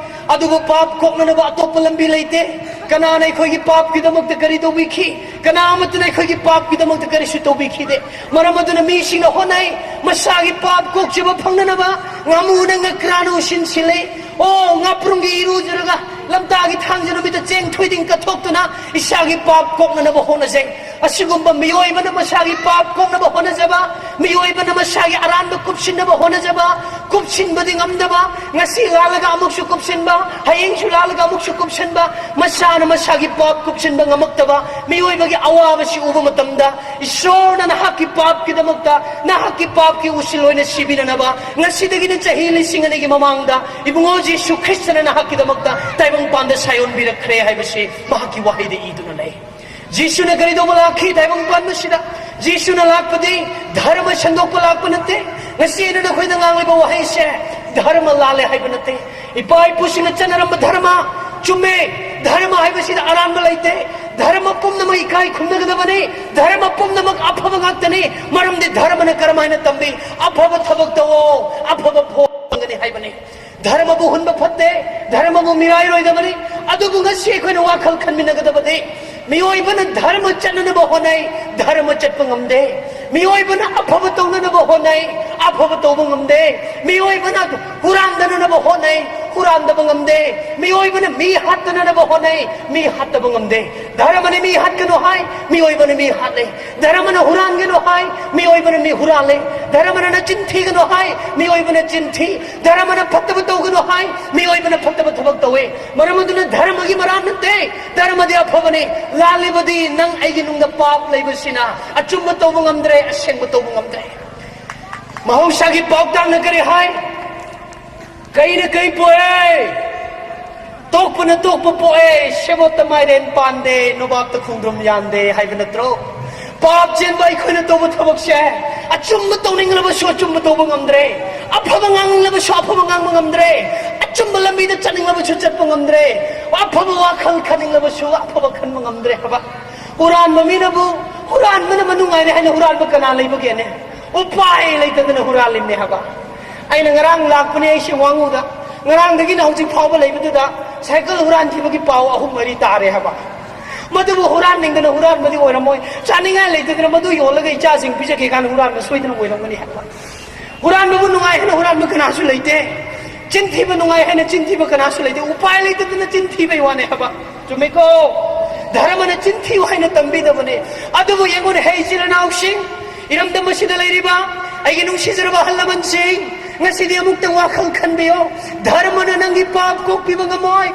ꯑꯗꯨꯕꯨ ꯄꯥꯞ ꯀꯣꯛꯅꯅꯕ ꯑꯇꯣꯞꯄ ꯂꯝꯕꯤ ꯂꯩꯇꯦ꯫ ꯀꯅꯥꯅ ꯑꯩꯈꯣꯏꯒꯤ ꯄꯥꯞꯀꯤꯗꯃꯛꯇ ꯀꯔꯤ ꯇꯧꯕꯤꯈꯤ? ꯀꯅꯥ ꯑꯃꯠꯇꯅ ꯑꯩꯈꯣꯏꯒꯤ ꯄꯥꯞꯀꯤꯗꯃꯛꯇ ꯀꯔꯤꯁꯨ ꯇꯧꯕꯤꯈꯤꯗꯦ꯫ ꯃꯔꯝ ꯑꯗꯨꯅ ꯃꯤꯁꯤꯡꯅ ꯍꯣꯠꯅꯩ, ꯃꯁꯥꯒꯤ ꯄꯥꯞ ꯀꯣꯛꯆꯕ ꯐꯪꯅꯅꯕ ꯉꯥꯃꯨꯅ ꯉꯀ꯭ꯔꯥꯅ ꯎꯁꯤꯟꯁꯤꯜꯂꯤ꯫ ꯑꯣ, ꯉꯥꯄ꯭ꯔꯨꯝꯒꯤ ꯏꯔꯨꯖꯔꯒ ꯂꯝꯇꯥꯒꯤ ꯊꯥꯡꯖ ꯅꯨꯃꯤꯠꯇ ꯆꯦꯡ ꯊꯣꯏꯗꯤꯡ ꯀꯠꯊꯣꯛꯇꯨꯅ ꯏꯁꯥꯒꯤ ꯄꯥꯞ ꯀꯣꯛꯅꯅꯕ ꯍꯣꯠꯅꯖꯩ꯫ ꯑꯁꯤꯒꯨꯝꯕ ꯃꯤꯑꯣꯏꯕꯅ ꯃꯁꯥꯒꯤ ꯄꯥꯞ ꯀꯣꯛꯅꯕ ꯍꯣꯠꯅꯖꯕ, ꯃꯤꯑꯣꯏꯕꯅ ꯃꯁꯥꯒꯤ ꯑꯔꯥꯟꯕ ꯀꯨꯞꯁꯤꯟꯅꯕ ꯍꯣꯠꯅꯖꯕ, ꯀꯨꯞꯁꯤꯟꯕꯗꯤ ꯉꯝꯗꯕ, ꯉꯁꯤ ꯂꯥꯜꯂꯒ ꯑꯃꯨꯛꯁꯨ ꯀꯨꯞꯁꯤꯟꯕ, ꯍꯌꯦꯡꯁꯨ ꯂꯥꯜꯂꯒ ꯑꯃꯨꯛꯁꯨ ꯀꯨꯞꯁꯤꯟꯕ, ꯃꯁꯥꯅ ꯃꯁꯥꯒꯤ ꯄꯥꯞ ꯀꯨꯞꯁꯤꯟꯕ ꯉꯝꯃꯛꯇꯕ ꯃꯤꯑꯣꯏꯕꯒꯤ ꯑꯋꯥꯕꯁꯤ ꯎꯕ ꯃꯇꯝꯗ, ꯏꯁꯣꯔꯅ ꯅꯍꯥꯛꯀꯤ ꯄꯥꯞꯀꯤꯗꯃꯛꯇ, ꯅꯍꯥꯛꯀꯤ ꯄꯥꯞꯀꯤ ꯎꯁꯤꯜ ꯑꯣꯏꯅ ꯁꯤꯕꯤꯅꯅꯕ, ꯉꯁꯤꯗꯒꯤꯅ ꯆꯍꯤ ꯂꯤꯁꯤꯡ ꯑꯅꯤꯒꯤ ꯃꯃꯥꯡꯗ ꯏꯕꯨꯡꯉꯣ ꯖꯤꯁꯨ ꯈ꯭ꯔꯤꯁꯇꯅ ꯅꯍꯥꯛꯀꯤꯗꯃꯛꯇ ꯇꯥꯏꯕꯪ ꯄꯥꯟꯗ ꯁꯥꯏꯑꯣꯟꯕꯤꯔꯛꯈ꯭ꯔꯦ ꯍꯥꯏꯕꯁꯤ ꯃꯍꯥꯛꯀꯤ ꯋꯥꯍꯩꯗ ꯏꯗꯨꯅ ꯂꯩ꯫ ꯖꯤꯁꯨꯅ ꯀꯔꯤꯗꯧꯕ ꯂꯥꯛꯈꯤ ꯇꯥꯏꯕꯪ ꯄꯥꯟꯕꯁꯤꯗ? ꯖꯤꯁꯨꯅ ꯂꯥꯛꯄꯗꯤ ꯙꯔꯃ ꯁꯟꯗꯣꯛꯄ ꯂꯥꯛꯄ ꯅꯠꯇꯦ꯫ ꯉꯁꯤ ꯑꯩꯅ ꯅꯈꯣꯏꯗ ꯉꯥꯡꯂꯤꯕ ꯋꯥꯍꯩꯁꯦ ꯙꯔꯃ ꯂꯥꯜꯂꯦ ꯍꯥꯏꯕ ꯅꯠꯇꯦ꯫ ꯏꯄꯥ ꯏꯄꯨꯁꯤꯡꯅ ꯆꯠꯅꯔꯝꯕ ꯙꯔꯃ ꯆꯨꯝꯃꯦ꯫ ꯙꯔꯃ ꯍꯥꯏꯕꯁꯤꯗ ꯑꯔꯥꯟꯕ ꯂꯩꯇꯦ꯫ ꯙꯔꯃ ꯄꯨꯝꯅꯃꯛ ꯏꯀꯥꯏ ꯈꯨꯝꯅꯒꯗꯕꯅꯤ꯫ ꯙꯔꯃ ꯄꯨꯝꯅꯃꯛ ꯑꯐꯕ ꯉꯥꯛꯇꯅꯤ꯫ ꯃꯔꯝꯗꯤ ꯙꯔꯃꯅ ꯀꯔꯝꯍꯥꯏꯅ ꯇꯝꯕꯤ? ꯑꯐꯕ ꯊꯕꯛ ꯇꯧꯑꯣ, ꯑꯐꯕ ꯐꯣꯡꯒꯅꯤ ꯍꯥꯏꯕꯅꯤ꯫ ꯙꯔꯃꯕꯨ ꯍꯨꯟꯕ ꯐꯠꯇꯦ, ꯙꯔꯃꯕꯨ ꯃꯤꯔꯥꯏꯔꯣꯏꯗꯕꯅꯤ꯫ ꯑꯗꯨꯕꯨ ꯉꯁꯤ ꯑꯩꯈꯣꯏꯅ ꯋꯥꯈꯜ ꯈꯟꯃꯤꯟꯅꯒꯗꯕꯗꯤ, ꯃꯤꯑꯣꯏꯕꯅ ꯙꯔꯃ ꯆꯠꯅꯅꯕ ꯍꯣꯠꯅꯩ, ꯙꯔꯃ ꯆꯠꯄ ꯉꯝꯗꯦ꯫ ꯃꯤꯑꯣꯏꯕꯅ ꯑꯐꯕ ꯇꯧꯅꯅꯕ ꯍꯣꯠꯅꯩ, ꯑꯐꯕ ꯇꯧꯕ ꯉꯝꯗꯦ꯫ ꯃꯤꯑꯣꯏꯕꯅ ꯍꯨꯔꯥꯟꯗꯅꯅꯕ ꯍꯣꯠꯅꯩ, ꯍꯨꯔꯥꯟꯗꯕ ꯉꯝꯗꯦ꯫ ꯃꯤꯑꯣꯏꯕꯅ ꯃꯤ ꯍꯥꯠꯇꯅꯅꯕ ꯍꯣꯠꯅꯩ, ꯃꯤ ꯍꯥꯠꯇꯕ ꯉꯝꯗꯦ꯫ ꯙꯔꯃꯅ ꯃꯤ ꯍꯥꯠꯀꯅꯨ ꯍꯥꯏ, ꯃꯤꯑꯣꯏꯕꯅ ꯃꯤ ꯍꯥꯠꯂꯦ꯫ ꯙꯔꯃꯅ ꯍꯨꯔꯥꯟꯒꯅꯨ ꯍꯥꯏ, ꯃꯤꯑꯣꯏꯕꯅ ꯃꯤ ꯍꯨꯔꯥꯜꯂꯦ꯫ ꯙꯔꯃꯅ ꯅꯆꯤꯟ ꯊꯤꯒꯅꯨ ꯍꯥꯏ, ꯃꯤꯑꯣꯏꯕꯅ ꯆꯤꯟ ꯊꯤ꯫ ꯙꯔꯃꯅ ꯐꯠꯇꯕ ꯇꯧꯒꯅꯨ ꯍꯥꯏ, ꯃꯤꯑꯣꯏꯕꯅ ꯐꯠꯇꯕ ꯊꯕꯛ ꯇꯧꯋꯦ꯫ ꯃꯔꯝ ꯑꯗꯨꯅ ꯙꯔꯃꯒꯤ ꯃꯔꯥꯟ ꯅꯠꯇꯦ, ꯙꯔꯃꯗꯤ ꯑꯐꯕꯅꯤ꯫ ꯂꯥꯜꯂꯤꯕꯗꯤ ꯅꯪ ꯑꯩꯒꯤ ꯅꯨꯡꯗ ꯄꯥꯞ ꯂꯩꯕꯁꯤꯅ꯫ ꯑꯆꯨꯝꯕ ꯇꯧꯕ ꯉꯝꯗ꯭ꯔꯦ, ꯑꯁꯦꯡꯕ ꯇꯧꯕ ꯉꯝꯗ꯭ꯔꯦ꯫ ꯃꯍꯧꯁꯥꯒꯤ ꯄꯥꯎꯇꯥꯛꯅ ꯀꯔꯤ ꯍꯥꯏ? ꯀꯩꯅ ꯀꯩ ꯄꯣꯛꯑꯦ? ꯇꯣꯛꯄꯅ ꯇꯣꯛꯄ ꯄꯣꯛꯑꯦ꯫ ꯁꯦꯕꯣꯠꯇ ꯃꯥꯏꯔꯦꯟ ꯄꯥꯟꯗꯦ, ꯅꯣꯕꯥꯞꯇ ꯈꯣꯡꯗ꯭ꯔꯨꯝ ꯌꯥꯟꯗꯦ ꯍꯥꯏꯕ ꯅꯠꯇ꯭ꯔꯣ? ꯄꯥꯞ ꯆꯦꯟꯕ ꯑꯩꯈꯣꯏꯅ ꯇꯧꯕ ꯊꯕꯛꯁꯦ, ꯑꯆꯨꯝꯕ ꯇꯧꯅꯤꯡꯂꯕꯁꯨ ꯑꯆꯨꯝꯕ ꯇꯧꯕ ꯉꯝꯗ꯭ꯔꯦ, ꯑꯐꯕ ꯉꯥꯡꯅꯤꯡꯂꯕꯁꯨ ꯑꯐꯕ ꯉꯥꯡꯕ ꯉꯝꯗ꯭ꯔꯦ, ꯑꯆꯨꯝꯕ ꯂꯝꯕꯤꯗ ꯆꯠꯅꯤꯡꯂꯕꯁꯨ ꯆꯠꯄ ꯉꯝꯗ꯭ꯔꯦ, ꯑꯐꯕ ꯋꯥꯈꯜ ꯈꯟꯅꯤꯡꯂꯕꯁꯨ ꯑꯐꯕ ꯈꯟꯕ ꯉꯝꯗ꯭ꯔꯦ ꯍꯥꯏꯕ꯫ ꯍꯨꯔꯥꯟꯕ ꯃꯤꯅꯕꯨ ꯍꯨꯔꯥꯟꯕꯅ ꯃꯅꯨꯡꯉꯥꯏꯔꯦ ꯍꯥꯏꯅ ꯍꯨꯔꯥꯟꯕ ꯀꯅꯥ ꯂꯩꯕꯒꯦꯅꯦ? ꯎꯄꯥꯏ ꯂꯩꯇꯗꯅ ꯍꯨꯔꯥꯜꯂꯤꯕꯅꯦ ꯍꯥꯏꯕ꯫ ꯑꯩꯅ ꯉꯔꯥꯡ ꯂꯥꯛꯄꯅꯦ ꯑꯩꯁꯦ ꯋꯥꯉꯨꯗ꯫ ꯉꯔꯥꯡꯗꯒꯤꯅ ꯍꯧꯖꯤꯛ ꯐꯥꯎꯕ ꯂꯩꯕꯗꯨꯗ ꯁꯥꯏꯀꯜ ꯍꯨꯔꯥꯟꯈꯤꯕꯒꯤ ꯄꯥꯎ ꯑꯍꯨꯝ ꯃꯔꯤ ꯇꯥꯔꯦ ꯍꯥꯏꯕ꯫ ꯃꯗꯨꯕꯨ ꯍꯨꯔꯥꯟꯅꯤꯡꯗꯅ ꯍꯨꯔꯥꯟꯕꯗꯤ ꯑꯣꯏꯔꯝꯃꯣꯏ꯫ ꯆꯥꯅꯤꯡꯉꯥꯏ ꯂꯩꯇꯗꯅ ꯃꯗꯨ ꯌꯣꯜꯂꯒ ꯏꯆꯥꯁꯤꯡ ꯄꯤꯖꯒꯦ ꯀꯥꯟꯗ ꯍꯨꯔꯥꯟꯕ ꯁꯣꯏꯗꯅ ꯑꯣꯏꯔꯝꯒꯅꯤ ꯍꯥꯏꯕ꯫ ꯍꯨꯔꯥꯟꯕꯕꯨ ꯅꯨꯡꯉꯥꯏ ꯍꯥꯏꯅ ꯍꯨꯔꯥꯟꯕ ꯀꯅꯥꯁꯨ ꯂꯩꯇꯦ꯫ ꯆꯤꯟꯊꯤꯕ ꯅꯨꯡꯉꯥꯏ ꯍꯥꯏꯅ ꯆꯤꯟꯊꯤꯕ ꯀꯅꯥꯁꯨ ꯂꯩꯇꯦ꯫ ꯎꯄꯥꯏ ꯂꯩꯇꯗꯅ ꯆꯤꯟꯊꯤꯕꯩ ꯋꯥꯅꯦ ꯍꯥꯏꯕ꯫ ꯆꯨꯝꯃꯤꯀꯣ? ꯙꯔꯃꯅ ꯆꯤꯟꯊꯤꯌꯨ ꯍꯥꯏꯅ ꯇꯝꯕꯤꯗꯕꯅꯦ꯫ ꯑꯗꯨꯕꯨ ꯌꯦꯡꯉꯨꯅꯦ, ꯍꯦ ꯏꯆꯤꯜ ꯏꯅꯥꯎꯁꯤꯡ, ꯏꯔꯝꯗꯝ ꯑꯁꯤꯗ ꯂꯩꯔꯤꯕ ꯑꯩꯒꯤ ꯅꯨꯡꯁꯤꯖꯔꯕ ꯑꯍꯜ ꯂꯃꯟꯁꯤꯡ, ꯉꯁꯤꯗꯤ ꯑꯃꯨꯛꯇ ꯋꯥꯈꯜ ꯈꯟꯕꯤꯌꯣ꯫ ꯙꯔꯃꯅ ꯅꯪꯒꯤ ꯄꯥꯞ ꯀꯣꯛꯄꯤꯕ ꯉꯝꯃꯣꯏ꯫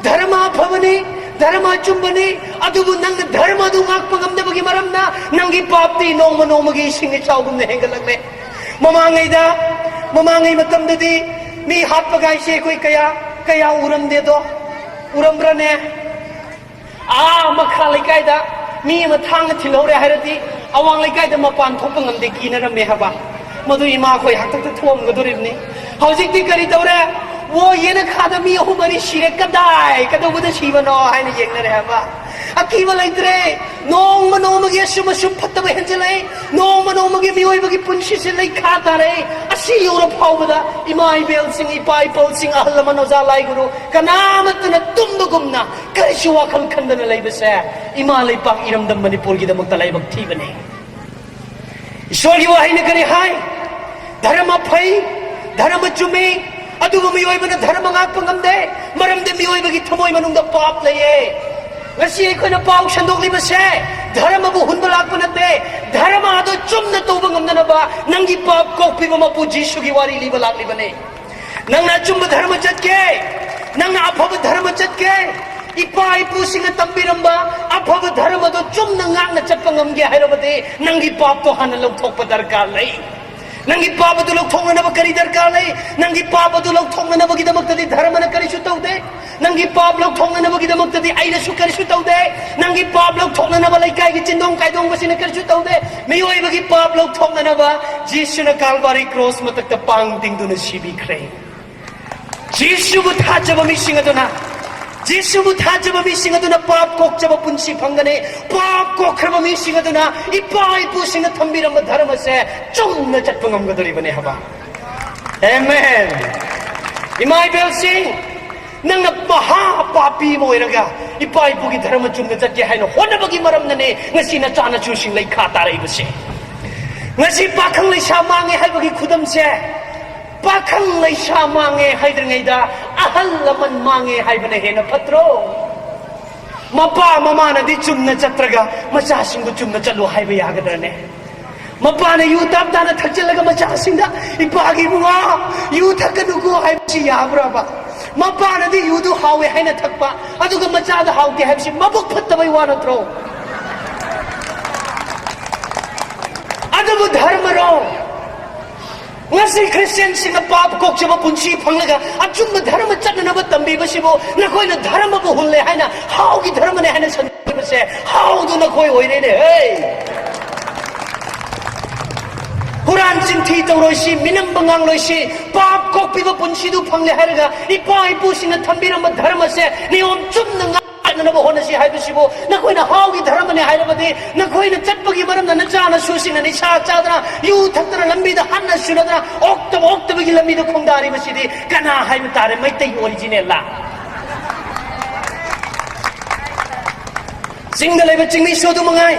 ꯙꯔꯃ ꯑꯐꯕꯅꯤ, ꯙꯔꯃ ꯑꯆꯨꯝꯕꯅꯤ꯫ ꯑꯗꯨꯕꯨ ꯅꯪꯅ ꯙꯔꯃ ꯑꯗꯨ ꯉꯥꯛꯄ ꯉꯝꯗꯕꯒꯤ ꯃꯔꯝꯅ ꯅꯪꯒꯤ ꯄꯥꯞꯇꯤ ꯅꯣꯡꯃ ꯅꯣꯡꯃꯒꯤ ꯏꯁꯤꯡ ꯏꯆꯥꯎꯒꯨꯝꯅ ꯍꯦꯟꯒꯠꯂꯛꯂꯦ꯫ ꯃꯃꯥꯡꯉꯩꯗ, ꯃꯃꯥꯡꯉꯩ ꯃꯇꯝꯗꯗꯤ ꯃꯤ ꯍꯥꯠꯄ ꯀꯥꯏꯁꯦ ꯑꯩꯈꯣꯏ ꯀꯌꯥ, ꯀꯌꯥ ꯎꯔꯝꯗꯦꯗꯣ? ꯎꯔꯝꯕ꯭ꯔꯅꯦ? ꯑꯥ ꯃꯈꯥ ꯂꯩꯀꯥꯏꯗ ꯃꯤ ꯑꯃ ꯊꯥꯡꯅ ꯊꯤꯜꯍꯧꯔꯦ ꯍꯥꯏꯔꯗꯤ ꯑꯋꯥꯡ ꯂꯩꯀꯥꯏꯗ ꯃꯄꯥꯟ ꯊꯣꯛꯄ ꯉꯝꯗꯦ, ꯀꯤꯅꯔꯝꯃꯦ ꯍꯥꯏꯕ꯫ ꯃꯗꯨ ꯏꯃꯥꯈꯣꯏ ꯍꯥꯛꯇꯛꯇ ꯊꯣꯛꯑꯝꯒꯗꯣꯔꯤꯕꯅꯤ꯫ ꯍꯧꯖꯤꯛꯇꯤ ꯀꯔꯤ ꯇꯧꯔꯦ? ꯑꯣ, ꯌꯦꯅꯈꯥꯗ ꯃꯤ ꯑꯍꯨꯝ ꯃꯔꯤ ꯁꯤꯔꯦ, ꯀꯗꯥꯏ, ꯀꯩꯗꯧꯕꯗ ꯁꯤꯕꯅꯣ ꯍꯥꯏꯅ ꯌꯦꯡꯅꯔꯦ ꯍꯥꯏꯕ꯫ ꯑꯀꯤꯕ ꯂꯩꯇ꯭ꯔꯦ꯫ ꯅꯣꯡꯃ ꯅꯣꯡꯃꯒꯤ ꯑꯁꯨꯝ ꯑꯁꯨꯝ ꯐꯠꯇꯕ ꯍꯦꯟꯖꯤꯜꯂꯛꯏ꯫ ꯅꯣꯡꯃ ꯅꯣꯡꯃꯒꯤ ꯃꯤꯑꯣꯏꯕꯒꯤ ꯄꯨꯟꯁꯤꯁꯦ ꯂꯩꯈꯥ ꯇꯥꯔꯛꯏ꯫ ꯑꯁꯤ ꯌꯧꯔ ꯐꯥꯎꯕꯗ ꯏꯃꯥ ꯏꯕꯦꯜꯁꯤꯡ, ꯏꯄꯥ ꯏꯄꯜꯁꯤꯡ, ꯑꯍꯜ ꯂꯃꯟ, ꯑꯣꯖꯥ, ꯂꯥꯏ ꯒꯨꯔꯨ, ꯀꯅꯥꯃꯠꯇꯅ ꯇꯨꯝꯕꯒꯨꯝꯅ ꯀꯔꯤꯁꯨ ꯋꯥꯈꯜ ꯈꯟꯗꯅ ꯂꯩꯕꯁꯦ ꯏꯃꯥ ꯂꯩꯄꯥꯛ ꯏꯔꯝꯗꯝ ꯃꯅꯤꯄꯨꯔꯒꯤꯗꯃꯛꯇ ꯂꯥꯏꯕꯛ ꯊꯤꯕꯅꯤ꯫ ꯏꯁꯣꯔꯒꯤ ꯋꯥꯍꯩꯅ ꯀꯔꯤ ꯍꯥꯏ? ꯙꯔꯃ ꯐꯩ, ꯙꯔꯃ ꯆꯨꯝꯃꯤ, ꯑꯗꯨꯕꯨ ꯃꯤꯑꯣꯏꯕꯅ ꯙꯔꯃ ꯉꯥꯛꯄ ꯉꯝꯗꯦ, ꯃꯔꯝꯗꯤ ꯃꯤꯑꯣꯏꯕꯒꯤ ꯊꯃꯣꯏ ꯃꯅꯨꯡꯗ ꯄꯥꯞ ꯂꯩꯌꯦ꯫ ꯉꯁꯤ ꯑꯩꯈꯣꯏꯅ ꯄꯥꯎ ꯁꯟꯗꯣꯛꯂꯤꯕꯁꯦ ꯙꯔꯃꯕꯨ ꯍꯨꯟꯕ ꯂꯥꯛꯄ ꯅꯠꯇꯦ, ꯙꯔꯃ ꯑꯗꯨ ꯆꯨꯝꯅ ꯇꯧꯕ ꯉꯝꯅꯅꯕ ꯅꯪꯒꯤ ꯄꯥꯞ ꯀꯣꯛꯄꯤꯕ ꯃꯄꯨ ꯖꯤꯁꯨꯒꯤ ꯋꯥꯔꯤ ꯂꯤꯕ ꯂꯥꯛꯂꯤꯕꯅꯤ꯫ ꯅꯪꯅ ꯑꯆꯨꯝꯕ ꯙꯔꯃ ꯆꯠꯀꯦ, ꯅꯪꯅ ꯑꯐꯕ ꯙꯔꯃ ꯆꯠꯀꯦ, ꯏꯄꯥ ꯏꯄꯨꯁꯤꯡꯅ ꯇꯝꯕꯤꯔꯝꯕ ꯑꯐꯕ ꯙꯔꯃꯗꯣ ꯆꯨꯝꯅ ꯉꯥꯛꯅ ꯆꯠꯄ ꯉꯝꯒꯦ ꯍꯥꯏꯔꯕꯗꯤ ꯅꯪꯒꯤ ꯄꯥꯞꯇꯣ ꯍꯥꯟꯅ ꯂꯧꯊꯣꯛꯄ ꯗꯔꯀꯥꯔ ꯂꯩ꯫ ꯅꯪꯒꯤ ꯄꯥꯞ ꯑꯗꯨ ꯂꯧꯊꯣꯛꯅꯅꯕ ꯀꯔꯤ ꯗꯔꯀꯥꯔ ꯂꯩ? ꯅꯪꯒꯤ ꯄꯥꯞ ꯑꯗꯨ ꯂꯧꯊꯣꯛꯅꯅꯕꯒꯤꯗꯃꯛꯇꯗꯤ ꯙꯔꯃꯅ ꯀꯔꯤꯁꯨ ꯇꯧꯗꯦ꯫ ꯅꯪꯒꯤ ꯄꯥꯞ ꯂꯧꯊꯣꯛꯅꯅꯕꯒꯤꯗꯃꯛꯇꯗꯤ ꯑꯩꯅꯁꯨ ꯀꯔꯤꯁꯨ ꯇꯧꯗꯦ꯫ ꯅꯪꯒꯤ ꯄꯥꯞ ꯂꯧꯊꯣꯛꯅꯅꯕ ꯂꯩꯀꯥꯏꯒꯤ ꯆꯤꯟꯗꯣꯡ ꯀꯥꯏꯗꯣꯡꯕꯁꯤꯅ ꯀꯔꯤꯁꯨ ꯇꯧꯗꯦ꯫ ꯃꯤꯑꯣꯏꯕꯒꯤ ꯄꯥꯞ ꯂꯧꯊꯣꯛꯅꯅꯕ ꯖꯤꯁꯨꯅ ꯀꯥꯜꯚꯥꯔꯤ ꯀ꯭ꯔꯣꯁ ꯃꯊꯛꯇ ꯄꯥꯡ ꯇꯤꯡꯗꯨꯅ ꯁꯤꯕꯤꯈ꯭ꯔꯦ꯫ ꯖꯤꯁꯨꯕꯨ ꯊꯥꯖꯕ ꯃꯤꯁꯤꯡ ꯑꯗꯨꯅ, ꯖꯤꯁꯨꯕꯨ ꯊꯥꯖꯕ ꯃꯤꯁꯤꯡ ꯑꯗꯨꯅ ꯄꯥꯞ ꯀꯣꯛꯆꯕ ꯄꯨꯟꯁꯤ ꯐꯪꯒꯅꯤ꯫ ꯄꯥꯞ ꯀꯣꯛꯈ꯭ꯔꯕ ꯃꯤꯁꯤꯡ ꯑꯗꯨꯅ ꯏꯄꯥ ꯏꯄꯨꯁꯤꯡꯅ ꯊꯝꯕꯤꯔꯝꯕ ꯙꯔꯃꯁꯦ ꯆꯨꯝꯅ ꯆꯠꯄ ꯉꯝꯒꯗꯧꯔꯤꯕꯅꯦ ꯍꯥꯏꯕ꯫ ꯑꯦꯃꯦꯟ꯫ ꯏꯃꯥ ꯏꯕꯦꯜꯁꯤꯡ, ꯅꯪꯅ ꯃꯍꯥ ꯄꯥꯄꯤ ꯑꯃ ꯑꯣꯏꯔꯒ ꯏꯄꯥ ꯏꯄꯨꯒꯤ ꯙꯔꯃ ꯆꯨꯝꯅ ꯆꯠꯀꯦ ꯍꯥꯏꯅ ꯍꯣꯠꯅꯕꯒꯤ ꯃꯔꯝꯅꯅꯦ ꯉꯁꯤ ꯅꯆꯥ ꯅꯁꯨꯁꯤꯡ ꯂꯩꯈꯥ ꯇꯥꯔꯛꯏꯕꯁꯦ꯫ ꯉꯁꯤ ꯄꯥꯈꯪ ꯂꯩꯁꯥ ꯃꯥꯡꯉꯦ ꯍꯥꯏꯕꯒꯤ ꯈꯨꯗꯝꯁꯦ, ꯄꯥꯈꯪ ꯂꯩꯁꯥ ꯃꯥꯡꯉꯦ ꯍꯥꯏꯗ꯭ꯔꯤꯉꯩꯗ ꯑꯍꯜ ꯂꯃꯟ ꯃꯥꯡꯉꯦ ꯍꯥꯏꯕꯅ ꯍꯦꯟꯅ ꯐꯠꯇ꯭ꯔꯣ? ꯃꯄꯥ ꯃꯃꯥꯅꯗꯤ ꯆꯨꯝꯅ ꯆꯠꯇ꯭ꯔꯒ ꯃꯆꯥꯁꯤꯡꯕꯨ ꯆꯨꯝꯅ ꯆꯠꯂꯨ ꯍꯥꯏꯕ ꯌꯥꯒꯗ꯭ꯔꯅꯦ? ꯃꯄꯥꯅ ꯌꯨ ꯇꯥꯞ ꯇꯥꯅ ꯊꯛꯆꯜꯂꯒ ꯃꯆꯥꯁꯤꯡꯗ "ꯏꯄꯥꯒꯤ ꯏꯕꯨꯡꯉꯣ, ꯌꯨ ꯊꯛꯀꯅꯨꯀꯣ" ꯍꯥꯏꯕꯁꯤ ꯌꯥꯕ꯭ꯔꯕ? ꯃꯄꯥꯅꯗꯤ ꯌꯨꯗꯨ ꯍꯥꯎꯋꯦ ꯍꯥꯏꯅ ꯊꯛꯄ, ꯑꯗꯨꯒ ꯃꯆꯥꯗ ꯍꯥꯎꯇꯦ ꯍꯥꯏꯕꯁꯤ ꯃꯕꯨꯛ ꯐꯠꯇꯕꯩ ꯋꯥ ꯅꯠꯇ꯭ꯔꯣ? ꯑꯗꯨꯕꯨ ꯙꯔꯃꯔꯣ? ꯉꯁꯤ ꯈ꯭ꯔꯤꯁꯇꯤꯌꯥꯟꯁꯤꯡꯅ ꯄꯥꯞ ꯀꯣꯛꯆꯕ ꯄꯨꯟꯁꯤ ꯐꯪꯂꯒ ꯑꯆꯨꯝꯕ ꯙꯔꯃ ꯆꯠꯅꯅꯕ ꯇꯝꯕꯤꯕꯁꯤꯕꯨ ꯅꯈꯣꯏꯅ ꯙꯔꯃꯕꯨ ꯍꯨꯜꯂꯦ ꯍꯥꯏꯅ, ꯍꯥꯎꯒꯤ ꯙꯔꯃꯅꯦ ꯍꯥꯏꯅ ꯁꯟꯗꯣꯛꯂꯤꯕꯁꯦ ꯍꯥꯎꯗꯨ ꯅꯈꯣꯏ ꯑꯣꯏꯔꯦꯅꯦ꯫ ꯍꯦ! ꯍꯨꯔꯥꯟ ꯆꯤꯟꯊꯤ ꯇꯧꯔꯣꯏꯁꯤ, ꯃꯤꯅꯝꯕ ꯉꯥꯡꯂꯣꯏꯁꯤ, ꯄꯥꯞ ꯀꯣꯛꯄꯤꯕ ꯄꯨꯟꯁꯤꯗꯨ ꯐꯪꯂꯦ ꯍꯥꯏꯔꯒ ꯏꯄꯥ ꯏꯄꯨꯁꯤꯡꯅ ꯊꯝꯕꯤꯔꯝꯕ ꯙꯔꯃꯁꯦ ꯅꯤꯌꯣꯝ ꯆꯨꯝꯅ ꯉꯥꯛ ꯅꯕ ꯍꯣꯠꯅꯁꯤ ꯍꯥꯏꯕꯁꯤꯕꯨ, ꯅꯈꯣꯏꯅ ꯍꯥꯎꯒꯤ ꯙꯔꯃꯅꯤ ꯍꯥꯏꯔꯕꯗꯤ, ꯅꯈꯣꯏꯅ ꯆꯠꯄꯒꯤ ꯃꯔꯝꯅ ꯅꯆꯥ ꯅꯁꯨꯁꯤꯡꯅ ꯅꯤꯁꯥ ꯆꯥꯗꯅ, ꯌꯨ ꯊꯛꯇꯅ, ꯂꯝꯕꯤꯗ ꯍꯟꯅ ꯁꯨꯅꯗꯅ, ꯑꯣꯛꯇꯕ ꯑꯣꯛꯇꯕꯒꯤ ꯂꯝꯕꯤꯗ ꯈꯣꯡꯗꯥꯔꯤꯕꯁꯤꯗꯤ ꯀꯅꯥ ꯍꯥꯏꯕ ꯇꯥꯔꯦ? ꯃꯩꯇꯩ ꯑꯣꯔꯤꯖꯤꯅꯦꯜꯂ? ꯆꯤꯡꯗ ꯂꯩꯕ ꯆꯤꯡꯃꯤꯁꯨ ꯑꯗꯨ ꯃꯉꯥꯏ꯫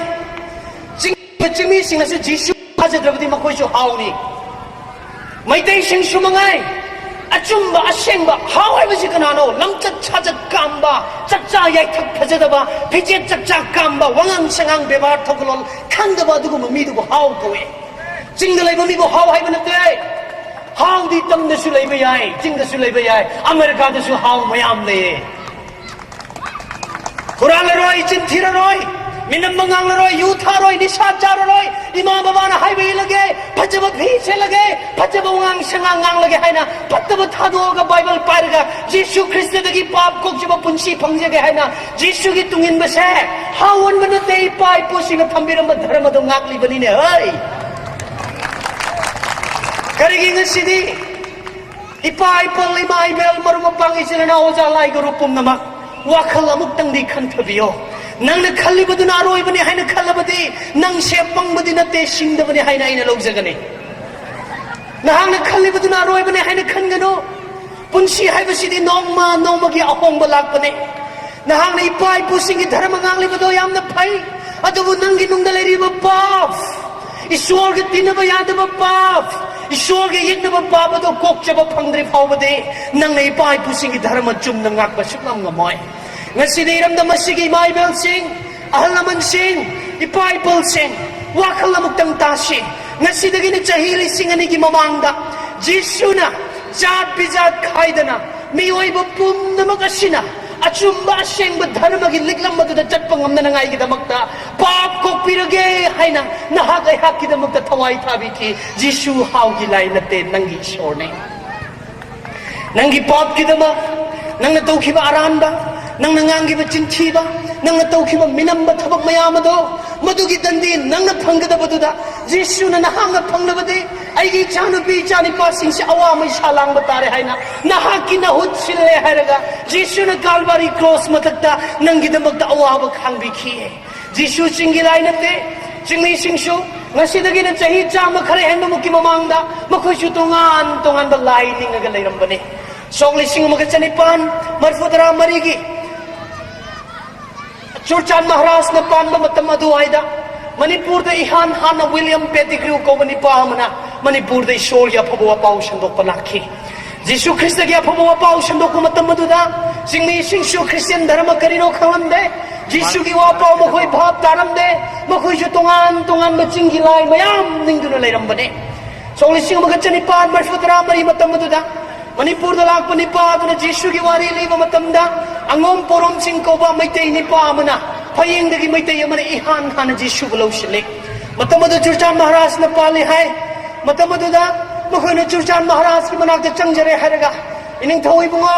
ꯆꯤꯡ-, ꯆꯤꯡꯃꯤꯁꯤꯡꯅꯁꯨ ꯖꯤꯁꯨ ꯊꯥꯖꯗ꯭ꯔꯕꯗꯤ ꯃꯈꯣꯏꯁꯨ ꯍꯥꯎꯅꯤ꯫ ꯃꯩꯇꯩꯁꯤꯡꯁꯨ ꯃꯉꯥꯏ꯫ ꯑꯆꯨꯝꯕ, ꯑꯁꯦꯡꯕ ꯍꯥꯎ ꯍꯥꯏꯕꯁꯤ ꯀꯅꯥꯅꯣ? ꯂꯝꯆꯠ ꯁꯥꯖꯠ ꯀꯥꯝꯕ, ꯆꯥꯛꯆꯥ ꯌꯥꯏꯊꯛ ꯐꯖꯗꯕ, ꯐꯤꯖꯦꯠ ꯆꯥꯛꯆꯥ ꯀꯥꯝꯕ, ꯋꯥꯉꯥꯡ ꯁꯉꯥꯡ, ꯕꯦꯕꯥꯔ ꯊꯧꯒꯜꯂꯣꯟ ꯈꯪꯗꯕ ꯑꯗꯨꯒꯨꯝꯕ ꯃꯤꯗꯨꯕꯨ ꯍꯥꯎ ꯀꯧꯏ꯫ ꯆꯤꯡꯗ ꯂꯩꯕ ꯃꯤꯕꯨ ꯍꯥꯎ ꯍꯥꯏꯕ ꯅꯠꯇꯦ꯫ ꯍꯥꯎꯗꯤ ꯇꯝꯗꯁꯨ ꯂꯩꯕ ꯌꯥꯏ, ꯆꯤꯡꯗꯁꯨ ꯂꯩꯕ ꯌꯥꯏ, ꯑꯃꯦꯔꯤꯀꯥꯗꯁꯨ ꯍꯥꯎ ꯃꯌꯥꯝ ꯂꯩꯌꯦ꯫ ꯍꯨꯔꯥꯜꯂꯔꯣꯏ, ꯆꯤꯟ ꯊꯤꯔꯔꯣꯏ, ꯃꯤꯅꯝꯕ ꯉꯥꯡꯂꯔꯣꯏ, ꯌꯨ ꯊꯥꯔꯣꯏ, ꯅꯤꯁꯥ ꯆꯥꯔꯔꯣꯏ, ꯏꯃꯥ ꯕꯕꯥꯅ ꯍꯥꯏꯕ ꯏꯜꯂꯒꯦ, ꯐꯖꯕ ꯐꯤ ꯁꯦꯠꯂꯒꯦ, ꯐꯖꯕ ꯋꯥꯉꯥꯡ ꯁꯉꯥꯡ ꯉꯥꯡꯂꯒꯦ ꯍꯥꯏꯅ ꯐꯠꯇꯕ ꯊꯥꯗꯣꯛꯑꯒ ꯕꯥꯏꯕꯜ ꯄꯥꯏꯔꯒ ꯖꯤꯁꯨ ꯈ꯭ꯔꯤꯁꯇꯗꯒꯤ ꯄꯥꯞ ꯀꯣꯛꯆꯕ ꯄꯨꯟꯁꯤ ꯐꯪꯖꯒꯦ ꯍꯥꯏꯅ ꯖꯤꯁꯨꯒꯤ ꯇꯨꯡꯏꯟꯕꯁꯦ ꯍꯥꯎꯍꯟꯕ ꯅꯠꯇꯦ, ꯏꯄꯥ ꯏꯄꯨꯁꯤꯡꯅ ꯊꯝꯕꯤꯔꯝꯕ ꯙꯔꯃꯗꯣ ꯉꯥꯛꯂꯤꯕꯅꯤꯅꯦ꯫ ꯍꯩ! ꯀꯔꯤꯒꯤ ꯉꯁꯤꯗꯤ ꯏꯄꯥ ꯏꯄꯨ, ꯏꯃꯥ ꯏꯕꯦꯜ, ꯃꯔꯨꯞ ꯃꯄꯥꯡ, ꯏꯆꯤꯜ ꯏꯅꯥꯎ, ꯑꯣꯖꯥ ꯂꯥꯏ ꯒꯨꯔꯨ ꯄꯨꯝꯅꯃꯛ, ꯋꯥꯈꯜ ꯑꯃꯨꯛꯇꯪꯗꯤ ꯈꯟꯊꯕꯤꯌꯣ꯫ ꯅꯪꯅ ꯈꯜꯂꯤꯕꯗꯨꯅ ꯑꯔꯣꯏꯕꯅꯤ ꯍꯥꯏꯅ ꯈꯜꯂꯕꯗꯤ, ꯅꯪꯁꯦ ꯑꯄꯪꯕꯗꯤ ꯅꯠꯇꯦ, ꯁꯤꯡꯗꯕꯅꯤ ꯍꯥꯏꯅ ꯑꯩꯅ ꯂꯧꯖꯒꯅꯤ꯫ ꯅꯍꯥꯛꯅ ꯈꯜꯂꯤꯕꯗꯨꯅ ꯑꯔꯣꯏꯕꯅꯤ ꯍꯥꯏꯅ ꯈꯟꯒꯅꯨ꯫ ꯄꯨꯟꯁꯤ ꯍꯥꯏꯕꯁꯤꯗꯤ ꯅꯣꯡꯃ ꯅꯣꯡꯃꯒꯤ ꯑꯍꯣꯡꯕ ꯂꯥꯛꯄꯅꯤ꯫ ꯅꯍꯥꯛꯅ ꯏꯄꯥ ꯏꯄꯨꯁꯤꯡꯒꯤ ꯙꯔꯃ ꯉꯥꯡꯂꯤꯕꯗꯣ ꯌꯥꯝꯅ ꯐꯩ, ꯑꯗꯨꯕꯨ ꯅꯪꯒꯤ ꯅꯨꯡꯗ ꯂꯩꯔꯤꯕ ꯄꯥꯞ, ꯏꯁꯣꯔꯒ ꯇꯤꯟꯅꯕ ꯌꯥꯗꯕ ꯄꯥꯞ, ꯏꯁꯣꯔꯒ ꯌꯦꯛꯅꯕ ꯄꯥꯞ ꯑꯗꯣ ꯀꯣꯛꯆꯕ ꯐꯪꯗ꯭ꯔꯤ ꯐꯥꯎꯕꯗꯤ ꯅꯪꯅ ꯏꯄꯥ ꯏꯄꯨꯁꯤꯡꯒꯤ ꯙꯔꯃ ꯆꯨꯝꯅ ꯉꯥꯛꯄ ꯁꯨꯛꯉꯝ ꯉꯝꯃꯣꯏ꯫ ꯉꯁꯤꯗꯤ ꯏꯔꯝꯗꯝ ꯑꯁꯤꯒꯤ ꯏꯃꯥ ꯏꯕꯦꯜꯁꯤꯡ, ꯑꯍꯜ ꯂꯃꯟꯁꯤꯡ, ꯏꯄꯥ ꯏꯄꯨꯁꯤꯡ, ꯋꯥꯈꯜ ꯑꯃꯨꯛꯇꯪ ꯇꯥꯁꯤ꯫ ꯉꯁꯤꯗꯒꯤꯅ ꯆꯍꯤ ꯂꯤꯁꯤꯡ ꯑꯅꯤꯒꯤ ꯃꯃꯥꯡꯗ ꯖꯤꯁꯨꯅ ꯖꯥꯠ ꯕꯤꯖꯥꯠ ꯈꯥꯏꯗꯅ ꯃꯤꯑꯣꯏꯕ ꯄꯨꯝꯅꯃꯛ ꯑꯁꯤꯅ ꯑꯆꯨꯝꯕ ꯑꯁꯦꯡꯕ ꯙꯔꯃꯒꯤ ꯂꯤꯛꯂꯝ ꯑꯗꯨꯗ ꯆꯠꯄ ꯉꯝꯅꯅꯉꯥꯏꯒꯤꯗꯃꯛꯇ ꯄꯥꯞ ꯀꯣꯛꯄꯤꯔꯒꯦ ꯍꯥꯏꯅ ꯅꯍꯥꯛ ꯑꯩꯍꯥꯛꯀꯤꯗꯃꯛꯇ ꯊꯋꯥꯏ ꯊꯥꯕꯤꯈꯤ꯫ ꯖꯤꯁꯨ ꯍꯥꯎꯒꯤ ꯂꯥꯏ ꯅꯠꯇꯦ, ꯅꯪꯒꯤ ꯏꯁꯣꯔꯅꯦ꯫ ꯅꯪꯒꯤ ꯄꯥꯞꯀꯤꯗꯃꯛ, ꯅꯪꯅ ꯇꯧꯈꯤꯕ ꯑꯔꯥꯟꯕ, ꯅꯪꯅ ꯉꯥꯡꯈꯤꯕ ꯆꯤꯟꯊꯤꯕ, ꯅꯪꯅ ꯇꯧꯈꯤꯕ ꯃꯤꯅꯝꯕ ꯊꯕꯛ ꯃꯌꯥꯝ ꯑꯗꯣ ꯃꯗꯨꯒꯤ ꯗꯟꯗꯤ ꯅꯪꯅ ꯐꯪꯒꯗꯕꯗꯨꯗ ꯖꯤꯁꯨꯅ ꯅꯍꯥꯛꯅ ꯐꯪꯂꯕꯗꯤ, "ꯑꯩꯒꯤ ꯏꯆꯥꯅꯨꯄꯤ ꯏꯆꯥꯅꯤꯄꯥꯁꯤꯡꯁꯦ ꯑꯋꯥ ꯃꯩꯁꯥ ꯂꯥꯡꯕ ꯇꯥꯔꯦ" ꯍꯥꯏꯅ ꯅꯍꯥꯛꯀꯤ ꯅꯍꯨꯠ ꯁꯤꯜꯂꯦ ꯍꯥꯏꯔꯒ ꯖꯤꯁꯨꯅ ꯀꯥꯜꯕꯥꯔꯤ ꯀ꯭ꯔꯣꯁ ꯃꯊꯛꯇ ꯅꯪꯒꯤꯗꯃꯛꯇ ꯑꯋꯥꯕ ꯈꯥꯡꯕꯤꯈꯤ꯫ ꯖꯤꯁꯨ ꯆꯤꯡꯒꯤ ꯂꯥꯏ ꯅꯠꯇꯦ꯫ ꯆꯤꯡꯃꯤꯁꯤꯡꯁꯨ ꯉꯁꯤꯗꯒꯤꯅ ꯆꯍꯤ ꯆꯥꯝꯃ ꯈꯔ ꯍꯦꯟꯕꯃꯨꯛꯀꯤ ꯃꯃꯥꯡꯗ ꯃꯈꯣꯏꯁꯨ ꯇꯣꯉꯥꯟ ꯇꯣꯉꯥꯟꯕ ꯂꯥꯏ ꯅꯤꯡꯉꯒ ꯂꯩꯔꯝꯕꯅꯤ꯫ ꯁꯣꯛ ꯂꯤꯁꯤꯡ ꯑꯃꯒ ꯆꯅꯤꯄꯥꯟ ꯃꯔꯤꯐꯨ ꯇꯔꯥ ꯃꯔꯤꯒꯤ ꯆꯨꯔꯆꯥꯟ ꯃꯍꯥꯔꯥꯖꯅ ꯄꯥꯟꯕ ꯃꯇꯝ ꯑꯗꯨꯋꯥꯏꯗ ꯃꯅꯤꯄꯨꯔꯗ ꯏꯍꯥꯟ ꯍꯥꯟꯅ ꯋꯤꯂꯤꯌꯝ ꯄꯦꯇꯤꯒ꯭ꯔꯤꯎ ꯀꯧꯕ ꯅꯤꯄꯥ ꯑꯃꯅ ꯃꯅꯤꯄꯨꯔꯗ ꯏꯁꯣꯔꯒꯤ ꯑꯐꯕ ꯋꯥꯄꯥꯎ ꯁꯟꯗꯣꯛꯄ ꯂꯥꯛꯈꯤ꯫ ꯖꯤꯁꯨ ꯈ꯭ꯔꯤꯁꯇꯒꯤ ꯑꯐꯕ ꯋꯥꯄꯥꯎ ꯁꯟꯗꯣꯛꯄ ꯃꯇꯝ ꯑꯗꯨꯗ ꯆꯤꯡꯃꯤꯁꯤꯡꯁꯨ ꯈ꯭ꯔꯤꯁꯇꯤꯌꯟ ꯙꯔꯃ ꯀꯔꯤꯅꯣ ꯈꯪꯂꯝꯗꯦ꯫ ꯖꯤꯁꯨꯒꯤ ꯋꯥꯄꯥꯎ ꯃꯈꯣꯏ ꯚꯥꯞ ꯇꯥꯔꯝꯗꯦ꯫ ꯃꯈꯣꯏꯁꯨ ꯇꯣꯉꯥꯟ ꯇꯣꯉꯥꯟꯕ ꯆꯤꯡꯒꯤ ꯂꯥꯏ ꯃꯌꯥꯝ ꯅꯤꯡꯗꯨꯅ ꯂꯩꯔꯝꯕꯅꯦ꯫ ꯁꯣꯛ ꯂꯤꯁꯤꯡ ꯑꯃꯒ ꯆꯅꯤꯄꯥꯟ ꯃꯔꯤꯐꯨ ꯇꯔꯥ ꯃꯔꯤ ꯃꯇꯝ ꯑꯗꯨꯗ ꯃꯅꯤꯄꯨꯔꯗ ꯂꯥꯛꯄ ꯅꯤꯄꯥ ꯑꯗꯨꯅ ꯖꯤꯁꯨꯒꯤ ꯋꯥꯔꯤ ꯂꯤꯕ ꯃꯇꯝꯗ, ꯑꯉꯣꯝ ꯄꯣꯔꯣꯝꯁꯤꯡ ꯀꯧꯕ ꯃꯩꯇꯩ ꯅꯤꯄꯥ ꯑꯃꯅ, ꯐꯌꯦꯡꯗꯒꯤ ꯃꯩꯇꯩ ꯑꯃꯅ ꯏꯍꯥꯟ ꯍꯥꯟꯅ ꯖꯤꯁꯨꯕꯨ ꯂꯧꯁꯤꯜꯂꯤ꯫ ꯃꯇꯝ ꯑꯗꯨ ꯆꯨꯔꯆꯥꯟ ꯃꯍꯥꯔꯥꯖꯅ ꯄꯥꯜꯂꯤ ꯍꯥꯏ꯫ ꯃꯇꯝ ꯑꯗꯨꯗ ꯃꯈꯣꯏꯅ ꯆꯨꯔꯆꯥꯟ ꯃꯍꯥꯔꯥꯖꯀꯤ ꯃꯅꯥꯛꯇ ꯆꯪꯖꯔꯦ ꯍꯥꯏꯔꯒ, "ꯏꯅꯤꯡꯊꯧ ꯏꯕꯨꯡꯉꯣ,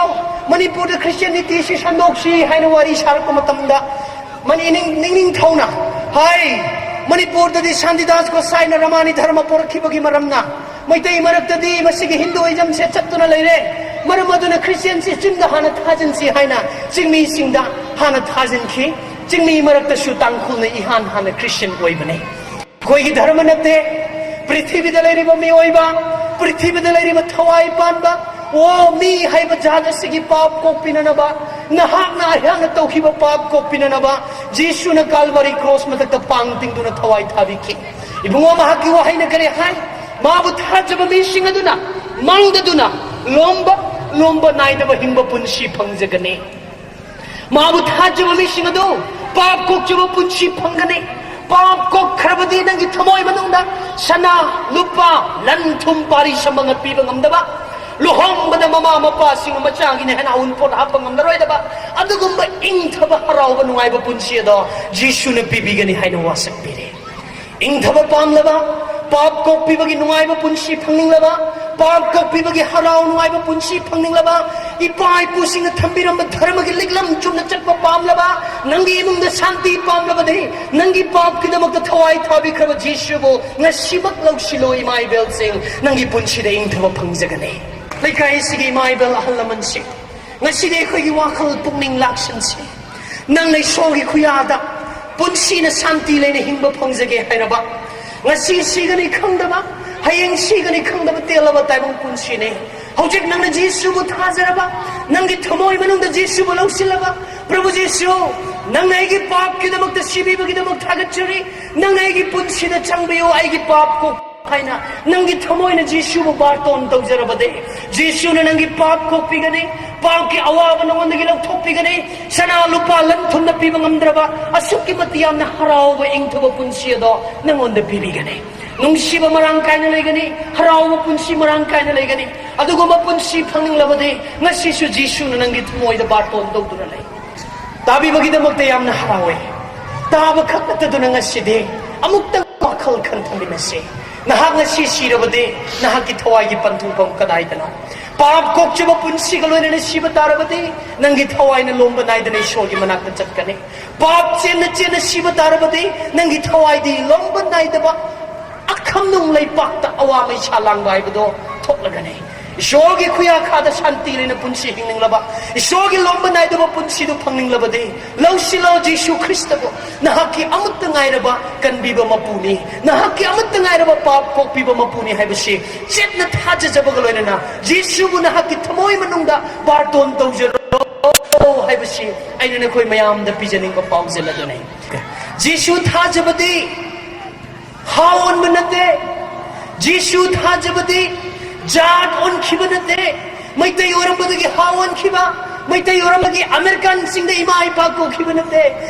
ꯃꯅꯤꯄꯨꯔꯗ ꯈ꯭ꯔꯤꯁꯇꯤꯌꯥꯅꯤꯇꯤꯁꯤ ꯁꯟꯗꯣꯛꯁꯤ" ꯍꯥꯏꯅ ꯋꯥꯔꯤ ꯁꯥꯔꯛꯄ ꯃꯇꯝꯗ, ꯃꯅꯤ-, ꯏꯅꯤꯡ-, ꯅꯤꯡꯅꯤꯡꯊꯧꯅ ꯍꯥꯏ, "ꯃꯅꯤꯄꯨꯔꯗꯗꯤ ꯁꯥꯟꯇꯤꯗꯥꯁ ꯒꯣꯁꯥꯏꯅ ꯔꯃꯥꯅꯤ ꯙꯔꯃ ꯄꯨꯔꯛꯈꯤꯕꯒꯤ ꯃꯔꯝꯅ ꯃꯩꯇꯩ ꯃꯔꯛꯇꯗꯤ ꯃꯁꯤꯒꯤ ꯍꯤꯟꯗꯨꯏꯖꯝꯁꯦ ꯆꯠꯇꯨꯅ ꯂꯩꯔꯦ꯫ ꯃꯔꯝ ꯑꯗꯨꯅ ꯈ꯭ꯔꯤꯁꯇꯤꯌꯥꯟꯁꯤ ꯆꯤꯡꯗ ꯍꯥꯟꯅ ꯊꯥꯖꯤꯟꯁꯤ" ꯍꯥꯏꯅ ꯆꯤꯡꯃꯤꯁꯤꯡꯗ ꯍꯥꯟꯅ ꯊꯥꯖꯤꯟꯈꯤ꯫ ꯆꯤꯡꯃꯤ ꯃꯔꯛꯇꯁꯨ ꯇꯥꯡꯈꯨꯜꯅ ꯏꯍꯥꯟ ꯍꯥꯟꯅ ꯈ꯭ꯔꯤꯁꯇꯤꯌꯥꯟ ꯑꯣꯏꯕꯅꯤ꯫ ꯑꯩꯈꯣꯏꯒꯤ ꯙꯔꯃ ꯅꯠꯇꯦ, ꯄ꯭ꯔꯤꯊꯤꯕꯤꯗ ꯂꯩꯔꯤꯕ ꯃꯤꯑꯣꯏꯕ, ꯄ꯭ꯔꯤꯊꯤꯕꯤꯗ ꯂꯩꯔꯤꯕ ꯊꯋꯥꯏ ꯄꯥꯟꯕ, ꯑꯣ, ꯃꯤ ꯍꯥꯏꯕ ꯖꯥꯠ ꯑꯁꯤꯒꯤ ꯄꯥꯞ ꯀꯣꯛꯄꯤꯅꯅꯕ, ꯅꯍꯥꯛꯅ ꯑꯩꯍꯥꯛꯅ ꯇꯧꯈꯤꯕ ꯄꯥꯞ ꯀꯣꯛꯄꯤꯅꯅꯕ ꯖꯤꯁꯨꯅ ꯀꯥꯜꯕꯥꯔꯤ ꯀ꯭ꯔꯣꯁ ꯃꯊꯛꯇ ꯄꯥꯡ ꯇꯤꯡꯗꯨꯅ ꯊꯋꯥꯏ ꯊꯥꯕꯤꯈꯤ꯫ ꯏꯕꯨꯡꯉꯣ, ꯃꯍꯥꯛꯀꯤ ꯋꯥꯍꯩꯅ ꯀꯔꯤ ꯍꯥꯏ? "ꯃꯥꯕꯨ ꯊꯥꯖꯕ ꯃꯤꯁꯤꯡ ꯑꯗꯨꯅ ꯃꯥꯡꯗꯗꯨꯅ ꯂꯣꯝꯕ, ꯂꯣꯝꯕ ꯅꯥꯏꯗꯕ ꯍꯤꯡꯕ ꯄꯨꯟꯁꯤ ꯐꯪꯖꯒꯅꯤ"꯫ ꯃꯥꯕꯨ ꯊꯥꯖꯕ ꯃꯤꯁꯤꯡ ꯑꯗꯨ ꯄꯥꯞ ꯀꯣꯛꯆꯕ ꯄꯨꯟꯁꯤ ꯐꯪꯒꯅꯤ꯫ ꯄꯥꯞ ꯀꯣꯛꯈ꯭ꯔꯕꯗꯤ ꯅꯪꯒꯤ ꯊꯃꯣꯏ ꯃꯅꯨꯡꯗ ꯁꯅꯥ, ꯂꯨꯄꯥ, ꯂꯟ ꯊꯨꯝ, ꯄꯥꯔꯤ ꯁꯝꯕ ꯉꯠꯄꯤꯕ ꯉꯝꯗꯕ, ꯂꯨꯍꯣꯡꯕꯗ ꯃꯃꯥ ꯃꯄꯥꯁꯤꯡꯅ ꯃꯆꯥꯒꯤꯅ ꯍꯦꯟꯅ ꯑꯎꯟꯄꯣꯠ ꯍꯥꯞꯄ ꯉꯝꯂꯔꯣꯏꯗꯕ, ꯑꯗꯨꯒꯨꯝꯕ ꯏꯪꯊꯕ, ꯍꯔꯥꯎꯕ, ꯅꯨꯡꯉꯥꯏꯕ ꯄꯨꯟꯁꯤ ꯑꯗꯣ ꯖꯤꯁꯨꯅ ꯄꯤꯕꯤꯒꯅꯤ ꯍꯥꯏꯅ ꯋꯥꯁꯛꯄꯤꯔꯦ꯫ ꯏꯪꯊꯕ ꯄꯥꯝꯂꯕ, ꯄꯥꯞ ꯀꯣꯛꯄꯤꯕꯒꯤ ꯅꯨꯡꯉꯥꯏꯕ ꯄꯨꯟꯁꯤ ꯐꯪꯅꯤꯡꯂꯕ, ꯄꯥꯞ ꯀꯣꯛꯄꯤꯕꯒꯤ ꯍꯔꯥꯎ ꯅꯨꯡꯉꯥꯏꯕ ꯄꯨꯟꯁꯤ ꯐꯪꯅꯤꯡꯂꯕ, ꯏꯄꯥ ꯏꯄꯨꯁꯤꯡꯅ ꯊꯝꯕꯤꯔꯝꯕ ꯙꯔꯃꯒꯤ ꯂꯤꯛꯂꯝ ꯆꯨꯝꯅ ꯆꯠꯄ ꯄꯥꯝꯂꯕ, ꯅꯪꯒꯤ ꯏꯃꯨꯡꯗ ꯁꯥꯟꯇꯤ ꯄꯥꯝꯂꯕꯗꯤ, ꯅꯪꯒꯤ ꯄꯥꯞꯀꯤꯗꯃꯛꯇ ꯊꯋꯥꯏ ꯊꯥꯕꯤꯈ꯭ꯔꯕ ꯖꯤꯁꯨꯕꯨ ꯉꯁꯤꯃꯛ ꯂꯧꯁꯤꯜꯂꯣ, ꯏꯃꯥ ꯏꯕꯦꯜꯁꯤꯡ, ꯅꯪꯒꯤ ꯄꯨꯟꯁꯤꯗ ꯏꯪꯊꯕ ꯐꯪꯖꯒꯅꯤ꯫ ꯂꯩꯀꯥꯏ ꯑꯁꯤꯒꯤ ꯏꯃꯥ ꯏꯕꯦꯜ ꯑꯍꯜ ꯂꯃꯟꯁꯤꯡ, ꯉꯁꯤꯗꯤ ꯑꯩꯈꯣꯏꯒꯤ ꯋꯥꯈꯜ ꯄꯨꯛꯅꯤꯡ ꯂꯥꯛꯁꯤꯟꯁꯤ꯫ ꯅꯪꯅ ꯏꯁꯣꯔꯒꯤ ꯈꯨꯌꯥꯗ ꯄꯨꯟꯁꯤꯅ ꯁꯥꯟꯇꯤ ꯂꯩꯅ ꯍꯤꯡꯕ ꯐꯪꯖꯒꯦ ꯍꯥꯏꯔꯕ, ꯉꯁꯤ ꯁꯤꯒꯅꯤ ꯈꯪꯗꯕ, ꯍꯌꯦꯡ ꯁꯤꯒꯅꯤ ꯈꯪꯗꯕ ꯇꯦꯜꯂꯕ ꯇꯥꯏꯕꯪ ꯄꯨꯟꯁꯤꯅꯤ꯫ ꯍꯧꯖꯤꯛ ꯅꯪꯅ ꯖꯤꯁꯨꯕꯨ ꯊꯥꯖꯔꯕ, ꯅꯪꯒꯤ ꯊꯃꯣꯏ ꯃꯅꯨꯡꯗ ꯖꯤꯁꯨꯕꯨ ꯂꯧꯁꯤꯜꯂꯕ, "ꯄ꯭ꯔꯚꯨ ꯖꯤꯁꯨ, ꯅꯪꯅ ꯑꯩꯒꯤ ꯄꯥꯞꯀꯤꯗꯃꯛꯇ ꯁꯤꯕꯤꯕꯒꯤꯗꯃꯛ ꯊꯥꯒꯠꯆꯔꯤ, ꯅꯪꯅ ꯑꯩꯒꯤ ꯄꯨꯟꯁꯤꯗ ꯆꯪꯕꯤꯌꯨ, ꯑꯩꯒꯤ ꯄꯥꯞ ꯀꯣꯛ" ꯍꯥꯏꯅ ꯅꯪꯒꯤ ꯊꯃꯣꯏꯅ ꯖꯤꯁꯨꯕꯨ ꯕꯥꯔꯇꯣꯟ ꯇꯧꯖꯔꯕꯗꯤ, ꯖꯤꯁꯨꯅ ꯅꯪꯒꯤ ꯄꯥꯞ ꯀꯣꯛꯄꯤꯒꯅꯤ, ꯄꯥꯞꯀꯤ ꯑꯋꯥꯕ ꯅꯉꯣꯟꯗꯒꯤ ꯂꯧꯊꯣꯛꯄꯤꯒꯅꯤ꯫ ꯁꯅꯥ ꯂꯨꯄꯥ ꯂꯟ ꯊꯨꯝꯅ ꯄꯤꯕ ꯉꯝꯗ꯭ꯔꯕ ꯑꯁꯨꯛꯀꯤ ꯃꯇꯤꯛ ꯌꯥꯝꯅ ꯍꯔꯥꯎꯕ ꯏꯪꯊꯕ ꯄꯨꯟꯁꯤ ꯑꯗꯣ ꯅꯉꯣꯟꯗ ꯄꯤꯕꯤꯒꯅꯤ꯫ ꯅꯨꯡꯁꯤꯕ ꯃꯔꯥꯡ ꯀꯥꯏꯅ ꯂꯩꯒꯅꯤ, ꯍꯔꯥꯎꯕ ꯄꯨꯟꯁꯤ ꯃꯔꯥꯡ ꯀꯥꯏꯅ ꯂꯩꯒꯅꯤ꯫ ꯑꯗꯨꯒꯨꯝꯕ ꯄꯨꯟꯁꯤ ꯐꯪꯅꯤꯡꯂꯕꯗꯤ ꯉꯁꯤꯁꯨ ꯖꯤꯁꯨꯅ ꯅꯪꯒꯤ ꯊꯃꯣꯏꯗ ꯕꯥꯔꯇꯣꯟ ꯇꯧꯗꯨꯅ ꯂꯩ꯫ ꯇꯥꯕꯤꯕꯒꯤꯗꯃꯛꯇ ꯌꯥꯝꯅ ꯍꯔꯥꯎꯋꯦ꯫ ꯇꯥꯕ ꯈꯛ ꯅꯠꯇꯗꯨꯅ ꯉꯁꯤꯗꯤ ꯑꯃꯨꯛꯇꯪ ꯋꯥꯈꯜ ꯈꯟꯊꯃꯤꯟꯅꯁꯤ꯫ ꯅꯍꯥꯛ ꯉꯁꯤ ꯁꯤꯔꯕꯗꯤ ꯅꯍꯥꯛꯀꯤ ꯊꯋꯥꯏꯒꯤ ꯄꯟꯊꯨꯡꯐꯝ ꯀꯗꯥꯏꯗꯅꯣ? ꯄꯥꯞ ꯀꯣꯛꯆꯕ ꯄꯨꯟꯁꯤꯒ ꯂꯣꯏꯅꯅ ꯁꯤꯕ ꯇꯥꯔꯕꯗꯤ ꯅꯪꯒꯤ ꯊꯋꯥꯏꯅ ꯂꯣꯝꯕ ꯅꯥꯏꯗꯅ ꯏꯁꯣꯔꯒꯤ ꯃꯅꯥꯛꯇ ꯆꯠꯀꯅꯤ꯫ ꯄꯥꯞ ꯆꯦꯟꯅ ꯆꯦꯟꯅ ꯁꯤꯕ ꯇꯥꯔꯕꯗꯤ ꯅꯪꯒꯤ ꯊꯋꯥꯏꯗꯤ ꯂꯣꯝꯕ ꯅꯥꯏꯗꯕ ꯑꯈꯝꯅꯨꯡ ꯂꯩꯄꯥꯛꯇ ꯑꯋꯥ ꯃꯩꯁꯥ ꯂꯥꯡꯕ ꯍꯥꯏꯕꯗꯣ ꯊꯣꯛꯂꯒꯅꯤ꯫ ꯏꯁꯣꯔꯒꯤ ꯈꯨꯌꯥꯈꯥꯗ ꯁꯥꯟꯇꯤ ꯂꯩꯅ ꯄꯨꯟꯁꯤ ꯍꯤꯡꯅꯤꯡꯂꯕ, ꯏꯁꯣꯔꯒꯤ ꯂꯣꯝꯕ ꯅꯥꯏꯗꯕ ꯄꯨꯟꯁꯤꯗꯨ ꯐꯪꯅꯤꯡꯂꯕꯗꯤ, ꯂꯧꯁꯤꯜꯂꯣ ꯖꯤꯁꯨ ꯈ꯭ꯔꯤꯁꯇꯕꯨ, ꯅꯍꯥꯛꯀꯤ ꯑꯃꯠꯇ ꯉꯥꯏꯔꯕ ꯀꯟꯕꯤꯕ ꯃꯄꯨꯅꯤ, ꯅꯍꯥꯛꯀꯤ ꯑꯃꯠꯇ ꯉꯥꯏꯔꯕ ꯄꯥꯞ ꯀꯣꯛꯄꯤꯕ ꯃꯄꯨꯅꯤ ꯍꯥꯏꯕꯁꯤ ꯆꯦꯠꯅ ꯊꯥꯖꯖꯕꯒ ꯂꯣꯏꯅꯅ ꯖꯤꯁꯨꯕꯨ ꯅꯍꯥꯛꯀꯤ ꯊꯃꯣꯏ ꯃꯅꯨꯡꯗ ꯕꯥꯔꯇꯣꯟ ꯇꯧꯖꯔꯣ ꯍꯥꯏꯕꯁꯤ ꯑꯩꯅ ꯅꯈꯣꯏ ꯃꯌꯥꯝꯗ ꯄꯤꯖꯅꯤꯡꯕ ꯄꯥꯎꯖꯦꯜ ꯑꯗꯨꯅꯤ꯫ ꯖꯤꯁꯨ ꯊꯥꯖꯕꯗꯤ ꯍꯥ ꯑꯣꯟꯕ ꯅꯠꯇꯦ꯫ ꯖꯤꯁꯨ ꯊꯥꯖꯕꯗꯤ ꯖꯥꯠ ꯑꯣꯟꯈꯤꯕ ꯅꯠꯇꯦ꯫ ꯃꯩꯇꯩ ꯑꯣꯏꯔꯝꯕꯗꯒꯤ ꯍꯥ ꯑꯣꯟꯈꯤꯕ, ꯃꯩꯇꯩ ꯑꯣꯏꯔꯝꯕꯒꯤ ꯑꯃꯦꯔꯤꯀꯥꯟꯁꯤꯡꯗ ꯏꯃꯥ ꯏꯄꯥ ꯀꯧꯈꯤꯕ ꯅꯠꯇꯦ꯫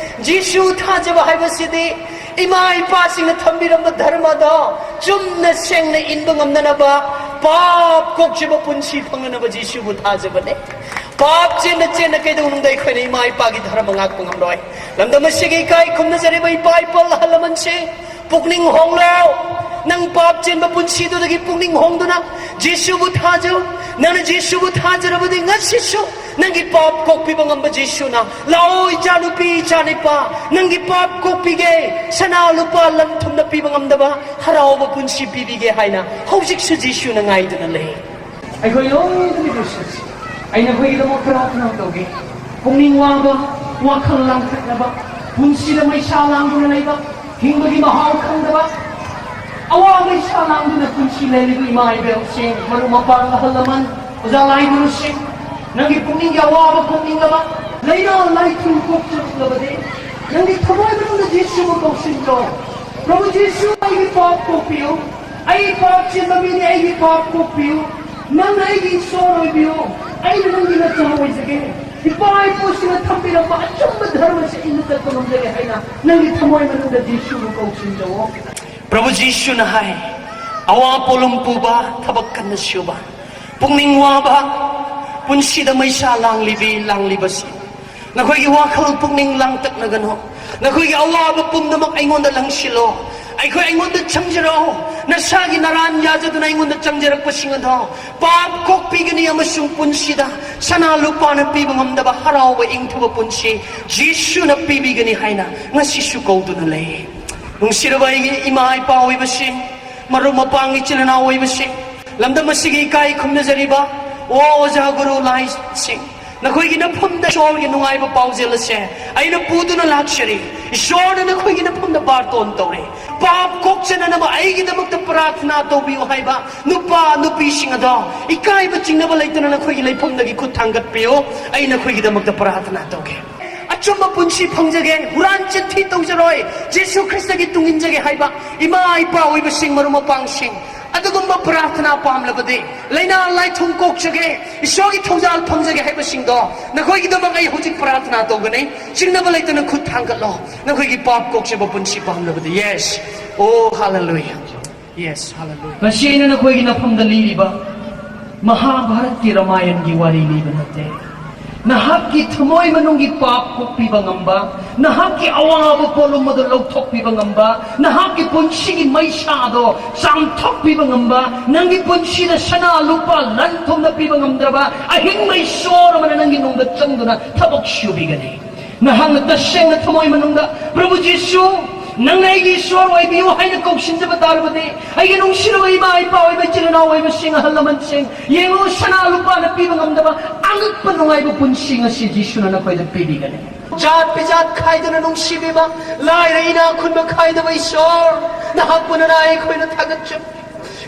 ꯖꯤꯁꯨ ꯊꯥꯖꯕ ꯍꯥꯏꯕꯁꯤꯗꯤ ꯏꯃꯥ ꯏꯄꯥꯁꯤꯡꯅ ꯊꯝꯕꯤꯔꯝꯕ ꯙꯔꯃꯗꯣ ꯆꯨꯝꯅ ꯁꯦꯡꯅ ꯏꯟꯕ ꯉꯝꯅꯅꯕ, ꯄꯥꯞ ꯀꯣꯛꯆꯕ ꯄꯨꯟꯁꯤ ꯐꯪꯅꯅꯕ ꯖꯤꯁꯨꯕꯨ ꯊꯥꯖꯕꯅꯦ꯫ ꯄꯥꯞ ꯆꯦꯟꯅ ꯆꯦꯟꯅ ꯀꯩꯗꯧꯅꯨꯡꯗ ꯑꯩꯈꯣꯏꯅ ꯏꯃꯥ ꯏꯄꯥꯒꯤ ꯙꯔꯃ ꯉꯥꯛꯄ ꯉꯝꯂꯣꯏ꯫ ꯂꯝꯗꯝ ꯑꯁꯤꯒꯤ ꯏꯀꯥꯏ ꯈꯨꯝꯅꯖꯔꯤꯕ ꯏꯄꯥ ꯏꯄꯥ ꯑꯍꯜ ꯂꯃꯟꯁꯤꯡ, ꯄꯨꯛꯅꯤꯡ ꯍꯣꯡꯂꯣ꯫ ꯅꯪ ꯄꯥꯞ ꯆꯦꯟꯕ ꯄꯨꯟꯁꯤꯗꯨꯗꯒꯤ ꯄꯨꯛꯅꯤꯡ ꯍꯣꯡꯗꯨꯅ ꯖꯤꯁꯨꯕꯨ ꯊꯥꯖꯧ꯫ ꯅꯪꯅ ꯖꯤꯁꯨꯕꯨ ꯊꯥꯖꯔꯕꯗꯤ ꯉꯁꯤꯁꯨ ꯅꯪꯒꯤ ꯄꯥꯞ ꯀꯣꯛꯄꯤꯕ ꯉꯝꯕ ꯖꯤꯁꯨꯅ, "ꯂꯥꯛꯑꯣ, ꯏꯆꯥꯅꯨꯄꯤ, ꯏꯆꯥꯅꯨꯄꯥ, ꯅꯪꯒꯤ ꯄꯥꯞ ꯀꯣꯛꯄꯤꯒꯦ, ꯁꯅꯥ ꯂꯨꯄꯥ ꯂꯟ ꯊꯨꯝꯅ ꯄꯤꯕ ꯉꯝꯗꯕ ꯍꯔꯥꯎꯕ ꯄꯨꯟꯁꯤ ꯄꯤꯕꯤꯒꯦ" ꯍꯥꯏꯅ ꯍꯧꯖꯤꯛꯁꯨ ꯖꯤꯁꯨꯅ ꯉꯥꯏꯗꯨꯅ ꯂꯩ꯫ ꯑꯩꯈꯣꯏ ꯂꯣꯏꯅꯃꯛ ꯂꯣꯏꯁꯤꯟꯁꯤ꯫ ꯑꯩꯅ ꯑꯩꯈꯣꯏꯒꯤꯗꯃꯛ ꯈꯔ ꯈꯔ ꯇꯧꯒꯦ꯫ ꯄꯨꯛꯅꯤꯡ ꯋꯥꯕ, ꯋꯥꯈꯜ ꯂꯥꯡꯇꯛꯅꯕ, ꯄꯨꯟꯁꯤꯗ ꯃꯩꯁꯥ ꯂꯥꯡꯗꯨꯅ ꯂꯩꯕ, ꯍꯤꯡꯕꯒꯤ ꯃꯍꯥꯎ ꯈꯪꯗꯕ, ꯑꯋꯥꯕ ꯃꯩꯁꯥ ꯂꯥꯡꯗꯨꯅ ꯄꯨꯟꯁꯤ ꯂꯦꯜꯂꯤꯕ ꯏꯃꯥ ꯏꯕꯦꯜꯁꯤꯡ, ꯃꯔꯨꯞ ꯃꯄꯥꯡ, ꯑꯍꯜ ꯂꯃꯟ, ꯑꯣꯖꯥ ꯂꯥꯏꯒꯨꯔꯨꯁꯤꯡ, ꯅꯪꯒꯤ ꯄꯨꯛꯅꯤꯡꯒꯤ ꯑꯋꯥꯕ ꯀꯣꯛꯅꯤꯡꯂꯕ, ꯂꯥꯏꯅꯥ ꯂꯥꯏꯊꯨꯡ ꯀꯣꯛꯆꯔꯛꯂꯕꯗꯤ, ꯅꯪꯒꯤ ꯊꯃꯣꯏ ꯃꯅꯨꯡꯗ ꯖꯤꯁꯨꯕꯨ ꯀꯧꯁꯤꯟꯂꯣ꯫ "ꯄ꯭ꯔꯚꯨ ꯖꯤꯁꯨ, ꯑꯩꯒꯤ ꯄꯥꯞ ꯀꯣꯛꯄꯤꯌꯨ꯫ ꯑꯩ ꯄꯥꯞ ꯆꯦꯟꯕ ꯃꯤꯅꯤ, ꯑꯩꯒꯤ ꯄꯥꯞ ꯀꯣꯛꯄꯤꯌꯨ꯫ ꯅꯪꯅ ꯑꯩꯒꯤ ꯏꯁꯣꯔ ꯑꯣꯏꯕꯤꯌꯨ꯫ ꯑꯩꯅ ꯅꯪꯒꯤ ꯅꯆꯥ ꯑꯣꯏꯖꯒꯦ꯫ ꯏꯄꯥ ꯏꯄꯨꯁꯤꯡꯅ ꯊꯝꯕꯤꯔꯝꯕ ꯑꯆꯨꯝꯕ ꯙꯔꯃꯁꯦ ꯏꯟꯅ ꯆꯠꯄ ꯉꯝꯖꯒꯦ" ꯍꯥꯏꯅ ꯅꯪꯒꯤ ꯊꯃꯣꯏ ꯃꯅꯨꯡꯗ ꯖꯤꯁꯨꯕꯨ ꯀꯧꯁꯤꯟꯖꯧꯑꯣ꯫ ꯄ꯭ꯔꯚꯨ ꯖꯤꯁꯨꯅ ꯍꯥꯏ, "ꯑꯋꯥ ꯄꯣꯠꯂꯨꯝ ꯄꯨꯕ, ꯊꯕꯛ ꯀꯟꯅ ꯁꯨꯕ, ꯄꯨꯛꯅꯤꯡ ꯋꯥꯕ, ꯄꯨꯟꯁꯤꯗ ꯃꯩꯁꯥ ꯂꯥꯡꯂꯤꯕꯤ ꯂꯥꯡꯂꯤꯕꯁꯤ, ꯅꯈꯣꯏꯒꯤ ꯋꯥꯈꯜ ꯄꯨꯛꯅꯤꯡ ꯂꯥꯡꯇꯛꯅꯒꯅꯨ꯫ ꯅꯈꯣꯏꯒꯤ ꯑꯋꯥꯕ ꯄꯨꯝꯅꯃꯛ ꯑꯩꯉꯣꯟꯗ ꯂꯪꯁꯤꯜꯂꯣ꯫ ꯑꯩꯈꯣꯏ, ꯑꯩꯉꯣꯟꯗ ꯆꯪꯖꯔꯛꯑꯣ꯫ ꯅꯁꯥꯒꯤ ꯅꯔꯥꯟ ꯌꯥꯖꯗꯨꯅ ꯑꯩꯉꯣꯟꯗ ꯆꯪꯖꯔꯛꯄꯁꯤꯡ ꯑꯗꯣ ꯄꯥꯞ ꯀꯣꯛꯄꯤꯒꯅꯤ ꯑꯃꯁꯨꯡ ꯄꯨꯟꯁꯤꯗ ꯁꯅꯥ ꯂꯨꯄꯥꯅ ꯄꯤꯕ ꯉꯝꯗꯕ ꯍꯔꯥꯎꯕ ꯏꯪꯊꯕ ꯄꯨꯟꯁꯤ ꯖꯤꯁꯨꯅ ꯄꯤꯕꯤꯒꯅꯤ" ꯍꯥꯏꯅ ꯉꯁꯤꯁꯨ ꯀꯧꯗꯨꯅ ꯂꯩ꯫ ꯅꯨꯡꯁꯤꯔꯕ ꯑꯩꯒꯤ ꯏꯃꯥ ꯏꯄꯥ ꯑꯣꯏꯕꯁꯤꯡ, ꯃꯔꯨꯞ ꯃꯄꯥꯡ, ꯏꯆꯤꯜ ꯏꯅꯥꯎ ꯑꯣꯏꯕꯁꯤꯡ, ꯂꯝꯗꯝ ꯑꯁꯤꯒꯤ ꯏꯀꯥꯏ ꯈꯨꯝꯅꯖꯔꯤꯕ, ꯑꯣ ꯑꯣꯖꯥ ꯒꯨꯔꯨ ꯂꯥꯏꯁꯤꯡ, ꯅꯈꯣꯏꯒꯤ ꯅꯐꯝꯗ ꯏꯁꯣꯔꯒꯤ ꯅꯨꯡꯉꯥꯏꯕ ꯄꯥꯎꯖꯦꯜ ꯑꯁꯦ ꯑꯩꯅ ꯄꯨꯗꯨꯅ ꯂꯥꯛꯆꯔꯤ꯫ ꯏꯁꯣꯔꯅ ꯅꯈꯣꯏꯒꯤ ꯅꯐꯝꯗ ꯕꯥꯔꯇꯣꯟ ꯇꯧꯔꯦ꯫ ꯄꯥꯞ ꯀꯣꯛꯆꯅꯅꯕ ꯑꯩꯒꯤꯗꯃꯛꯇ ꯄ꯭ꯔꯥꯊꯅꯥ ꯇꯧꯕꯤꯌꯨ ꯍꯥꯏꯕ ꯅꯨꯄꯥ ꯅꯨꯄꯤꯁꯤꯡ ꯑꯗꯣ ꯏꯀꯥꯏꯕ ꯆꯤꯡꯅꯕ ꯂꯩꯇꯅ ꯅꯈꯣꯏꯒꯤ ꯂꯩꯐꯝꯗꯒꯤ ꯈꯨꯠ ꯊꯥꯡꯒꯠꯄꯤꯌꯨ꯫ ꯑꯩ ꯅꯈꯣꯏꯒꯤꯗꯃꯛꯇ ꯄ꯭ꯔꯥꯊꯅꯥ ꯇꯧꯒꯦ꯫ ꯑꯆꯨꯝꯕ ꯄꯨꯟꯁꯤ ꯐꯪꯖꯒꯦ, ꯍꯨꯔꯥꯟ ꯆꯤꯟꯊꯤ ꯇꯧꯖꯔꯣꯏ, ꯖꯤꯁꯨ ꯈ꯭ꯔꯤꯁꯇꯒꯤ ꯇꯨꯡ ꯏꯟꯖꯒꯦ ꯍꯥꯏꯕ ꯏꯃꯥ ꯏꯄꯥ ꯑꯣꯏꯕꯁꯤꯡ, ꯃꯔꯨꯞ ꯃꯄꯥꯡꯁꯤꯡ, ꯑꯗꯨꯒꯨꯝꯕ ꯄ꯭ꯔꯥꯊꯅꯥ ꯄꯥꯝꯂꯕꯗꯤ, ꯂꯥꯏꯅꯥ ꯂꯥꯏꯊꯨꯡ ꯀꯣꯛꯆꯒꯦ, ꯏꯁꯣꯔꯒꯤ ꯊꯧꯖꯥꯜ ꯐꯪꯖꯒꯦ ꯍꯥꯏꯕꯁꯤꯡꯗꯣ, ꯅꯈꯣꯏꯒꯤꯗꯃꯛ ꯑꯩ ꯍꯧꯖꯤꯛ ꯄ꯭ꯔꯥꯊꯅꯥ ꯇꯧꯒꯅꯤ꯫ ꯆꯤꯡꯅꯕ ꯂꯩꯇꯅ ꯈꯨꯠ ꯊꯥꯡꯒꯠꯂꯣ, ꯅꯈꯣꯏꯒꯤ ꯄꯥꯞ ꯀꯣꯛꯆꯕ ꯄꯨꯟꯁꯤ ꯄꯥꯝꯂꯕꯗꯤ꯫ Yes. Oh, hallelujah. Yes, hallelujah. ꯉꯁꯤ ꯑꯩꯅ ꯅꯈꯣꯏꯒꯤ ꯅꯐꯝꯗ ꯂꯤꯔꯤꯕ ꯃꯍꯥꯚꯥꯔꯠꯀꯤ ꯔꯥꯃꯥꯌꯟꯒꯤ ꯋꯥꯔꯤ ꯂꯤꯕ ꯅꯠꯇꯦ꯫ ꯅꯍꯥꯛꯀꯤ ꯊꯃꯣꯏ ꯃꯅꯨꯡꯒꯤ ꯄꯥꯞ ꯀꯣꯛꯄꯤꯕ ꯉꯝꯕ, ꯅꯍꯥꯛꯀꯤ ꯑꯋꯥꯕ ꯄꯣꯠꯂꯨꯝ ꯑꯗꯨ ꯂꯧꯊꯣꯛꯄꯤꯕ ꯉꯝꯕ, ꯅꯍꯥꯛꯀꯤ ꯄꯨꯟꯁꯤꯒꯤ ꯃꯩꯁꯥꯗꯣ ꯆꯥꯝꯊꯣꯛꯄꯤꯕ ꯉꯝꯕ, ꯅꯪꯒꯤ ꯄꯨꯟꯁꯤꯗ ꯁꯅꯥ ꯂꯨꯄꯥ ꯂꯟ ꯊꯨꯝꯅ ꯄꯤꯕ ꯉꯝꯗ꯭ꯔꯕ ꯑꯍꯤꯡꯕ ꯏꯁꯣꯔ ꯑꯃꯅ ꯅꯪꯒꯤ ꯅꯨꯡꯗ ꯆꯪꯗꯨꯅ ꯊꯕꯛ ꯁꯨꯕꯤꯒꯅꯤ꯫ ꯅꯍꯥꯛꯅ ꯇꯁꯦꯡꯅ ꯊꯃꯣꯏ ꯃꯅꯨꯡꯗ, "ꯄ꯭ꯔꯚꯨ ꯖꯤꯁꯨ, ꯅꯪꯅ ꯑꯩꯒꯤ ꯏꯁꯣꯔ ꯑꯣꯏꯕꯤꯌꯨ" ꯍꯥꯏꯅ ꯀꯧꯁꯤꯟꯖꯕ ꯇꯥꯔꯕꯗꯤ, ꯑꯩꯒꯤ ꯅꯨꯡꯁꯤꯔꯕ ꯏꯃꯥ ꯏꯄꯥ ꯑꯣꯏꯕ ꯏꯆꯤꯜ ꯏꯅꯥꯎ ꯑꯣꯏꯕꯁꯤꯡ, ꯑꯍꯜ ꯂꯃꯟꯁꯤꯡ, ꯌꯦꯡꯉꯨ, ꯁꯅꯥ ꯂꯨꯄꯥꯅ ꯄꯤꯕ ꯉꯝꯗꯕ ꯑꯉꯛꯄ ꯅꯨꯡꯉꯥꯏꯕ ꯄꯨꯟꯁꯤ ꯉꯁꯤ ꯖꯤꯁꯨꯅ ꯅꯈꯣꯏꯗ ꯄꯤꯕꯤꯒꯅꯤ꯫ ꯖꯥꯠ ꯕꯤꯖꯥꯠ ꯈꯥꯏꯗꯅ ꯅꯨꯡꯁꯤꯕꯤꯕ, ꯂꯥꯏꯔ ꯏꯅꯥꯛ ꯈꯨꯟꯕ ꯈꯥꯏꯗꯕ ꯏꯁꯣꯔ, ꯅꯍꯥꯛꯄꯨ ꯅꯅꯥꯏ ꯑꯩꯈꯣꯏꯅ ꯊꯥꯒꯠꯆꯔꯤ꯫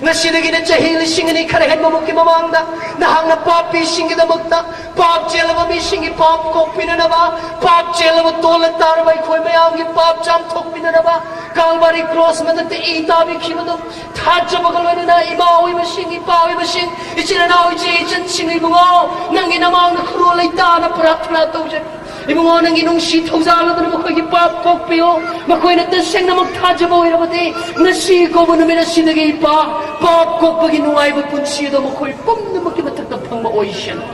ꯉꯁꯤꯗꯒꯤꯅ ꯆꯍꯤ ꯂꯤꯁꯤꯡ ꯑꯅꯤ ꯈꯔ ꯍꯦꯟꯕꯃꯨꯛꯀꯤ ꯃꯃꯥꯡꯗ ꯅꯍꯥꯛꯅ ꯄꯥꯄꯤꯁꯤꯡꯒꯤꯗꯃꯛꯇ, ꯄꯥꯞ ꯆꯦꯜꯂꯕ ꯃꯤꯁꯤꯡꯒꯤ ꯄꯥꯞ ꯀꯣꯛꯄꯤꯅꯅꯕ, ꯄꯥꯞ ꯆꯦꯜꯂꯕ ꯇꯣꯜꯂ ꯇꯥꯔꯕ ꯑꯩꯈꯣꯏ ꯃꯌꯥꯝꯒꯤ ꯄꯥꯞ ꯆꯥꯝꯊꯣꯛꯄꯤꯅꯅꯕ ꯀꯥꯜꯚꯔꯤ ꯀ꯭ꯔꯣꯁ ꯃꯊꯛꯇ ꯏ ꯇꯥꯕꯤꯈꯤꯕꯗꯨ ꯊꯥꯖꯕꯒ ꯂꯣꯏꯅꯅ ꯏꯃꯥ ꯑꯣꯏꯕꯁꯤꯡ, ꯏꯄꯥ ꯑꯣꯏꯕꯁꯤꯡ, ꯏꯆꯤꯜ ꯏꯅꯥꯎ, ꯏꯆꯦ ꯏꯆꯟꯁꯤꯡ, ꯏꯕꯨꯡꯉꯣ, ꯅꯪꯒꯤ ꯅꯃꯥꯡꯗ ꯈꯨꯔꯨ ꯂꯩꯇꯥꯅ ꯄ꯭ꯔꯥꯊꯅꯥ ꯇꯧꯖꯔꯤ꯫ ꯏꯕꯨꯡꯉꯣ, ꯅꯪꯒꯤ ꯅꯨꯡꯁꯤ ꯊꯧꯖꯥꯜ ꯑꯗꯨꯅ ꯃꯈꯣꯏꯒꯤ ꯄꯥꯞ ꯀꯣꯛꯄꯤꯌꯨ꯫ ꯃꯈꯣꯏꯅ ꯇꯁꯦꯡꯅꯃꯛ ꯊꯥꯖꯕ ꯑꯣꯏꯔꯕꯗꯤ, ꯉꯁꯤ ꯀꯧꯕ ꯅꯨꯃꯤꯠ ꯑꯁꯤꯗꯒꯤ ꯏꯄꯥ, ꯄꯥꯞ ꯀꯣꯛꯄꯒꯤ ꯅꯨꯡꯉꯥꯏꯕ ꯄꯨꯟꯁꯤ ꯑꯗꯨ ꯃꯈꯣꯏ ꯄꯨꯝꯅꯃꯛꯀꯤ ꯃꯊꯛꯇ ꯐꯪꯕ ꯑꯣꯏꯁꯅꯨ꯫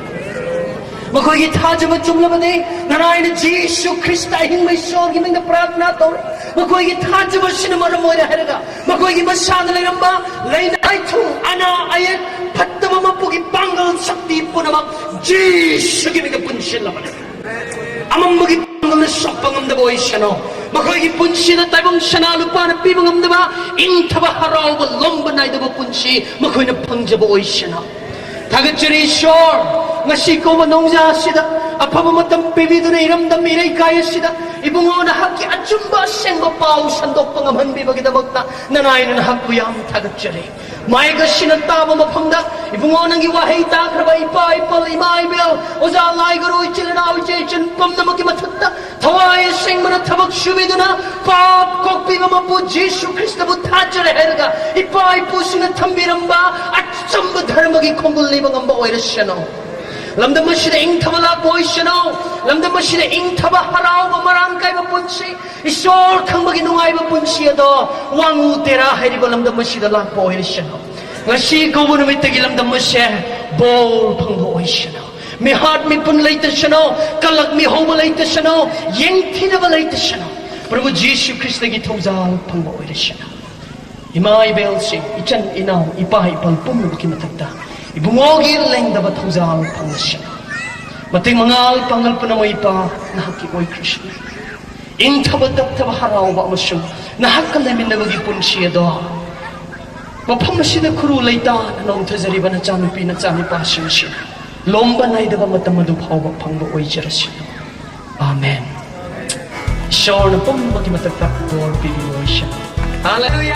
ꯃꯈꯣꯏꯒꯤ ꯊꯥꯖꯕ ꯆꯨꯝꯂꯕꯗꯤ, ꯅꯅꯥꯏꯅ ꯖꯤꯁꯨ ꯈ꯭ꯔꯤꯁꯇ ꯑꯍꯤꯡꯕ ꯏꯁꯣꯔꯒꯤ ꯃꯤꯡꯗ ꯄ꯭ꯔꯥꯊꯅꯥ ꯇꯧꯔꯦ꯫ ꯃꯈꯣꯏꯒꯤ ꯊꯥꯖꯕꯁꯤꯅ ꯃꯔꯝ ꯑꯣꯏꯔꯦ ꯍꯥꯏꯔꯒ, ꯃꯈꯣꯏꯒꯤ ꯃꯁꯥꯗ ꯂꯩꯔꯝꯕ ꯂꯩꯅꯥꯏꯊꯨ, ꯑꯅꯥ ꯑꯌꯦꯛ, ꯐꯠꯇꯕ ꯃꯄꯨꯒꯤ ꯄꯥꯡꯒꯜ ꯁꯛꯇꯤ ꯄꯨꯝꯅꯃꯛ ꯖꯤꯁꯨꯒꯤ ꯃꯤꯡꯗ ꯄꯨꯟꯁꯤꯜꯂꯕꯅꯦ꯫ ꯑꯃꯝꯕꯒꯤ ꯄꯥꯡꯒꯜꯅ ꯁꯣꯛꯄ ꯉꯝꯗꯕ ꯑꯣꯏꯁꯅꯨ꯫ ꯃꯈꯣꯏꯒꯤ ꯄꯨꯟꯁꯤꯗ ꯇꯥꯏꯕꯪ ꯁꯅꯥ ꯂꯨꯄꯥꯅ ꯄꯤꯕ ꯉꯝꯗꯕ ꯏꯪꯊꯕ, ꯍꯔꯥꯎꯕ, ꯂꯣꯝꯕ ꯅꯥꯏꯗꯕ ꯄꯨꯟꯁꯤ ꯃꯈꯣꯏꯅ ꯐꯪꯖꯕ ꯑꯣꯏꯁꯅꯨ꯫ ꯊꯥꯒꯠꯆꯔꯤ ꯏꯁꯣꯔ, ꯉꯁꯤ ꯀꯧꯕ ꯅꯣꯡꯖꯥ ꯑꯁꯤꯗ ꯑꯐꯕ ꯃꯇꯝ ꯄꯤꯕꯤꯗꯨꯅ ꯏꯔꯝꯗꯝ ꯏꯔꯩꯀꯥꯏ ꯑꯁꯤꯗ ꯏꯕꯨꯡꯉꯣ ꯅꯍꯥꯛꯀꯤ ꯑꯆꯨꯝꯕ ꯑꯁꯦꯡꯕ ꯄꯥꯎ ꯁꯟꯗꯣꯛꯄ ꯉꯝꯍꯟꯕꯤꯕꯒꯤꯗꯃꯛꯇ ꯅꯅꯥꯏꯅ ꯅꯍꯥꯛꯄꯨ ꯌꯥꯝ ꯊꯥꯒꯠꯆꯔꯤ꯫ ꯃꯥꯏꯛ ꯑꯁꯤꯅ ꯇꯥꯕ ꯃꯐꯝꯗ ꯏꯕꯨꯡꯉꯣ ꯅꯪꯒꯤ ꯋꯥꯍꯩ ꯇꯥꯈ꯭ꯔꯕ ꯏꯄꯥ ꯏꯄꯜ, ꯏꯃꯥ ꯏꯕꯦꯜ, ꯑꯣꯖꯥ ꯂꯥꯏꯒꯨꯔꯨ, ꯏꯆꯤꯜ ꯏꯅꯥꯎ, ꯏꯆꯦ ꯏꯆꯟ ꯄꯨꯝꯅꯃꯛꯀꯤ ꯃꯊꯛꯇ ꯊꯋꯥꯏ ꯑꯁꯦꯡꯕꯅ ꯊꯕꯛ ꯁꯨꯕꯤꯗꯨꯅ ꯄꯥꯞ ꯀꯣꯛꯄꯤꯕ ꯃꯄꯨ ꯖꯤꯁꯨ ꯈ꯭ꯔꯤꯁꯇꯕꯨ ꯊꯥꯖꯔꯦ ꯍꯥꯏꯔꯒ ꯏꯄꯥ ꯏꯄꯨꯁꯤꯡꯅ ꯊꯝꯕꯤꯔꯝꯕ ꯑꯆꯝꯕ ꯙꯔꯃꯒꯤ ꯈꯣꯡꯒꯨꯜ ꯂꯤꯕ ꯉꯝꯕ ꯑꯣꯏꯔꯁꯅꯨ꯫ ꯂꯝꯗꯝ ꯑꯁꯤꯗ ꯏꯪꯊꯕ ꯂꯥꯛꯄ ꯑꯣꯏꯁꯅꯨ꯫ ꯂꯝꯗꯝ ꯑꯁꯤꯗ ꯏꯪꯊꯕ, ꯍꯔꯥꯎꯕ, ꯃꯔꯥꯡ ꯀꯥꯏꯕ ꯄꯨꯟꯁꯤ, ꯏꯁꯣꯔ ꯈꯪꯕꯒꯤ ꯅꯨꯡꯉꯥꯏꯕ ꯄꯨꯟꯁꯤ ꯑꯗꯣ ꯋꯥꯡꯉꯨ ꯇꯦꯔꯥ ꯍꯥꯏꯔꯤꯕ ꯂꯝꯗꯝ ꯑꯁꯤꯗ ꯂꯥꯛꯄ ꯑꯣꯏꯔꯁꯅꯨ꯫ ꯉꯁꯤ ꯀꯧꯕ ꯅꯨꯃꯤꯠꯇꯒꯤ ꯂꯝꯗꯝ ꯑꯁꯦ ꯕꯣꯔ ꯐꯪꯕ ꯑꯣꯏꯁꯅꯨ꯫ ꯃꯤꯍꯥꯠ ꯃꯤꯄꯨꯟ ꯂꯩꯇꯁꯅꯨ, ꯀꯂꯛ ꯃꯤꯍꯧꯕ ꯂꯩꯇꯁꯅꯨ, ꯌꯦꯡꯊꯤꯅꯕ ꯂꯩꯇꯁꯅꯨ꯫ ꯄ꯭ꯔꯚꯨ ꯖꯤꯁꯨ ꯈ꯭ꯔꯤꯁꯇꯒꯤ ꯊꯧꯖꯥꯜ ꯐꯪꯕ ꯑꯣꯏꯔꯁꯅꯨ꯫ ꯏꯃꯥ ꯏꯕꯦꯜꯁꯤꯡ, ꯏꯆꯟ ꯏꯅꯥꯎ, ꯏꯄꯥ ꯏꯄꯜ ꯄꯨꯝꯅꯃꯛꯀꯤ ꯃꯊꯛꯇ ꯏꯕꯨꯡꯉꯣꯒꯤ ꯂꯦꯡꯗꯕ ꯊꯧꯖꯥꯜ ꯐꯪꯂꯁꯅꯨ꯫ ꯃꯇꯤꯛ ꯃꯉꯥꯜ ꯄꯥꯡꯒꯜ ꯄꯨꯝꯅꯃꯛ ꯏꯄꯥ ꯅꯍꯥꯛꯀꯤ ꯑꯣꯏꯈ꯭ꯔꯁꯅꯨ꯫ ꯏꯪꯊꯕ ꯇꯞꯊꯕ ꯍꯔꯥꯎꯕ ꯑꯃꯁꯨꯡ ꯅꯍꯥꯛꯀ ꯂꯩꯃꯤꯟꯅꯕꯒꯤ ꯄꯨꯟꯁꯤ ꯑꯗꯣ ꯃꯐꯝ ꯑꯁꯤꯗ ꯈꯨꯔꯨ ꯂꯩꯇꯥꯅ ꯅꯣꯝꯊꯖꯔꯤꯕ ꯅꯆꯥꯅꯨꯄꯤ ꯅꯆꯥꯅꯨꯄꯥꯁꯤꯡ ꯑꯁꯤ ꯂꯣꯝꯕ ꯅꯥꯏꯗꯕ ꯃꯇꯝ ꯑꯗꯨ ꯐꯥꯎꯕ ꯐꯪꯕ ꯑꯣꯏꯖꯔꯁꯅꯨ꯫ ꯑꯥꯃꯦꯟ꯫ ꯏꯁꯣꯔꯅ ꯄꯨꯝꯕꯒꯤ ꯃꯊꯛꯇ ꯕꯣꯔ ꯄꯤꯕꯤꯕ ꯑꯣꯏꯁꯅꯨ꯫ ꯍꯥꯂꯦꯂꯨꯌꯥ꯫